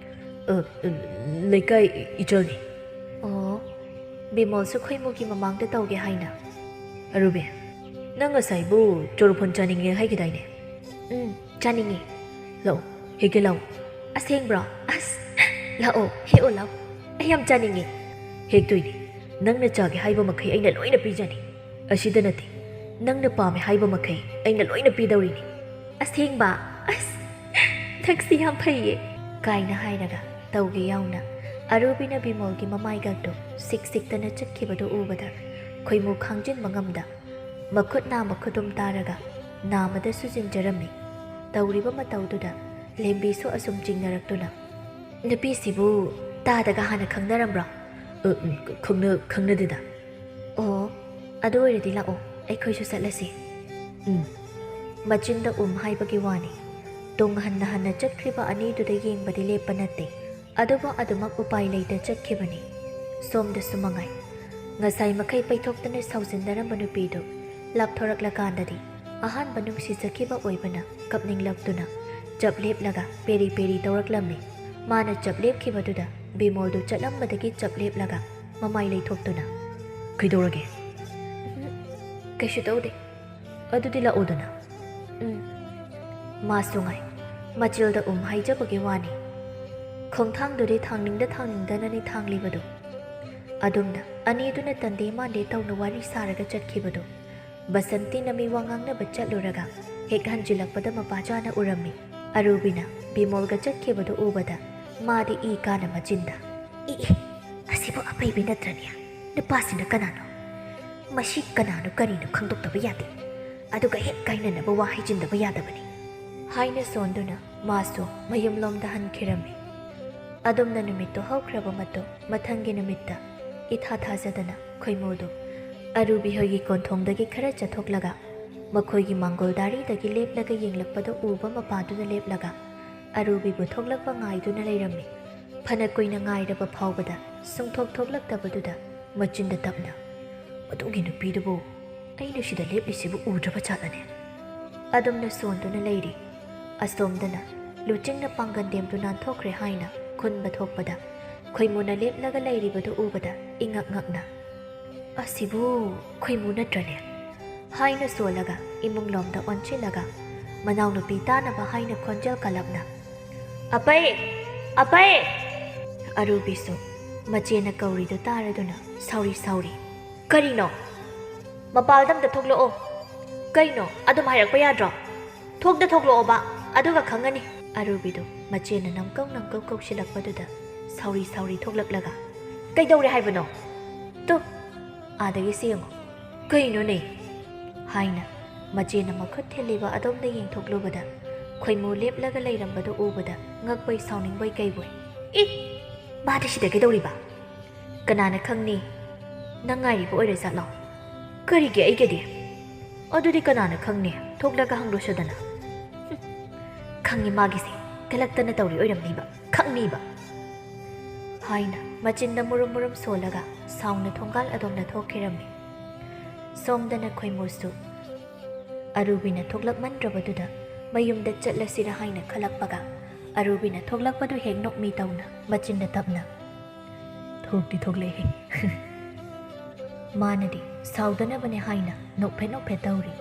"ꯑ, ꯂꯩꯀꯥꯏ ꯏꯆꯜꯅꯤ꯫" "ꯑꯣ, ꯕꯤꯃꯣꯜꯁꯨ ꯈꯣꯏꯃꯨꯒꯤ ꯃꯃꯥꯡꯗ ꯇꯧꯒꯦ ꯍꯥꯏꯅ?" "ꯑꯔꯨꯕꯤ, ꯅꯪ ꯉꯁꯥꯏꯕꯨ ꯆꯣꯔꯐꯣꯟ ꯆꯥꯅꯤꯡꯉꯦ ꯍꯥꯏꯈꯤꯗꯥꯏꯅꯦ?" "ꯎꯝ, ꯆꯥꯅꯤꯡꯉꯦ꯫" "ꯂꯥꯛꯑꯣ, ꯍꯦꯛꯀꯦ ꯂꯥꯛꯑꯣ꯫" "ꯑꯁꯦꯡꯕ꯭ꯔꯣ? ꯑꯁ, ꯂꯥꯛꯑꯣ, ꯍꯦꯛꯑꯣ ꯂꯥꯛꯑꯣ꯫ ꯑꯩ ꯌꯥꯝ ꯆꯥꯅꯤꯡꯉꯦ꯫" "ꯍꯦꯛꯇꯣꯏꯅꯦ꯫ ꯅꯪꯅ ꯆꯥꯒꯦ ꯍꯥꯏꯕ ꯃꯈꯩ ꯑꯩꯅ ꯂꯣꯏꯅ ꯄꯤꯖꯅꯤ꯫ ꯑꯁꯤꯗ ꯅꯠꯇꯦ, ꯅꯪꯅ ꯄꯥꯝꯃꯦ ꯍꯥꯏꯕ ꯃꯈꯩ ꯑꯩꯅ ꯂꯣꯏꯅ ꯄꯤꯗꯧꯔꯤꯅꯤ꯫" "ꯑꯁꯦꯡꯕ? ꯑꯁ, ꯅꯪꯁꯤ ꯌꯥꯝ ꯐꯩꯌꯦ!" ꯀꯥꯏꯅ ꯍꯥꯏꯔꯒ ꯇꯧꯒꯦ ꯌꯥꯎꯅ ꯑꯔꯨꯕꯤꯅ ꯕꯤꯃꯣꯜꯒꯤ ꯃꯃꯥꯏꯒꯛꯇꯨ ꯁꯤꯛ ꯁꯤꯛꯇꯅ ꯆꯠꯈꯤꯕꯗꯨ ꯎꯕꯗ ꯈꯣꯏꯃꯨ ꯈꯥꯡꯖꯤꯟꯕ ꯉꯝꯗ ꯃꯈꯨꯠ ꯅꯥꯝꯃ ꯈꯨꯗꯨꯝ ꯇꯥꯔꯒ ꯅꯥꯝꯃꯗ ꯁꯨꯖꯤꯟꯖꯔꯝꯃꯤ꯫ ꯇꯧꯔꯤꯕ ꯃꯇꯧꯗꯨꯗ ꯂꯦꯝꯕꯤꯁꯨ ꯑꯁꯨꯝ ꯆꯤꯡꯅꯔꯛꯇꯨꯅ, "ꯅꯨꯄꯤꯁꯤꯕꯨ ꯇꯥꯗꯒ ꯍꯥꯟꯅ ꯈꯪꯅꯔꯝꯕ꯭ꯔꯣ?" "ꯑ, ꯎꯝ, ꯈꯪꯅ-, ꯈꯪꯅꯗꯦꯗ꯫" "ꯑꯣ, ꯑꯗꯨ ꯑꯣꯏꯔꯗꯤ ꯂꯥꯛꯑꯣ, ꯑꯩꯈꯣꯏꯁꯨ ꯆꯠꯂꯁꯤ꯫" "ꯎꯝ꯫" ꯃꯆꯤꯟꯗ "ꯎꯝ" ꯍꯥꯏꯕꯒꯤ ꯋꯥꯅꯤ꯫ ꯇꯨꯡ ꯍꯟꯅ ꯍꯟꯅ ꯆꯠꯈ꯭ꯔꯤꯕ ꯑꯅꯤꯗꯨꯗ ꯌꯦꯡꯕꯗꯤ ꯂꯦꯞꯄ ꯅꯠꯇꯦ꯫ ꯑꯗꯨꯕꯨ ꯑꯗꯨꯃꯛ ꯎꯄꯥꯏ ꯂꯩꯇ ꯆꯠꯈꯤꯕꯅꯤ꯫ ꯁꯣꯝꯗꯁꯨ ꯃꯉꯥꯏ꯫ ꯉꯁꯥꯏ ꯃꯈꯩ ꯄꯩꯊꯣꯛꯇꯅ ꯁꯥꯎꯖꯤꯟꯅꯔꯝꯕ ꯅꯨꯄꯤꯗꯨ ꯂꯥꯞꯊꯣꯔꯛꯂꯀꯥꯟꯗꯗꯤ ꯑꯍꯥꯟꯕ ꯅꯨꯡꯁꯤꯖꯈꯤꯕ ꯑꯣꯏꯕꯅ ꯀꯞꯅꯤꯡꯂꯛꯇꯨꯅ ꯆꯞ ꯂꯦꯞꯂꯒ ꯄꯦꯔꯤ ꯄꯦꯔꯤ ꯇꯧꯔꯛꯂꯝꯃꯤ꯫ ꯃꯥꯅ ꯆꯞ ꯂꯦꯞꯈꯤꯕꯗꯨꯗ ꯕꯤꯃꯣꯜꯗꯨ ꯆꯠꯂꯝꯕꯗꯒꯤ ꯆꯞ ꯂꯦꯞꯂꯒ ꯃꯃꯥꯏ ꯂꯩꯊꯣꯛꯇꯨꯅ, "ꯀꯩꯗꯧꯔꯒꯦ?" "ꯀꯩꯁꯨ ꯇꯧꯗꯦ꯫ ꯑꯗꯨꯗꯤ ꯂꯥꯛꯑꯣꯗꯅ꯫" "ꯎꯝ꯫" ꯃꯥꯁꯨ ꯉꯥꯏ꯫ ꯃꯆꯤꯜꯗ ꯎꯝ ꯍꯥꯏꯖꯕꯒꯤ ꯋꯥꯅꯤ꯫ ꯈꯣꯡꯊꯥꯡꯗꯨꯗꯤ ꯊꯥꯡꯅꯤꯡꯗ ꯊꯥꯡꯅꯤꯡꯗꯅꯅꯤ ꯊꯥꯡꯂꯤꯕꯗꯨ꯫ ꯑꯗꯨꯝꯅ ꯑꯅꯤꯗꯨꯅ ꯇꯟꯗꯦ ꯃꯥꯟꯗꯦ ꯇꯧꯅ ꯋꯥꯔꯤ ꯁꯥꯔꯒ ꯆꯠꯈꯤꯕꯗꯨ ꯕꯁꯟꯇꯤꯅ ꯃꯤꯋꯥ ꯉꯥꯡꯅꯕ ꯆꯠꯂꯨꯔꯒ ꯍꯦꯛ ꯍꯟꯖꯤꯜꯂꯛꯄꯗ ꯃꯄꯥꯖꯥꯅ ꯎꯔꯝꯃꯤ꯫ ꯑꯔꯨꯕꯤꯅ ꯕꯤꯃꯣꯜꯒ ꯆꯠꯈꯤꯕꯗꯨ ꯎꯕꯗ ꯃꯥꯗꯤ ꯏ ꯀꯥꯅ ꯃꯆꯤꯟꯗ, "ꯏ, ꯏ, ꯑꯁꯤꯕꯨ ꯑꯄꯩꯕꯤ ꯅꯠꯇ꯭ꯔꯅꯦ? ꯅꯨꯄꯥꯁꯤꯅ ꯀꯅꯥꯅꯣ? ꯃꯁꯤ ꯀꯅꯥꯅꯣ ꯀꯔꯤꯅꯣ ꯈꯪꯗꯣꯛꯇꯕ ꯌꯥꯗꯦ꯫ ꯑꯗꯨꯒ ꯍꯦꯛ ꯀꯥꯏꯅꯅꯕ ꯋꯥ ꯍꯥꯏꯖꯤꯟꯗꯕ ꯌꯥꯗꯕꯅꯤ," ꯍꯥꯏꯅ ꯁꯣꯟꯗꯨꯅ ꯃꯥꯁꯨ ꯃꯌꯨꯝꯂꯣꯝꯗ ꯍꯟꯈꯤꯔꯝꯃꯤ꯫ ꯑꯗꯨꯝꯅ ꯅꯨꯃꯤꯠꯇꯨ ꯍꯧꯈ꯭ꯔꯕ ꯃꯇꯨꯡ ꯃꯊꯪꯒꯤ ꯅꯨꯃꯤꯠꯇ ꯏꯊꯥ ꯊꯥꯖꯗꯅ ꯈꯣꯏꯃꯨꯗꯨ ꯑꯔꯨꯕꯤ ꯍꯣꯏꯒꯤ ꯀꯣꯟꯊꯣꯡꯗꯒꯤ ꯈꯔ ꯆꯠꯊꯣꯛꯂꯒ ꯃꯈꯣꯏꯒꯤ ꯃꯥꯡꯒꯣꯜ ꯗꯥꯔꯤꯗꯒꯤ ꯂꯦꯞꯂꯒ ꯌꯦꯡꯂꯛꯄꯗ ꯎꯕ ꯃꯄꯥꯗꯨꯅ ꯂꯦꯞꯂꯒ ꯑꯔꯨꯕꯤꯕꯨ ꯊꯣꯛꯂꯛꯄ ꯉꯥꯏꯗꯨꯅ ꯂꯩꯔꯝꯃꯤ꯫ ꯐꯅ ꯀꯨꯏꯅ ꯉꯥꯏꯔꯕ ꯐꯥꯎꯕꯗ ꯁꯨꯡꯊꯣꯛ ꯊꯣꯛꯂꯛꯇꯕꯗꯨꯗ ꯃꯆꯤꯟꯗ ꯇꯞꯅ, "ꯑꯗꯨꯒꯤ ꯅꯨꯄꯤꯗꯨꯕꯨ ꯑꯩꯅ ꯁꯤꯗ ꯂꯦꯞꯂꯤꯁꯤꯕꯨ ꯎꯗ꯭ꯔꯕ ꯖꯥꯠꯂꯅꯦ?" ꯑꯗꯨꯝꯅ ꯁꯣꯟꯗꯨꯅ ꯂꯩꯔꯤ꯫ ꯑꯁꯣꯝꯗꯅ ꯂꯨꯆꯤꯡꯅ ꯄꯥꯡꯒꯟꯗꯦꯝꯗꯨ ꯅꯥꯟꯊꯣꯛꯈ꯭ꯔꯦ ꯍꯥꯏꯅ ꯈꯨꯟꯕ ꯊꯣꯛꯄꯗ ꯈꯣꯏꯃꯨꯅ ꯂꯦꯞꯂꯒ ꯂꯩꯔꯤꯕꯗꯨ ꯎꯕꯗ ꯏꯉꯛ ꯉꯛꯅ, "ꯑꯁꯤꯕꯨ ꯈꯣꯏꯃꯨ ꯅꯠꯇ꯭ꯔꯅꯦ?" ꯍꯥꯏꯅ ꯁꯣꯜꯂꯒ ꯏꯃꯨꯡꯂꯣꯝꯗ ꯑꯣꯟꯁꯤꯜꯂꯒ ꯃꯅꯥꯎꯅꯨꯄꯤ ꯇꯥꯅꯕ ꯍꯥꯏꯅ ꯈꯣꯟꯖꯦꯜ ꯀꯜꯂꯞꯅ, "ꯑꯄꯩ! ꯑꯄꯩ!" ꯑꯔꯨꯕꯤꯁꯨ ꯃꯆꯦꯅ ꯀꯧꯔꯤꯗꯨ ꯇꯥꯔꯗꯨꯅ ꯁꯥꯎꯔꯤ ꯁꯥꯎꯔꯤ, "ꯀꯔꯤꯅꯣ? ꯃꯄꯥꯜꯗ ꯑꯝꯇ ꯊꯣꯛꯂꯛꯑꯣ꯫ ꯀꯩꯅꯣ, ꯑꯗꯨꯝ ꯍꯥꯏꯔꯛꯄ ꯌꯥꯗ꯭ꯔꯣ? ꯊꯣꯛꯇ ꯊꯣꯛꯂꯛꯑꯣꯕ, ꯑꯗꯨꯒ ꯈꯪꯒꯅꯤ꯫" ꯑꯔꯨꯕꯤꯗꯨ ꯃꯆꯦꯅ ꯅꯝꯀꯧ ꯅꯝꯀꯧ ꯀꯧꯁꯤꯜꯂꯛꯄꯗꯨꯗ ꯁꯥꯎꯔꯤ ꯁꯥꯎꯔꯤ ꯊꯣꯛꯂꯛꯂꯒ, "ꯀꯩꯗꯧꯔꯦ ꯍꯥꯏꯕꯅꯣ? ꯇꯨ, ꯑꯥꯗꯒꯤ ꯁꯤ ꯌꯦꯡꯉꯣ꯫ ꯀꯩꯅꯣꯅꯦ?" ꯍꯥꯏꯅ ꯃꯆꯦꯅ ꯃꯈꯨꯠ ꯊꯤꯜꯂꯤꯕ ꯑꯗꯣꯝꯗ ꯌꯦꯡꯊꯣꯛꯂꯨꯕꯗ ꯈꯣꯏꯃꯨ ꯂꯦꯞꯂꯒ ꯂꯩꯔꯝꯕꯗꯨ ꯎꯕꯗ ꯉꯛꯄꯣꯏ ꯁꯥꯎꯅꯤꯡꯕꯣꯏ ꯀꯩꯕꯣꯏ, "ꯏ! ꯃꯥꯗꯤ ꯁꯤꯗ ꯀꯩꯗꯧꯔꯤꯕ? ꯀꯅꯥꯅ ꯈꯪꯅꯤ? ꯅꯪ ꯉꯥꯏꯔꯤꯕ ꯑꯣꯏꯔꯖꯥꯠꯂꯣ? ꯀꯔꯤꯒꯤ ꯑꯩꯒꯗꯤ? ꯑꯗꯨꯗꯤ ꯀꯅꯥꯅ ꯈꯪꯅꯤ? ꯊꯣꯛꯂꯒ ꯍꯪꯂꯨꯁꯗꯅ꯫" "ꯍꯨꯝ, ꯈꯪꯉꯤ ꯃꯥꯒꯤꯁꯦ꯫ ꯀꯂꯛꯇꯅ ꯇꯧꯔꯤ ꯑꯣꯏꯔꯝꯅꯤꯕ꯫ ꯈꯪꯅꯤꯕ꯫" ꯍꯥꯏꯅ ꯃꯆꯤꯟꯗ ꯃꯨꯔꯨꯝ ꯃꯨꯔꯨꯝ ꯁꯣꯜꯂꯒ ꯁꯥꯎꯅ ꯊꯣꯡꯒꯥꯜ ꯑꯗꯣꯝꯗ ꯊꯣꯛꯈꯤꯔꯝꯃꯤ꯫ ꯁꯣꯝꯗꯅ ꯈꯣꯏꯃꯨꯁꯨ ꯑꯔꯨꯕꯤꯅ ꯊꯣꯛꯂꯛꯃꯟꯗ꯭ꯔꯕꯗꯨꯗ ꯃꯌꯨꯝꯗ ꯆꯠꯂꯁꯤꯔ ꯍꯥꯏꯅ ꯈꯜꯂꯛꯄꯒ, ꯑꯔꯨꯕꯤꯅ ꯊꯣꯛꯂꯛꯄꯗꯨ ꯍꯦꯛ ꯅꯣꯛꯃꯤ ꯇꯧꯅ ꯃꯆꯤꯟꯗ ꯇꯞꯅ, "ꯊꯣꯛꯇꯤ ꯊꯣꯛꯂꯛꯑꯦ꯫ ꯃꯥꯅꯗꯤ ꯁꯥꯎꯗꯅꯕꯅꯦ ꯍꯥꯏꯅ ꯅꯣꯛꯐꯦꯠ ꯅꯣꯛꯐꯦꯠ ꯇꯧꯔꯤ꯫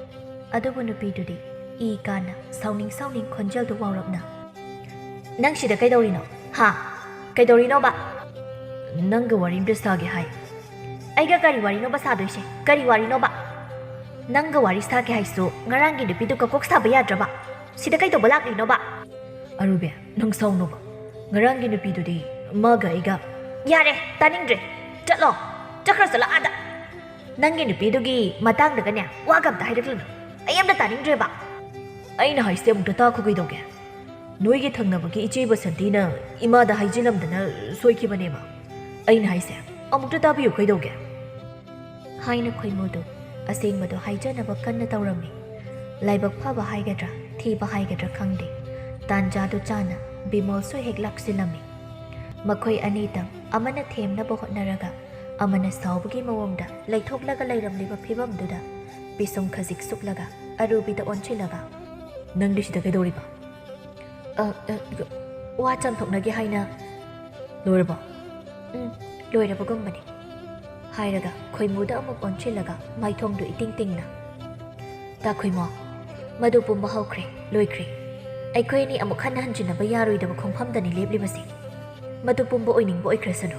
ꯑꯗꯨꯕꯨ ꯅꯨꯄꯤꯗꯨꯗꯤ ꯏ ꯀꯥꯅ ꯁꯥꯎꯅꯤꯡ ꯁꯥꯎꯅꯤꯡ ꯈꯣꯟꯖꯦꯜꯗꯨ ꯋꯥꯎꯔꯞꯅ, "ꯅꯪ ꯁꯤꯗ ꯀꯩꯗꯧꯔꯤꯅꯣ? ꯍꯥ? ꯀꯩꯗꯧꯔꯤꯅꯣꯕ?" "ꯅꯪꯒ ꯋꯥꯔꯤ ꯑꯝꯇ ꯁꯥꯒꯦ ꯍꯥꯏ꯫" "ꯑꯩꯒ ꯀꯔꯤ ꯋꯥꯔꯤꯅꯣꯕ ꯁꯥꯗꯣꯏꯁꯦ? ꯀꯔꯤ ꯋꯥꯔꯤꯅꯣꯕ?" "ꯅꯪꯒ ꯋꯥꯔꯤ ꯁꯥꯒꯦ ꯍꯥꯏꯁꯨ ꯉꯔꯥꯡꯒꯤ ꯅꯨꯄꯤꯗꯨ ꯀꯀꯣꯛ ꯁꯥꯕ ꯌꯥꯗ꯭ꯔꯕ? ꯁꯤꯗ ꯀꯩꯗꯧꯕ ꯂꯥꯛꯂꯤꯅꯣꯕ?" "ꯑꯔꯨꯕꯤ, ꯅꯪ ꯁꯥꯎꯅꯣꯕ꯫ ꯉꯔꯥꯡꯒꯤ ꯅꯨꯄꯤꯗꯨꯗꯤ ꯃꯥꯒ ꯑꯩꯒ..." "ꯌꯥꯔꯦ, ꯇꯥꯅꯤꯡꯗ꯭ꯔꯦ꯫ ꯆꯠꯂꯣ꯫ ꯆꯠꯈ꯭ꯔꯣ, ꯆꯠꯂꯣ ꯑꯥꯗ꯫ ꯅꯪꯒꯤ ꯅꯨꯄꯤꯗꯨꯒꯤ ꯃꯇꯥꯡꯗꯒꯅꯦ ꯋꯥꯒ ꯑꯝꯇ ꯍꯥꯏꯔꯛꯂꯅꯨ꯫ ꯑꯩ ꯑꯝꯇ ꯇꯥꯅꯤꯡꯗ꯭ꯔꯦꯕ꯫" "ꯑꯩꯅ ꯍꯥꯏꯁꯦ ꯑꯃꯨꯛꯇ ꯇꯥꯈꯣ ꯀꯩꯗꯧꯒꯦ? ꯅꯣꯏꯒꯤ ꯊꯪꯅꯕꯒꯤ ꯏꯆꯦ ꯕꯁꯟꯇꯤꯅ ꯏꯃꯥꯗ ꯍꯥꯏꯖꯤꯜꯂꯝꯗꯅ ꯁꯣꯏꯈꯤꯕꯅꯦꯕ꯫ ꯑꯩꯅ ꯍꯥꯏꯁꯦ ꯑꯃꯨꯛꯇ ꯇꯥꯕꯤꯌꯨ ꯀꯩꯗꯧꯒꯦ?" ꯍꯥꯏꯅ ꯈꯣꯏꯃꯨꯗꯨ ꯑꯁꯦꯡꯕꯗꯨ ꯍꯥꯏꯖꯅꯕ ꯀꯟꯅ ꯇꯧꯔꯝꯃꯤ꯫ ꯂꯥꯏꯕꯛ ꯐꯕ ꯍꯥꯏꯒꯗ꯭ꯔꯥ, ꯊꯤꯕ ꯍꯥꯏꯒꯗ꯭ꯔꯥ ꯈꯪꯗꯦ, ꯇꯥꯟꯖꯥꯗꯨ ꯆꯥꯅ ꯕꯤꯃꯣꯜꯁꯨ ꯍꯦꯛ ꯂꯥꯛꯁꯤꯜꯂꯝꯃꯤ꯫ ꯃꯈꯣꯏ ꯑꯅꯤꯇꯪ ꯑꯃꯅ ꯊꯦꯝꯅꯕ ꯍꯣꯠꯅꯔꯒ ꯑꯃꯅ ꯁꯥꯎꯕꯒꯤ ꯃꯑꯣꯡꯗ ꯂꯩꯊꯣꯛꯂꯒ ꯂꯩꯔꯝꯂꯤꯕ ꯐꯤꯕꯝꯗꯨꯗ ꯄꯤꯁꯨꯝ ꯈꯖꯤꯛ ꯁꯨꯛꯂꯒ ꯑꯔꯨꯕꯤꯗ ꯑꯣꯟꯁꯤꯜꯂꯒ, "ꯅꯪꯗꯤ ꯁꯤꯗ ꯀꯩꯗꯧꯔꯤꯕ?" "ꯑ, ꯑ, ꯋꯥ ꯆꯥꯝꯊꯣꯛꯅꯒꯦ ꯍꯥꯏꯅ꯫" "ꯂꯣꯏꯔꯕꯣ?" "ꯎꯝ, ꯂꯣꯏꯔꯕꯒꯨꯝꯕꯅꯤ," ꯍꯥꯏꯔꯒ ꯈꯣꯏꯃꯨꯗ ꯑꯃꯨꯛ ꯑꯣꯟꯁꯤꯜꯂꯒ ꯃꯥꯏꯊꯣꯡꯗꯨ ꯏꯇꯤꯡ ꯇꯤꯡꯅ, "ꯇꯥ ꯈꯣꯏꯃꯨ, ꯃꯗꯨ ꯄꯨꯝꯕ ꯍꯧꯈ꯭ꯔꯦ, ꯂꯣꯏꯈ꯭ꯔꯦ꯫ ꯑꯩꯈꯣꯏ ꯑꯅꯤ ꯑꯃꯨꯛ ꯍꯟꯅ ꯍꯟꯖꯤꯟꯅꯕ ꯌꯥꯔꯣꯏꯗꯕ ꯈꯣꯡꯐꯝꯗꯅꯤ ꯂꯦꯞꯂꯤꯕꯁꯦ꯫ ꯃꯗꯨ ꯄꯨꯝꯕ ꯑꯣꯏꯅꯤꯡꯕ ꯑꯣꯏꯈ꯭ꯔꯁꯅꯨ꯫"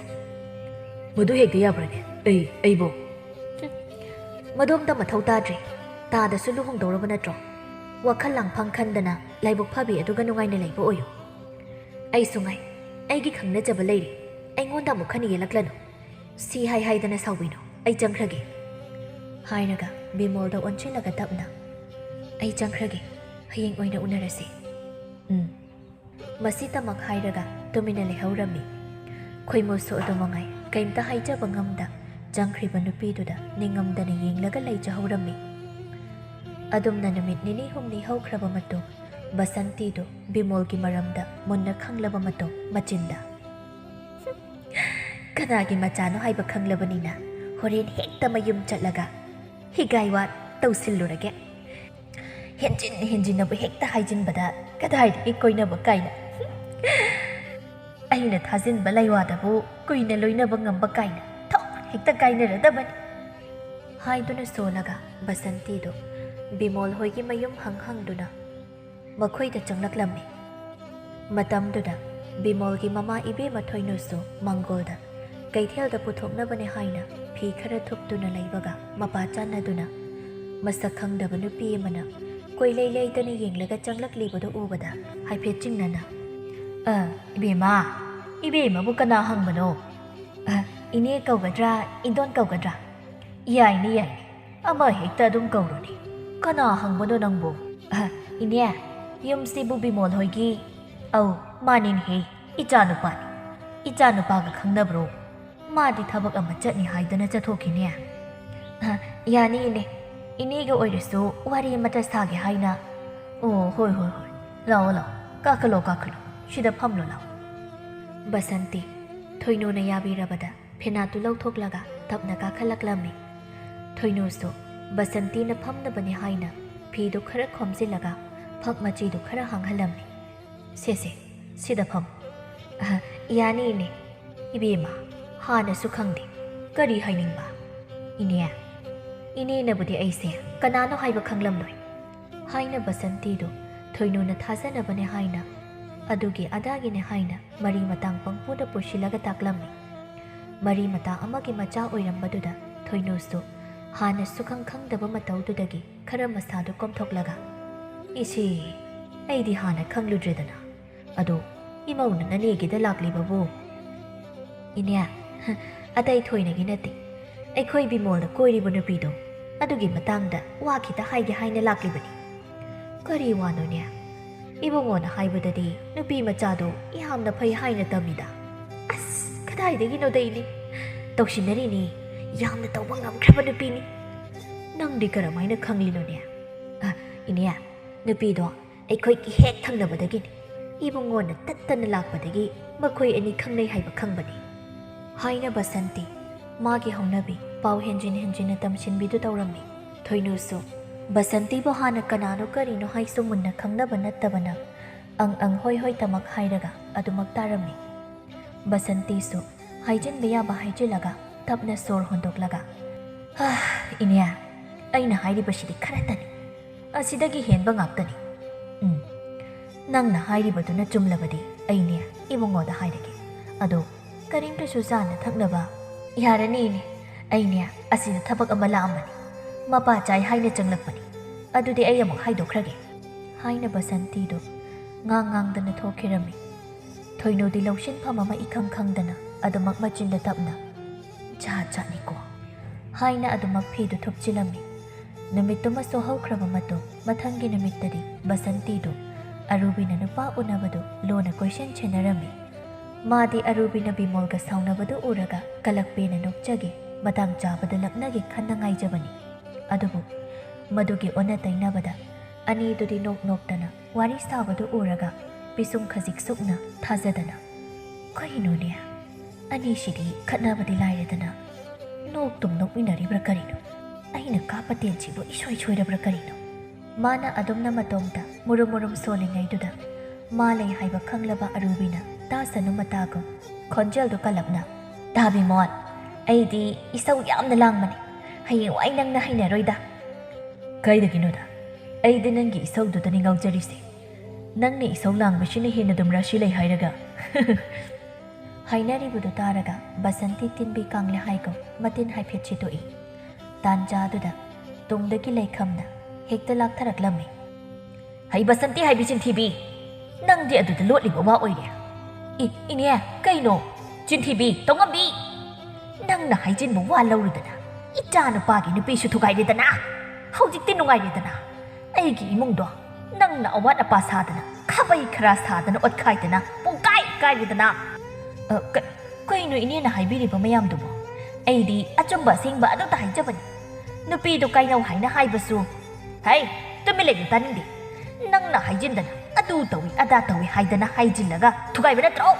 "ꯃꯗꯨ ꯍꯦꯛꯇ ꯌꯥꯕ꯭ꯔꯅꯦ? ꯑꯩ, ꯑꯩꯕꯨ?" "ꯍꯨꯝ, ꯃꯗꯣꯝꯇ ꯃꯊꯧ ꯇꯥꯗ꯭ꯔꯦ꯫ ꯇꯥꯗꯁꯨ ꯂꯨꯍꯣꯡꯗꯧꯔꯕ ꯅꯠꯇ꯭ꯔꯣ? ꯋꯥꯈꯜ ꯂꯥꯡꯐꯥꯡ ꯈꯟꯗꯅ ꯂꯥꯏꯕꯛ ꯐꯕꯤ ꯑꯗꯨꯒ ꯅꯨꯡꯉꯥꯏꯅ ꯂꯩꯕ ꯑꯣꯏꯌꯨ꯫ ꯑꯩꯁꯨ ꯉꯥꯏ, ꯑꯩꯒꯤ ꯈꯪꯅꯖꯕ ꯂꯩꯔꯦ꯫ ꯑꯩꯉꯣꯟꯗ ꯑꯃꯨꯛ ꯍꯟꯅ ꯌꯦꯜꯂꯛꯂꯅꯨ꯫ ꯁꯤ ꯍꯥꯏ ꯍꯥꯏꯗꯅ ꯁꯥꯎꯕꯤꯅꯨ꯫ ꯑꯩ ꯆꯪꯈ꯭ꯔꯒꯦ," ꯍꯥꯏꯔꯒ ꯕꯤꯃꯣꯜꯗ ꯑꯣꯟꯁꯤꯜꯂꯒ ꯇꯞꯅ, "ꯑꯩ ꯆꯪꯈ꯭ꯔꯒꯦ꯫ ꯍꯌꯦꯡ ꯑꯣꯏꯅ ꯎꯅꯔꯁꯤ꯫" "ꯎꯝ꯫" ꯃꯁꯤꯇꯃꯛ ꯍꯥꯏꯔꯒ ꯇꯨꯃꯤꯟꯅ ꯂꯩꯍꯧꯔꯝꯃꯤ꯫ ꯈꯣꯏꯃꯨꯁꯨ ꯑꯗꯨ ꯃꯉꯥꯏ ꯀꯩꯝꯇ ꯍꯥꯏꯖꯕ ꯉꯝꯗ ꯆꯪꯈ꯭ꯔꯤꯕ ꯅꯨꯄꯤꯗꯨꯗ ꯅꯤꯡꯉꯝꯗꯅ ꯌꯦꯡꯂꯒ ꯂꯩꯖꯍꯧꯔꯝꯃꯤ꯫ ꯑꯗꯨꯝꯅ ꯅꯨꯃꯤꯠ ꯅꯤꯅꯤ ꯍꯨꯝꯅꯤ ꯍꯧꯈ꯭ꯔꯕ ꯃꯇꯨꯡ, ꯕꯁꯟꯇꯤꯗꯨ ꯕꯤꯃꯣꯜꯒꯤ ꯃꯔꯝꯗ ꯃꯨꯟꯅ ꯈꯪꯂꯕ ꯃꯇꯨꯡ ꯃꯆꯤꯟꯗ, "ꯀꯅꯥꯒꯤ ꯃꯆꯥꯅꯣ ꯍꯥꯏꯕ ꯈꯪꯂꯕꯅꯤꯅ ꯍꯣꯔꯦꯟ ꯍꯦꯛꯇ ꯃꯌꯨꯝ ꯆꯠꯂꯒ ꯍꯤꯒꯥꯏ ꯋꯥ ꯇꯧꯁꯤꯜꯂꯨꯔꯒꯦ꯫ ꯍꯦꯟꯖꯤꯟ ꯍꯦꯟꯖꯤꯟꯅꯕꯨ ꯍꯦꯛꯇ ꯍꯥꯏꯖꯤꯟꯕꯗ ꯀꯗꯥꯏꯗꯒꯤ ꯀꯣꯏꯅꯕ ꯀꯥꯏꯅ꯫ ꯑꯩꯅ ꯊꯥꯖꯤꯟꯕ ꯂꯩꯋꯥꯗꯕꯨ ꯀꯨꯏꯅ ꯂꯣꯏꯅꯕ ꯉꯝꯕ ꯀꯥꯏꯅ ꯊꯣꯛ ꯍꯦꯛꯇ ꯀꯥꯏꯅꯔꯗꯕꯅꯤ꯫" ꯍꯥꯏꯗꯨꯅ ꯁꯣꯜꯂꯒ ꯕꯁꯟꯇꯤꯗꯨ ꯕꯤꯃꯣꯜ ꯍꯣꯏꯒꯤ ꯃꯌꯨꯝ ꯍꯪ ꯍꯪꯗꯨꯅ ꯃꯈꯣꯏꯗ ꯆꯪꯂꯛꯂꯝꯃꯤ꯫ ꯃꯇꯝꯗꯨꯗ ꯕꯤꯃꯣꯜꯒꯤ ꯃꯃꯥ ꯏꯕꯦꯝꯃ ꯊꯣꯏꯅꯨꯁꯨ ꯃꯪꯒꯣꯜꯗ ꯀꯩꯊꯦꯜꯗ ꯄꯨꯊꯣꯛꯅꯕꯅꯦ ꯍꯥꯏꯅ ꯐꯤ ꯈꯔ ꯊꯨꯞꯇꯨꯅ ꯂꯩꯕꯒ ꯃꯄꯥ ꯆꯥꯟꯅꯗꯨꯅ ꯃꯁꯛ ꯈꯪꯗꯕ ꯅꯨꯄꯤ ꯑꯃꯅ ꯀꯣꯏꯂꯩ ꯂꯩꯗꯅ ꯌꯦꯡꯂꯒ ꯆꯪꯂꯛꯂꯤꯕꯗꯨ ꯎꯕꯗ ꯍꯥꯏꯐꯦꯠ ꯆꯤꯡꯅꯅ, "ꯑ, ꯏꯕꯦꯝꯃ, ꯏꯕꯦꯝꯃꯕꯨ ꯀꯅꯥ ꯍꯪꯕꯅꯣ? ꯑ, ꯏꯅꯦ ꯀꯧꯒꯗ꯭ꯔꯥ, ꯏꯟꯗꯣꯟ ꯀꯧꯒꯗ꯭ꯔꯥ? ꯌꯥꯏꯅꯦ, ꯌꯥꯏꯅꯦ, ꯑꯃ ꯍꯦꯛꯇ ꯑꯗꯨꯝ ꯀꯧꯔꯨꯅꯦ꯫ ꯀꯅꯥ ꯍꯪꯕꯅꯣ ꯅꯪꯕꯨ?" "ꯑ, ꯏꯅꯦ, ꯌꯨꯝꯁꯤꯕꯨ ꯕꯤꯃꯣꯜ ꯍꯣꯏꯒꯤ?" "ꯑꯧ, ꯃꯥꯅꯤꯅꯦꯍꯦ, ꯏꯆꯥꯅꯨꯄꯥꯅꯤ, ꯏꯆꯥꯅꯨꯄꯥꯒ ꯈꯪꯅꯕ꯭ꯔꯣ? ꯃꯥꯗꯤ ꯊꯕꯛ ꯑꯃ ꯆꯠꯅꯤ ꯍꯥꯏꯗꯅ ꯆꯠꯊꯣꯛꯈꯤꯅꯦ꯫" "ꯑ, ꯌꯥꯅꯤ ꯏꯅꯦ, ꯏꯅꯦꯒ ꯑꯣꯏꯔꯁꯨ ꯋꯥꯔꯤ ꯑꯃꯇ ꯁꯥꯒꯦ ꯍꯥꯏꯅ꯫" "ꯑꯣ, ꯍꯣꯏ, ꯍꯣꯏ, ꯍꯣꯏ, ꯂꯥꯛꯑꯣ, ꯂꯥꯛꯑꯣ, ꯀꯥꯈꯠꯂꯣ, ꯀꯥꯈꯠꯂꯣ, ꯁꯤꯗ ꯐꯝꯂꯣ, ꯂꯥꯛꯑꯣ꯫" ꯕꯁꯟꯇꯤ, ꯊꯣꯏꯅꯨꯅ ꯌꯥꯕꯤꯔꯕꯗ ꯐꯦꯅꯥꯠꯇꯨ ꯂꯧꯊꯣꯛꯂꯒ ꯇꯞꯅ ꯀꯥꯈꯠꯂꯛꯂꯝꯃꯤ꯫ ꯊꯣꯏꯅꯨꯁꯨ ꯕꯁꯟꯇꯤꯅ ꯐꯝꯅꯕꯅꯤ ꯍꯥꯏꯅ ꯐꯤꯗꯨ ꯈꯔ ꯈꯣꯝꯖꯤꯜꯂꯒ ꯐꯛ ꯃꯆꯤꯗꯨ ꯈꯔ ꯍꯥꯡꯍꯜꯂꯝꯃꯤ꯫ "ꯁꯦ, ꯁꯦ, ꯁꯤꯗ ꯐꯝ꯫" "ꯑꯍ, ꯌꯥꯅꯤ ꯏꯅꯦ꯫ ꯏꯕꯦꯝꯃ, ꯍꯥꯟꯅꯁꯨ ꯈꯪꯗꯦ, ꯀꯔꯤ ꯍꯥꯏꯅꯤꯡꯕ?" "ꯏꯅꯦ, ꯏꯅꯦꯅꯕꯨꯗꯤ ꯑꯩꯁꯦ ꯀꯅꯥꯅꯣ ꯍꯥꯏꯕ ꯈꯪꯂꯝꯂꯣꯏ" ꯍꯥꯏꯅ ꯕꯁꯟꯇꯤꯗꯨ ꯊꯣꯏꯅꯨꯅ ꯊꯥꯖꯅꯕꯅꯦ ꯍꯥꯏꯅ, ꯑꯗꯨꯒꯤ ꯑꯗꯥꯒꯤꯅꯦ ꯍꯥꯏꯅ ꯃꯔꯤ ꯃꯇꯥꯡ ꯄꯪꯄꯨꯗ ꯄꯨꯁꯤꯜꯂꯒ ꯇꯥꯛꯂꯝꯃꯤ꯫ ꯃꯔꯤ ꯃꯇꯥ ꯑꯃꯒꯤ ꯃꯆꯥ ꯑꯣꯏꯔꯝꯕꯗꯨꯗ ꯊꯣꯏꯅꯨꯁꯨ ꯍꯥꯟꯅ ꯁꯨꯈꯪ ꯈꯪꯗꯕ ꯃꯇꯧꯗꯨꯗꯒꯤ ꯈꯔ ꯃꯁꯥꯗꯨ ꯀꯣꯝꯊꯣꯛꯂꯒ, "ꯏꯆꯦ, ꯑꯩꯗꯤ ꯍꯥꯟꯅ ꯈꯪꯂꯨꯗ꯭ꯔꯦꯗꯅ꯫ ꯑꯗꯣ ꯏꯃꯧꯅ ꯅꯅꯦꯒꯤꯗ ꯂꯥꯛꯂꯤꯕꯕꯨ?" "ꯏꯅꯦ, ꯑꯇꯩ ꯊꯣꯏꯅꯒꯤ ꯅꯠꯇꯦ, ꯑꯩꯈꯣꯏ ꯕꯤꯃꯣꯜꯅ ꯀꯣꯏꯔꯤꯕ ꯅꯨꯄꯤꯗꯣ, ꯑꯗꯨꯒꯤ ꯃꯇꯥꯡꯗ ꯋꯥ ꯈꯤꯇ ꯍꯥꯏꯒꯦ ꯍꯥꯏꯅ ꯂꯥꯛꯂꯤꯕꯅꯤ꯫" "ꯀꯔꯤ ꯋꯥꯅꯣꯅꯦ? ꯏꯕꯨꯡꯉꯣꯅ ꯍꯥꯏꯕꯗꯗꯤ ꯅꯨꯄꯤ ꯃꯆꯥꯗꯣ ꯌꯥꯝꯅ ꯐꯩ ꯍꯥꯏꯅ ꯇꯝꯃꯤꯗ꯫" "ꯑꯁ, ꯀꯗꯥꯏꯗꯒꯤꯅꯣꯗ ꯏꯅꯦ, ꯇꯧꯁꯤꯟꯅꯔꯤꯅꯤ, ꯌꯥꯝꯅ ꯇꯧꯕ ꯉꯝꯈ꯭ꯔꯕ ꯅꯨꯄꯤꯅꯤ꯫" "ꯅꯪꯗꯤ ꯀꯔꯝꯍꯥꯏꯅ ꯈꯪꯂꯤꯅꯣꯅꯦ?" "ꯑ, ꯏꯅꯦ, ꯅꯨꯄꯤꯗꯣ ꯑꯩꯈꯣꯏꯒꯤ ꯍꯦꯛ ꯊꯪꯅꯕꯗꯒꯤꯅꯤ꯫ ꯏꯕꯨꯡꯉꯣꯅ ꯇꯠꯇꯅ ꯂꯥꯛꯄꯗꯒꯤ ꯃꯈꯣꯏ ꯑꯅꯤ ꯈꯪꯅꯩ ꯍꯥꯏꯕ ꯈꯪꯕꯅꯤ" ꯍꯥꯏꯅ ꯕꯁꯟꯇꯤ ꯃꯥꯒꯤ ꯍꯧꯅꯕꯤ ꯄꯥꯎ ꯍꯦꯟꯖꯤꯟ ꯍꯦꯟꯖꯤꯟꯅ ꯇꯝꯁꯤꯟꯕꯤꯗꯨ ꯇꯧꯔꯝꯃꯤ꯫ ꯊꯣꯏꯅꯨꯁꯨ ꯕꯁꯟꯇꯤꯕꯨ ꯍꯥꯟꯅ ꯀꯅꯥꯅꯣ ꯀꯔꯤꯅꯣ ꯍꯥꯏꯁꯨ ꯃꯨꯟꯅ ꯈꯪꯅꯕ ꯅꯠꯇꯕꯅ ꯑꯪ ꯑꯪ ꯍꯣꯏ ꯍꯣꯏ ꯇꯃꯛ ꯍꯥꯏꯔꯒ ꯑꯗꯨꯃꯛ ꯇꯥꯔꯝꯃꯤ꯫ ꯕꯁꯟꯇꯤꯁꯨ ꯍꯥꯏꯖꯤꯟꯕ ꯌꯥꯕ ꯍꯥꯏꯖꯤꯜꯂꯒ ꯇꯞꯅ ꯁꯣꯔ ꯍꯣꯟꯗꯣꯛꯂꯒ, ꯍꯥ, ꯏꯅꯦ, ꯑꯩꯅ ꯍꯥꯏꯔꯤꯕꯁꯤꯗꯤ ꯈꯔꯇꯅꯤ꯫ ꯑꯁꯤꯗꯒꯤ ꯍꯦꯟꯕ ꯉꯥꯛꯇꯅꯤ꯫ ꯎꯝ, ꯅꯪꯅ ꯍꯥꯏꯔꯤꯕꯗꯨꯅ ꯆꯨꯝꯂꯕꯗꯤ ꯑꯩꯅꯦ ꯏꯕꯨꯡꯉꯣꯗ ꯍꯥꯏꯔꯒꯦ꯫ ꯑꯗꯣ ꯀꯔꯤꯝꯇꯁꯨ ꯆꯥꯅ ꯊꯛꯅꯕ? ꯌꯥꯔꯅꯤ ꯏꯅꯦ, ꯑꯩꯅꯦ ꯑꯁꯤꯗ ꯊꯕꯛ ꯑꯃ ꯂꯥꯛꯑꯝꯕꯅꯤ꯫ ꯃꯄꯥ ꯆꯥꯏ ꯍꯥꯏꯅ ꯆꯪꯂꯛꯄꯅꯤ꯫ ꯑꯗꯨꯗꯤ ꯑꯩ ꯑꯃꯨꯛ ꯍꯥꯏꯗꯣꯛꯈ꯭ꯔꯒꯦ꯫ ꯍꯥꯏꯅ ꯕꯁꯟꯇꯤꯗꯨ ꯉꯥꯡ ꯉꯥꯡꯗꯅ ꯊꯣꯛꯈꯤꯔꯝꯃꯤ꯫ ꯊꯣꯏꯅꯨꯗꯤ ꯂꯧꯁꯤꯟꯐꯝ ꯑꯃ ꯏꯈꯪ ꯈꯪꯗꯅ ꯑꯗꯨꯃꯛ ꯃꯆꯤꯟꯗ ꯇꯞꯅ, "ꯖꯥꯠ ꯖꯥꯠꯅꯤꯀꯣ" ꯍꯥꯏꯅ ꯑꯗꯨꯃꯛ ꯐꯤꯗꯨ ꯊꯨꯞꯆꯤꯜꯂꯝꯃꯤ꯫ ꯅꯨꯃꯤꯠꯇꯨꯃꯁꯨ ꯍꯧꯈ꯭ꯔꯕ ꯃꯇꯨꯡ ꯃꯊꯪꯒꯤ ꯅꯨꯃꯤꯠꯇꯗꯤ ꯕꯁꯟꯇꯤꯗꯨ ꯑꯔꯨꯕꯤꯅ ꯅꯨꯄꯥ ꯎꯅꯕꯗꯨ ꯂꯣꯟꯅ ꯀꯣꯏꯁꯦꯟ ꯁꯦꯟꯅꯔꯝꯃꯤ꯫ ꯃꯥꯗꯤ ꯑꯔꯨꯕꯤꯅ ꯕꯤꯃꯣꯜꯒ ꯁꯥꯎꯅꯕꯗꯨ ꯎꯔꯒ ꯀꯂꯛꯄꯦꯅ ꯅꯣꯛꯆꯒꯦ, ꯃꯇꯥꯡ ꯆꯥꯕꯗ ꯂꯛꯅꯒꯦ ꯈꯟꯅ ꯉꯥꯏꯖꯕꯅꯤ꯫ ꯑꯗꯨꯕꯨ ꯃꯗꯨꯒꯤ ꯑꯣꯟꯅ ꯇꯩꯅꯕꯗ ꯑꯅꯤꯗꯨꯗꯤ ꯅꯣꯛ ꯅꯣꯛꯇꯅ ꯋꯥꯔꯤ ꯁꯥꯕꯗꯨ ꯎꯔꯒ ꯄꯤꯁꯨꯝ ꯈꯖꯤꯛ ꯁꯨꯛꯅ ꯊꯥꯖꯗꯅ, "ꯀꯩꯅꯣꯅꯦ, ꯑꯅꯤꯁꯤꯗꯤ ꯈꯠꯅꯕꯗꯤ ꯂꯥꯏꯔꯗꯅ ꯅꯣꯛꯇꯨꯝ ꯅꯣꯛꯃꯤꯟꯅꯔꯤꯕ꯭ꯔꯥ ꯀꯔꯤꯅꯣ? ꯑꯩꯅ ꯀꯥꯞꯄ ꯇꯦꯟꯁꯤꯕꯨ ꯏꯁꯣꯏ ꯁꯣꯏꯔꯕ꯭ꯔꯥ ꯀꯔꯤꯅꯣ?" ꯃꯥꯅ ꯑꯗꯨꯝꯅ ꯃꯇꯣꯝꯇ ꯃꯨꯔꯨꯝ ꯃꯨꯔꯨꯝ ꯁꯣꯜꯂꯤꯉꯩꯗꯨꯗ ꯃꯥ ꯂꯩ ꯍꯥꯏꯕ ꯈꯪꯂꯕ ꯑꯔꯨꯕꯤꯅ ꯇꯥꯁꯅꯨ ꯃꯇꯥꯒꯨꯝ ꯈꯣꯟꯖꯦꯜꯗꯨ ꯀꯜꯂꯞꯅ, "ꯇꯥ ꯕꯤꯃꯣꯜ, ꯑꯩꯗꯤ ꯏꯁꯧ ꯌꯥꯝꯅ ꯂꯥꯡꯕꯅꯤ꯫ ꯍꯌꯦꯡꯋꯥꯏ ꯅꯪꯅ ꯍꯩꯅꯔꯣꯏꯗ꯫" "ꯀꯩꯗꯒꯤꯅꯣꯗ? ꯑꯩꯗꯤ ꯅꯪꯒꯤ ꯏꯁꯧꯗꯨꯗꯅꯤ ꯉꯥꯎꯖꯔꯤꯁꯦ꯫ ꯅꯪꯅ ꯏꯁꯧ ꯂꯥꯡꯕꯁꯤꯅ ꯍꯦꯟꯅ ꯑꯗꯨꯝ ꯔꯥꯁꯤ ꯂꯩ ꯍꯥꯏꯔꯒ꯫" ꯍꯥꯏꯅꯔꯤꯕꯗꯨ ꯇꯥꯔꯒ ꯕꯁꯟꯇꯤ ꯇꯤꯟꯕꯤ ꯀꯥꯡꯂꯦ ꯍꯥꯏꯒꯨꯝ ꯃꯇꯤꯟ ꯍꯥꯏꯐꯦꯠ ꯁꯤꯠꯇꯣꯛꯏ꯫ ꯇꯥꯟꯖꯥꯗꯨꯗ ꯇꯨꯡꯗꯒꯤ ꯂꯩꯈꯝꯅ ꯍꯦꯛꯇ ꯂꯥꯛꯊꯔꯛꯂꯝꯃꯤ꯫ "ꯍꯩ ꯕꯁꯟꯇꯤ ꯍꯥꯏꯕꯤ ꯆꯤꯟꯊꯤꯕꯤ, ꯅꯪꯗꯤ ꯑꯗꯨꯗ ꯂꯣꯠꯂꯤꯕ ꯋꯥ ꯑꯣꯏꯔꯦ꯫ ꯏ, ꯏꯅꯦ, ꯀꯩꯅꯣ? ꯆꯤꯟꯊꯤꯕꯤ, ꯇꯧꯉꯝꯕꯤ! ꯅꯪꯅ ꯍꯥꯏꯖꯤꯟꯕ ꯋꯥ ꯂꯧꯔꯨꯗꯅ ꯏꯆꯥ ꯅꯨꯄꯥꯒꯤ ꯅꯨꯄꯤꯁꯨ ꯊꯨꯒꯥꯏꯔꯦꯗꯅ꯫ ꯍꯧꯖꯤꯛꯇꯤ ꯅꯨꯡꯉꯥꯏꯔꯦꯗꯅ꯫ ꯑꯩꯒꯤ ꯏꯃꯨꯡꯗꯣ ꯅꯪꯅ ꯑꯋꯥꯠ ꯑꯄꯥ ꯁꯥꯗꯅ, ꯈꯥꯕꯩ ꯈꯔꯥ ꯁꯥꯗꯅ, ꯑꯣꯠꯈꯥꯏꯗꯅ, ꯄꯨꯡꯀꯥꯏ ꯀꯥꯏꯔꯦꯗꯅ꯫" "ꯑ, ꯀ-, ꯀꯩꯅꯣ ꯏꯅꯦꯅ ꯍꯥꯏꯕꯤꯔꯤꯕ ꯃꯌꯥꯝꯗꯨꯕꯣ? ꯑꯩꯗꯤ ꯑꯆꯨꯝꯕ ꯑꯁꯦꯡꯕ ꯑꯗꯨꯇ ꯍꯥꯏꯖꯕꯅꯤ꯫ ꯅꯨꯄꯤꯗꯣ ꯀꯥꯏꯅꯧ ꯍꯥꯏꯅ ꯍꯥꯏꯕꯁꯨ꯫" "ꯍꯩ, ꯇꯨꯃꯤꯟ ꯂꯩꯌꯨ, ꯇꯥꯅꯤꯡꯗꯦ꯫ ꯅꯪꯅ ꯍꯥꯏꯖꯤꯟꯗꯅ ꯑꯗꯨ ꯇꯧꯏ ꯑꯗꯥ ꯇꯧꯏ ꯍꯥꯏꯗꯅ ꯍꯥꯏꯖꯤꯜꯂꯒ ꯊꯨꯒꯥꯏꯕ ꯅꯠꯇ꯭ꯔꯣ?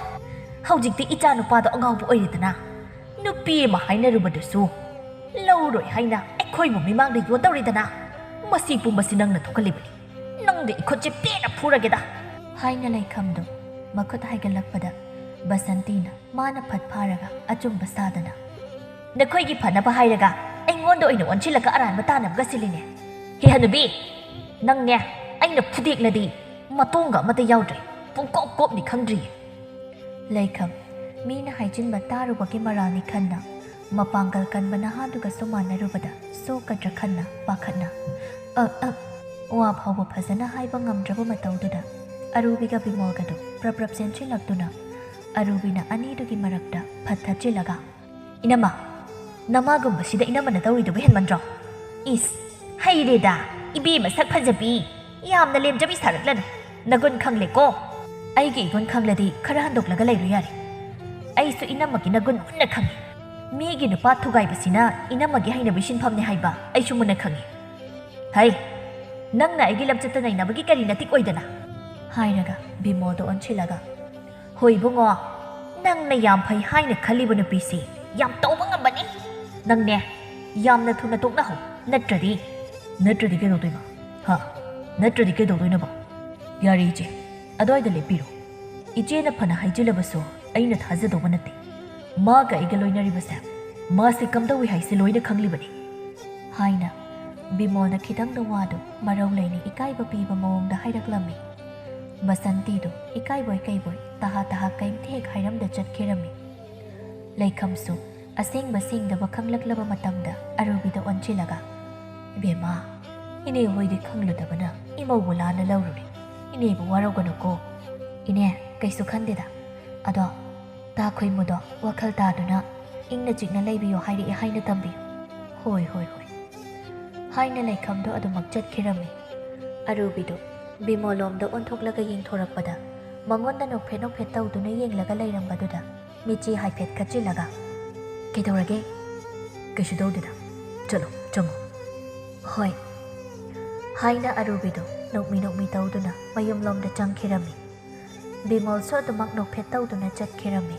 ꯍꯧꯖꯤꯛꯇꯤ ꯏꯆꯥ ꯅꯨꯄꯥꯗꯣ ꯑꯉꯥꯎꯕ ꯑꯣꯏꯔꯦꯗꯅ꯫ ꯅꯨꯄꯤ ꯑꯃ ꯍꯥꯏꯅꯔꯨꯕꯗꯨꯁꯨ ꯂꯧꯔꯣꯏ ꯍꯥꯏꯅ ꯑꯩꯈꯣꯏꯕꯨ ꯃꯤꯃꯥꯡꯗ ꯌꯣꯟꯇꯧꯔꯦꯗꯅ꯫ ꯃꯁꯤ ꯄꯨꯝꯕꯁꯤ ꯅꯪꯅ ꯊꯣꯛꯍꯜꯂꯤꯕꯅꯤ꯫ ꯅꯪꯗꯤ ꯏꯈꯨꯠꯁꯦ ꯄꯦꯟꯅ ꯐꯨꯔꯒꯦꯗ꯫" ꯍꯥꯏꯅ ꯂꯩꯈꯝꯗꯨ ꯃꯈꯨꯠ ꯍꯥꯏꯒꯠꯂꯛꯄꯗ ꯕꯁꯟꯇꯤꯅ ꯃꯥꯅ ꯐꯠ ꯐꯥꯔꯒ ꯑꯆꯨꯝꯕ ꯁꯥꯗꯅ, "ꯅꯈꯣꯏꯒꯤ ꯐꯅꯕ ꯍꯥꯏꯔꯒ ꯑꯩꯉꯣꯟꯗ ꯑꯣꯏꯅ ꯑꯣꯟꯁꯤꯜꯂꯒ ꯑꯔꯥꯟꯕ ꯇꯥꯅꯕꯒ ꯁꯤꯜꯂꯤꯅꯦ꯫ ꯍꯦ ꯍꯅꯨꯕꯤ, ꯅꯪꯅꯦ, ꯑꯩꯅ ꯐꯨꯗꯦꯛꯂꯗꯤ ꯃꯇꯣꯡꯒ ꯑꯃꯠꯇ ꯌꯥꯎꯗ꯭ꯔꯦ꯫ ꯄꯨꯡꯀꯣꯞ ꯀꯣꯞꯅꯤ ꯈꯪꯗ꯭ꯔꯤꯌꯦ꯫ ꯂꯩꯈꯝ, ꯃꯤꯅ ꯍꯥꯏꯖꯤꯟꯕ ꯇꯥꯔꯨꯕꯒꯤ ꯃꯔꯥꯜꯅꯤ ꯈꯟꯅ, ꯃꯄꯥꯡꯒꯜ ꯀꯟꯕ ꯅꯍꯥꯗꯨꯒꯁꯨ ꯃꯥꯟꯅꯔꯨꯕꯗ ꯁꯣꯛꯀꯗ꯭ꯔꯥ ꯈꯟꯅ ꯄꯥꯈꯠꯅ, ꯑ, ꯑ, ꯋꯥ ꯐꯥꯎꯕ ꯐꯖꯅ ꯍꯥꯏꯕ ꯉꯝꯗ꯭ꯔꯕ ꯃꯇꯧꯗꯨꯗ ꯑꯔꯨꯕꯤꯒ ꯕꯤꯃꯣꯜꯒꯗꯨ ꯄ꯭ꯔꯞ ꯄ꯭ꯔꯞ ꯆꯦꯟꯁꯤꯜꯂꯛꯇꯨꯅ ꯑꯔꯨꯕꯤꯅ ꯑꯅꯤꯗꯨꯒꯤ ꯃꯔꯛꯇ ꯐꯠ ꯊꯠꯆꯤꯜꯂꯒ, "ꯏꯅꯝꯃ, ꯅꯃꯥꯒꯨꯝꯕꯁꯤꯗ ꯏꯅꯝꯃꯅ ꯇꯧꯔꯤꯗꯨꯕꯨ ꯍꯦꯟꯃꯟꯗ꯭ꯔꯣ? ꯏꯁ, ꯍꯩꯔꯦꯗ, ꯏꯕꯦꯝꯃ ꯁꯛ ꯐꯖꯕꯤ, ꯌꯥꯝꯅ ꯂꯦꯝꯖꯕꯤ ꯁꯥꯔꯛꯂꯅꯨ꯫ ꯅꯒꯨꯟ ꯈꯪꯂꯦꯀꯣ꯫ ꯑꯩꯒꯤ ꯏꯒꯨꯟ ꯈꯪꯂꯗꯤ ꯈꯔ ꯍꯟꯗꯣꯛꯂꯒ ꯂꯩꯔꯨ ꯌꯥꯔꯦ꯫ ꯑꯩꯁꯨ ꯏꯅꯝꯃꯒꯤ ꯅꯒꯨꯟ ꯃꯨꯟꯅ ꯈꯪꯉꯤ꯫ ꯃꯤꯒꯤ ꯅꯨꯄꯥ ꯊꯨꯒꯥꯏꯕꯁꯤꯅ ꯏꯅꯝꯃꯒꯤ ꯍꯩꯅꯕꯤ ꯁꯤꯟꯐꯝꯅꯤ ꯍꯥꯏꯕ ꯑꯩꯁꯨ ꯃꯨꯟꯅ ꯈꯪꯉꯤ꯫ ꯍꯩ, ꯅꯪꯅ ꯑꯩꯒꯤ ꯂꯝꯆꯠꯇ ꯅꯩꯅꯕꯒꯤ ꯀꯔꯤ ꯅꯇꯤꯛ ꯑꯣꯏꯗꯅ?" ꯍꯥꯏꯔꯒ ꯕꯤꯃꯣꯜꯗ ꯑꯣꯟꯁꯤꯜꯂꯒ, "ꯍꯣꯏ ꯏꯕꯨꯡꯉꯣ, ꯅꯪꯅ ꯌꯥꯝ ꯐꯩ ꯍꯥꯏꯅ ꯈꯜꯂꯤꯕ ꯅꯨꯄꯤꯁꯤ ꯌꯥꯝ ꯇꯧꯕ ꯉꯝꯕꯅꯤ꯫ ꯅꯪꯅꯦ, ꯌꯥꯝꯅ ꯊꯨꯅ ꯇꯣꯛꯅꯍꯧ, ꯅꯠꯇ꯭ꯔꯗꯤ, ꯅꯠꯇ꯭ꯔꯗꯤ ꯀꯩꯗꯧꯗꯣꯏꯕ? ꯍꯥ? ꯅꯠꯇ꯭ꯔꯗꯤ ꯀꯩꯗꯧꯗꯣꯏꯅꯣꯕ? ꯌꯥꯔꯦ ꯏꯆꯦ, ꯑꯗ꯭ꯋꯥꯏꯗ ꯂꯦꯞꯄꯤꯔꯣ꯫ ꯏꯆꯦꯅ ꯐꯅ ꯍꯥꯏꯖꯤꯜꯂꯕꯁꯨ ꯑꯩꯅ ꯊꯥꯖꯗꯧꯕ ꯅꯠꯇꯦ꯫ ꯃꯥꯒ ꯑꯩꯒ ꯂꯣꯏꯅꯔꯤꯕꯁꯦ ꯃꯥꯁꯦ ꯀꯝꯗꯧꯏ ꯍꯥꯏꯁꯦ ꯂꯣꯏꯅ ꯈꯪꯂꯤꯕꯅꯤ," ꯍꯥꯏꯅ ꯕꯤꯃꯣꯜꯅ ꯈꯤꯇꯪꯗ ꯋꯥꯗꯨ ꯃꯔꯧ ꯂꯩꯅ ꯏꯀꯥꯏꯕ ꯄꯤꯕ ꯃꯑꯣꯡꯗ ꯍꯥꯏꯔꯛꯂꯝꯃꯤ꯫ ꯕꯁꯟꯇꯤꯗꯨ ꯏꯀꯥꯏꯕꯣꯏ ꯀꯩꯕꯣꯏ ꯇꯍꯥ ꯇꯍꯥ ꯀꯩꯝꯇ ꯍꯦꯛ ꯍꯥꯏꯔꯝꯗ ꯆꯠꯈꯤꯔꯝꯃꯤ꯫ ꯂꯩꯈꯝꯁꯨ ꯑꯁꯦꯡꯕ ꯁꯦꯡꯗꯕ ꯈꯪꯂꯛꯂꯕ ꯃꯇꯝꯗ ꯑꯔꯨꯕꯤꯗ ꯑꯣꯟꯁꯤꯜꯂꯒ, "ꯏꯕꯦꯝꯃ, ꯏꯅꯦ ꯍꯣꯏꯗꯤ ꯈꯪꯂꯨꯗꯕꯅ ꯏꯃꯧꯕꯨ ꯂꯥꯟꯅ ꯂꯧꯔꯨꯔꯦ꯫ ꯏꯅꯦꯕꯨ ꯋꯥꯔꯧꯒꯅꯨꯀꯣ꯫" "ꯏꯅꯦ, ꯀꯩꯁꯨ ꯈꯟꯗꯦꯗ꯫ ꯑꯗꯣ ꯇꯥ ꯈꯣꯏꯃꯨꯗꯣ ꯋꯥꯈꯜ ꯇꯥꯗꯨꯅ ꯏꯪꯅ ꯆꯤꯛꯅ ꯂꯩꯕꯤꯌꯨ ꯍꯥꯏꯔꯛꯑꯦ ꯍꯥꯏꯅ ꯇꯝꯕꯤꯌꯨ꯫" "ꯍꯣꯏ, ꯍꯣꯏ, ꯍꯣꯏ," ꯍꯥꯏꯅ ꯂꯩꯈꯝꯗꯣ ꯑꯗꯨꯃꯛ ꯆꯠꯈꯤꯔꯝꯃꯤ꯫ ꯑꯔꯨꯕꯤꯗꯨ ꯕꯤꯃꯣꯜꯂꯣꯝꯗ ꯑꯣꯟꯊꯣꯛꯂꯒ ꯌꯦꯡꯊꯣꯔꯛꯄꯗ ꯃꯉꯣꯟꯗ ꯅꯣꯛꯐꯦꯠ ꯅꯣꯛꯐꯦꯠ ꯇꯧꯗꯨꯅ ꯌꯦꯡꯂꯒ ꯂꯩꯔꯝꯕꯗꯨꯗ ꯃꯤꯠꯆꯤ ꯍꯥꯏꯐꯦꯠ ꯈꯠꯆꯤꯜꯂꯒ, "ꯀꯩꯗꯧꯔꯒꯦ?" "ꯀꯩꯁꯨ ꯇꯧꯗꯦꯗ꯫ ꯆꯠꯂꯣ, ꯆꯪꯉꯣ꯫" "ꯍꯣꯏ," ꯍꯥꯏꯅ ꯑꯔꯨꯕꯤꯗꯨ ꯅꯣꯛꯃꯤ ꯅꯣꯛꯃꯤ ꯇꯧꯗꯨꯅ ꯃꯌꯨꯝꯂꯣꯝꯗ ꯆꯪꯈꯤꯔꯝꯃꯤ꯫ ꯕꯤꯃꯣꯜꯁꯨ ꯑꯗꯨꯃꯛ ꯅꯣꯛꯐꯦꯠ ꯇꯧꯗꯨꯅ ꯆꯠꯈꯤꯔꯝꯃꯤ꯫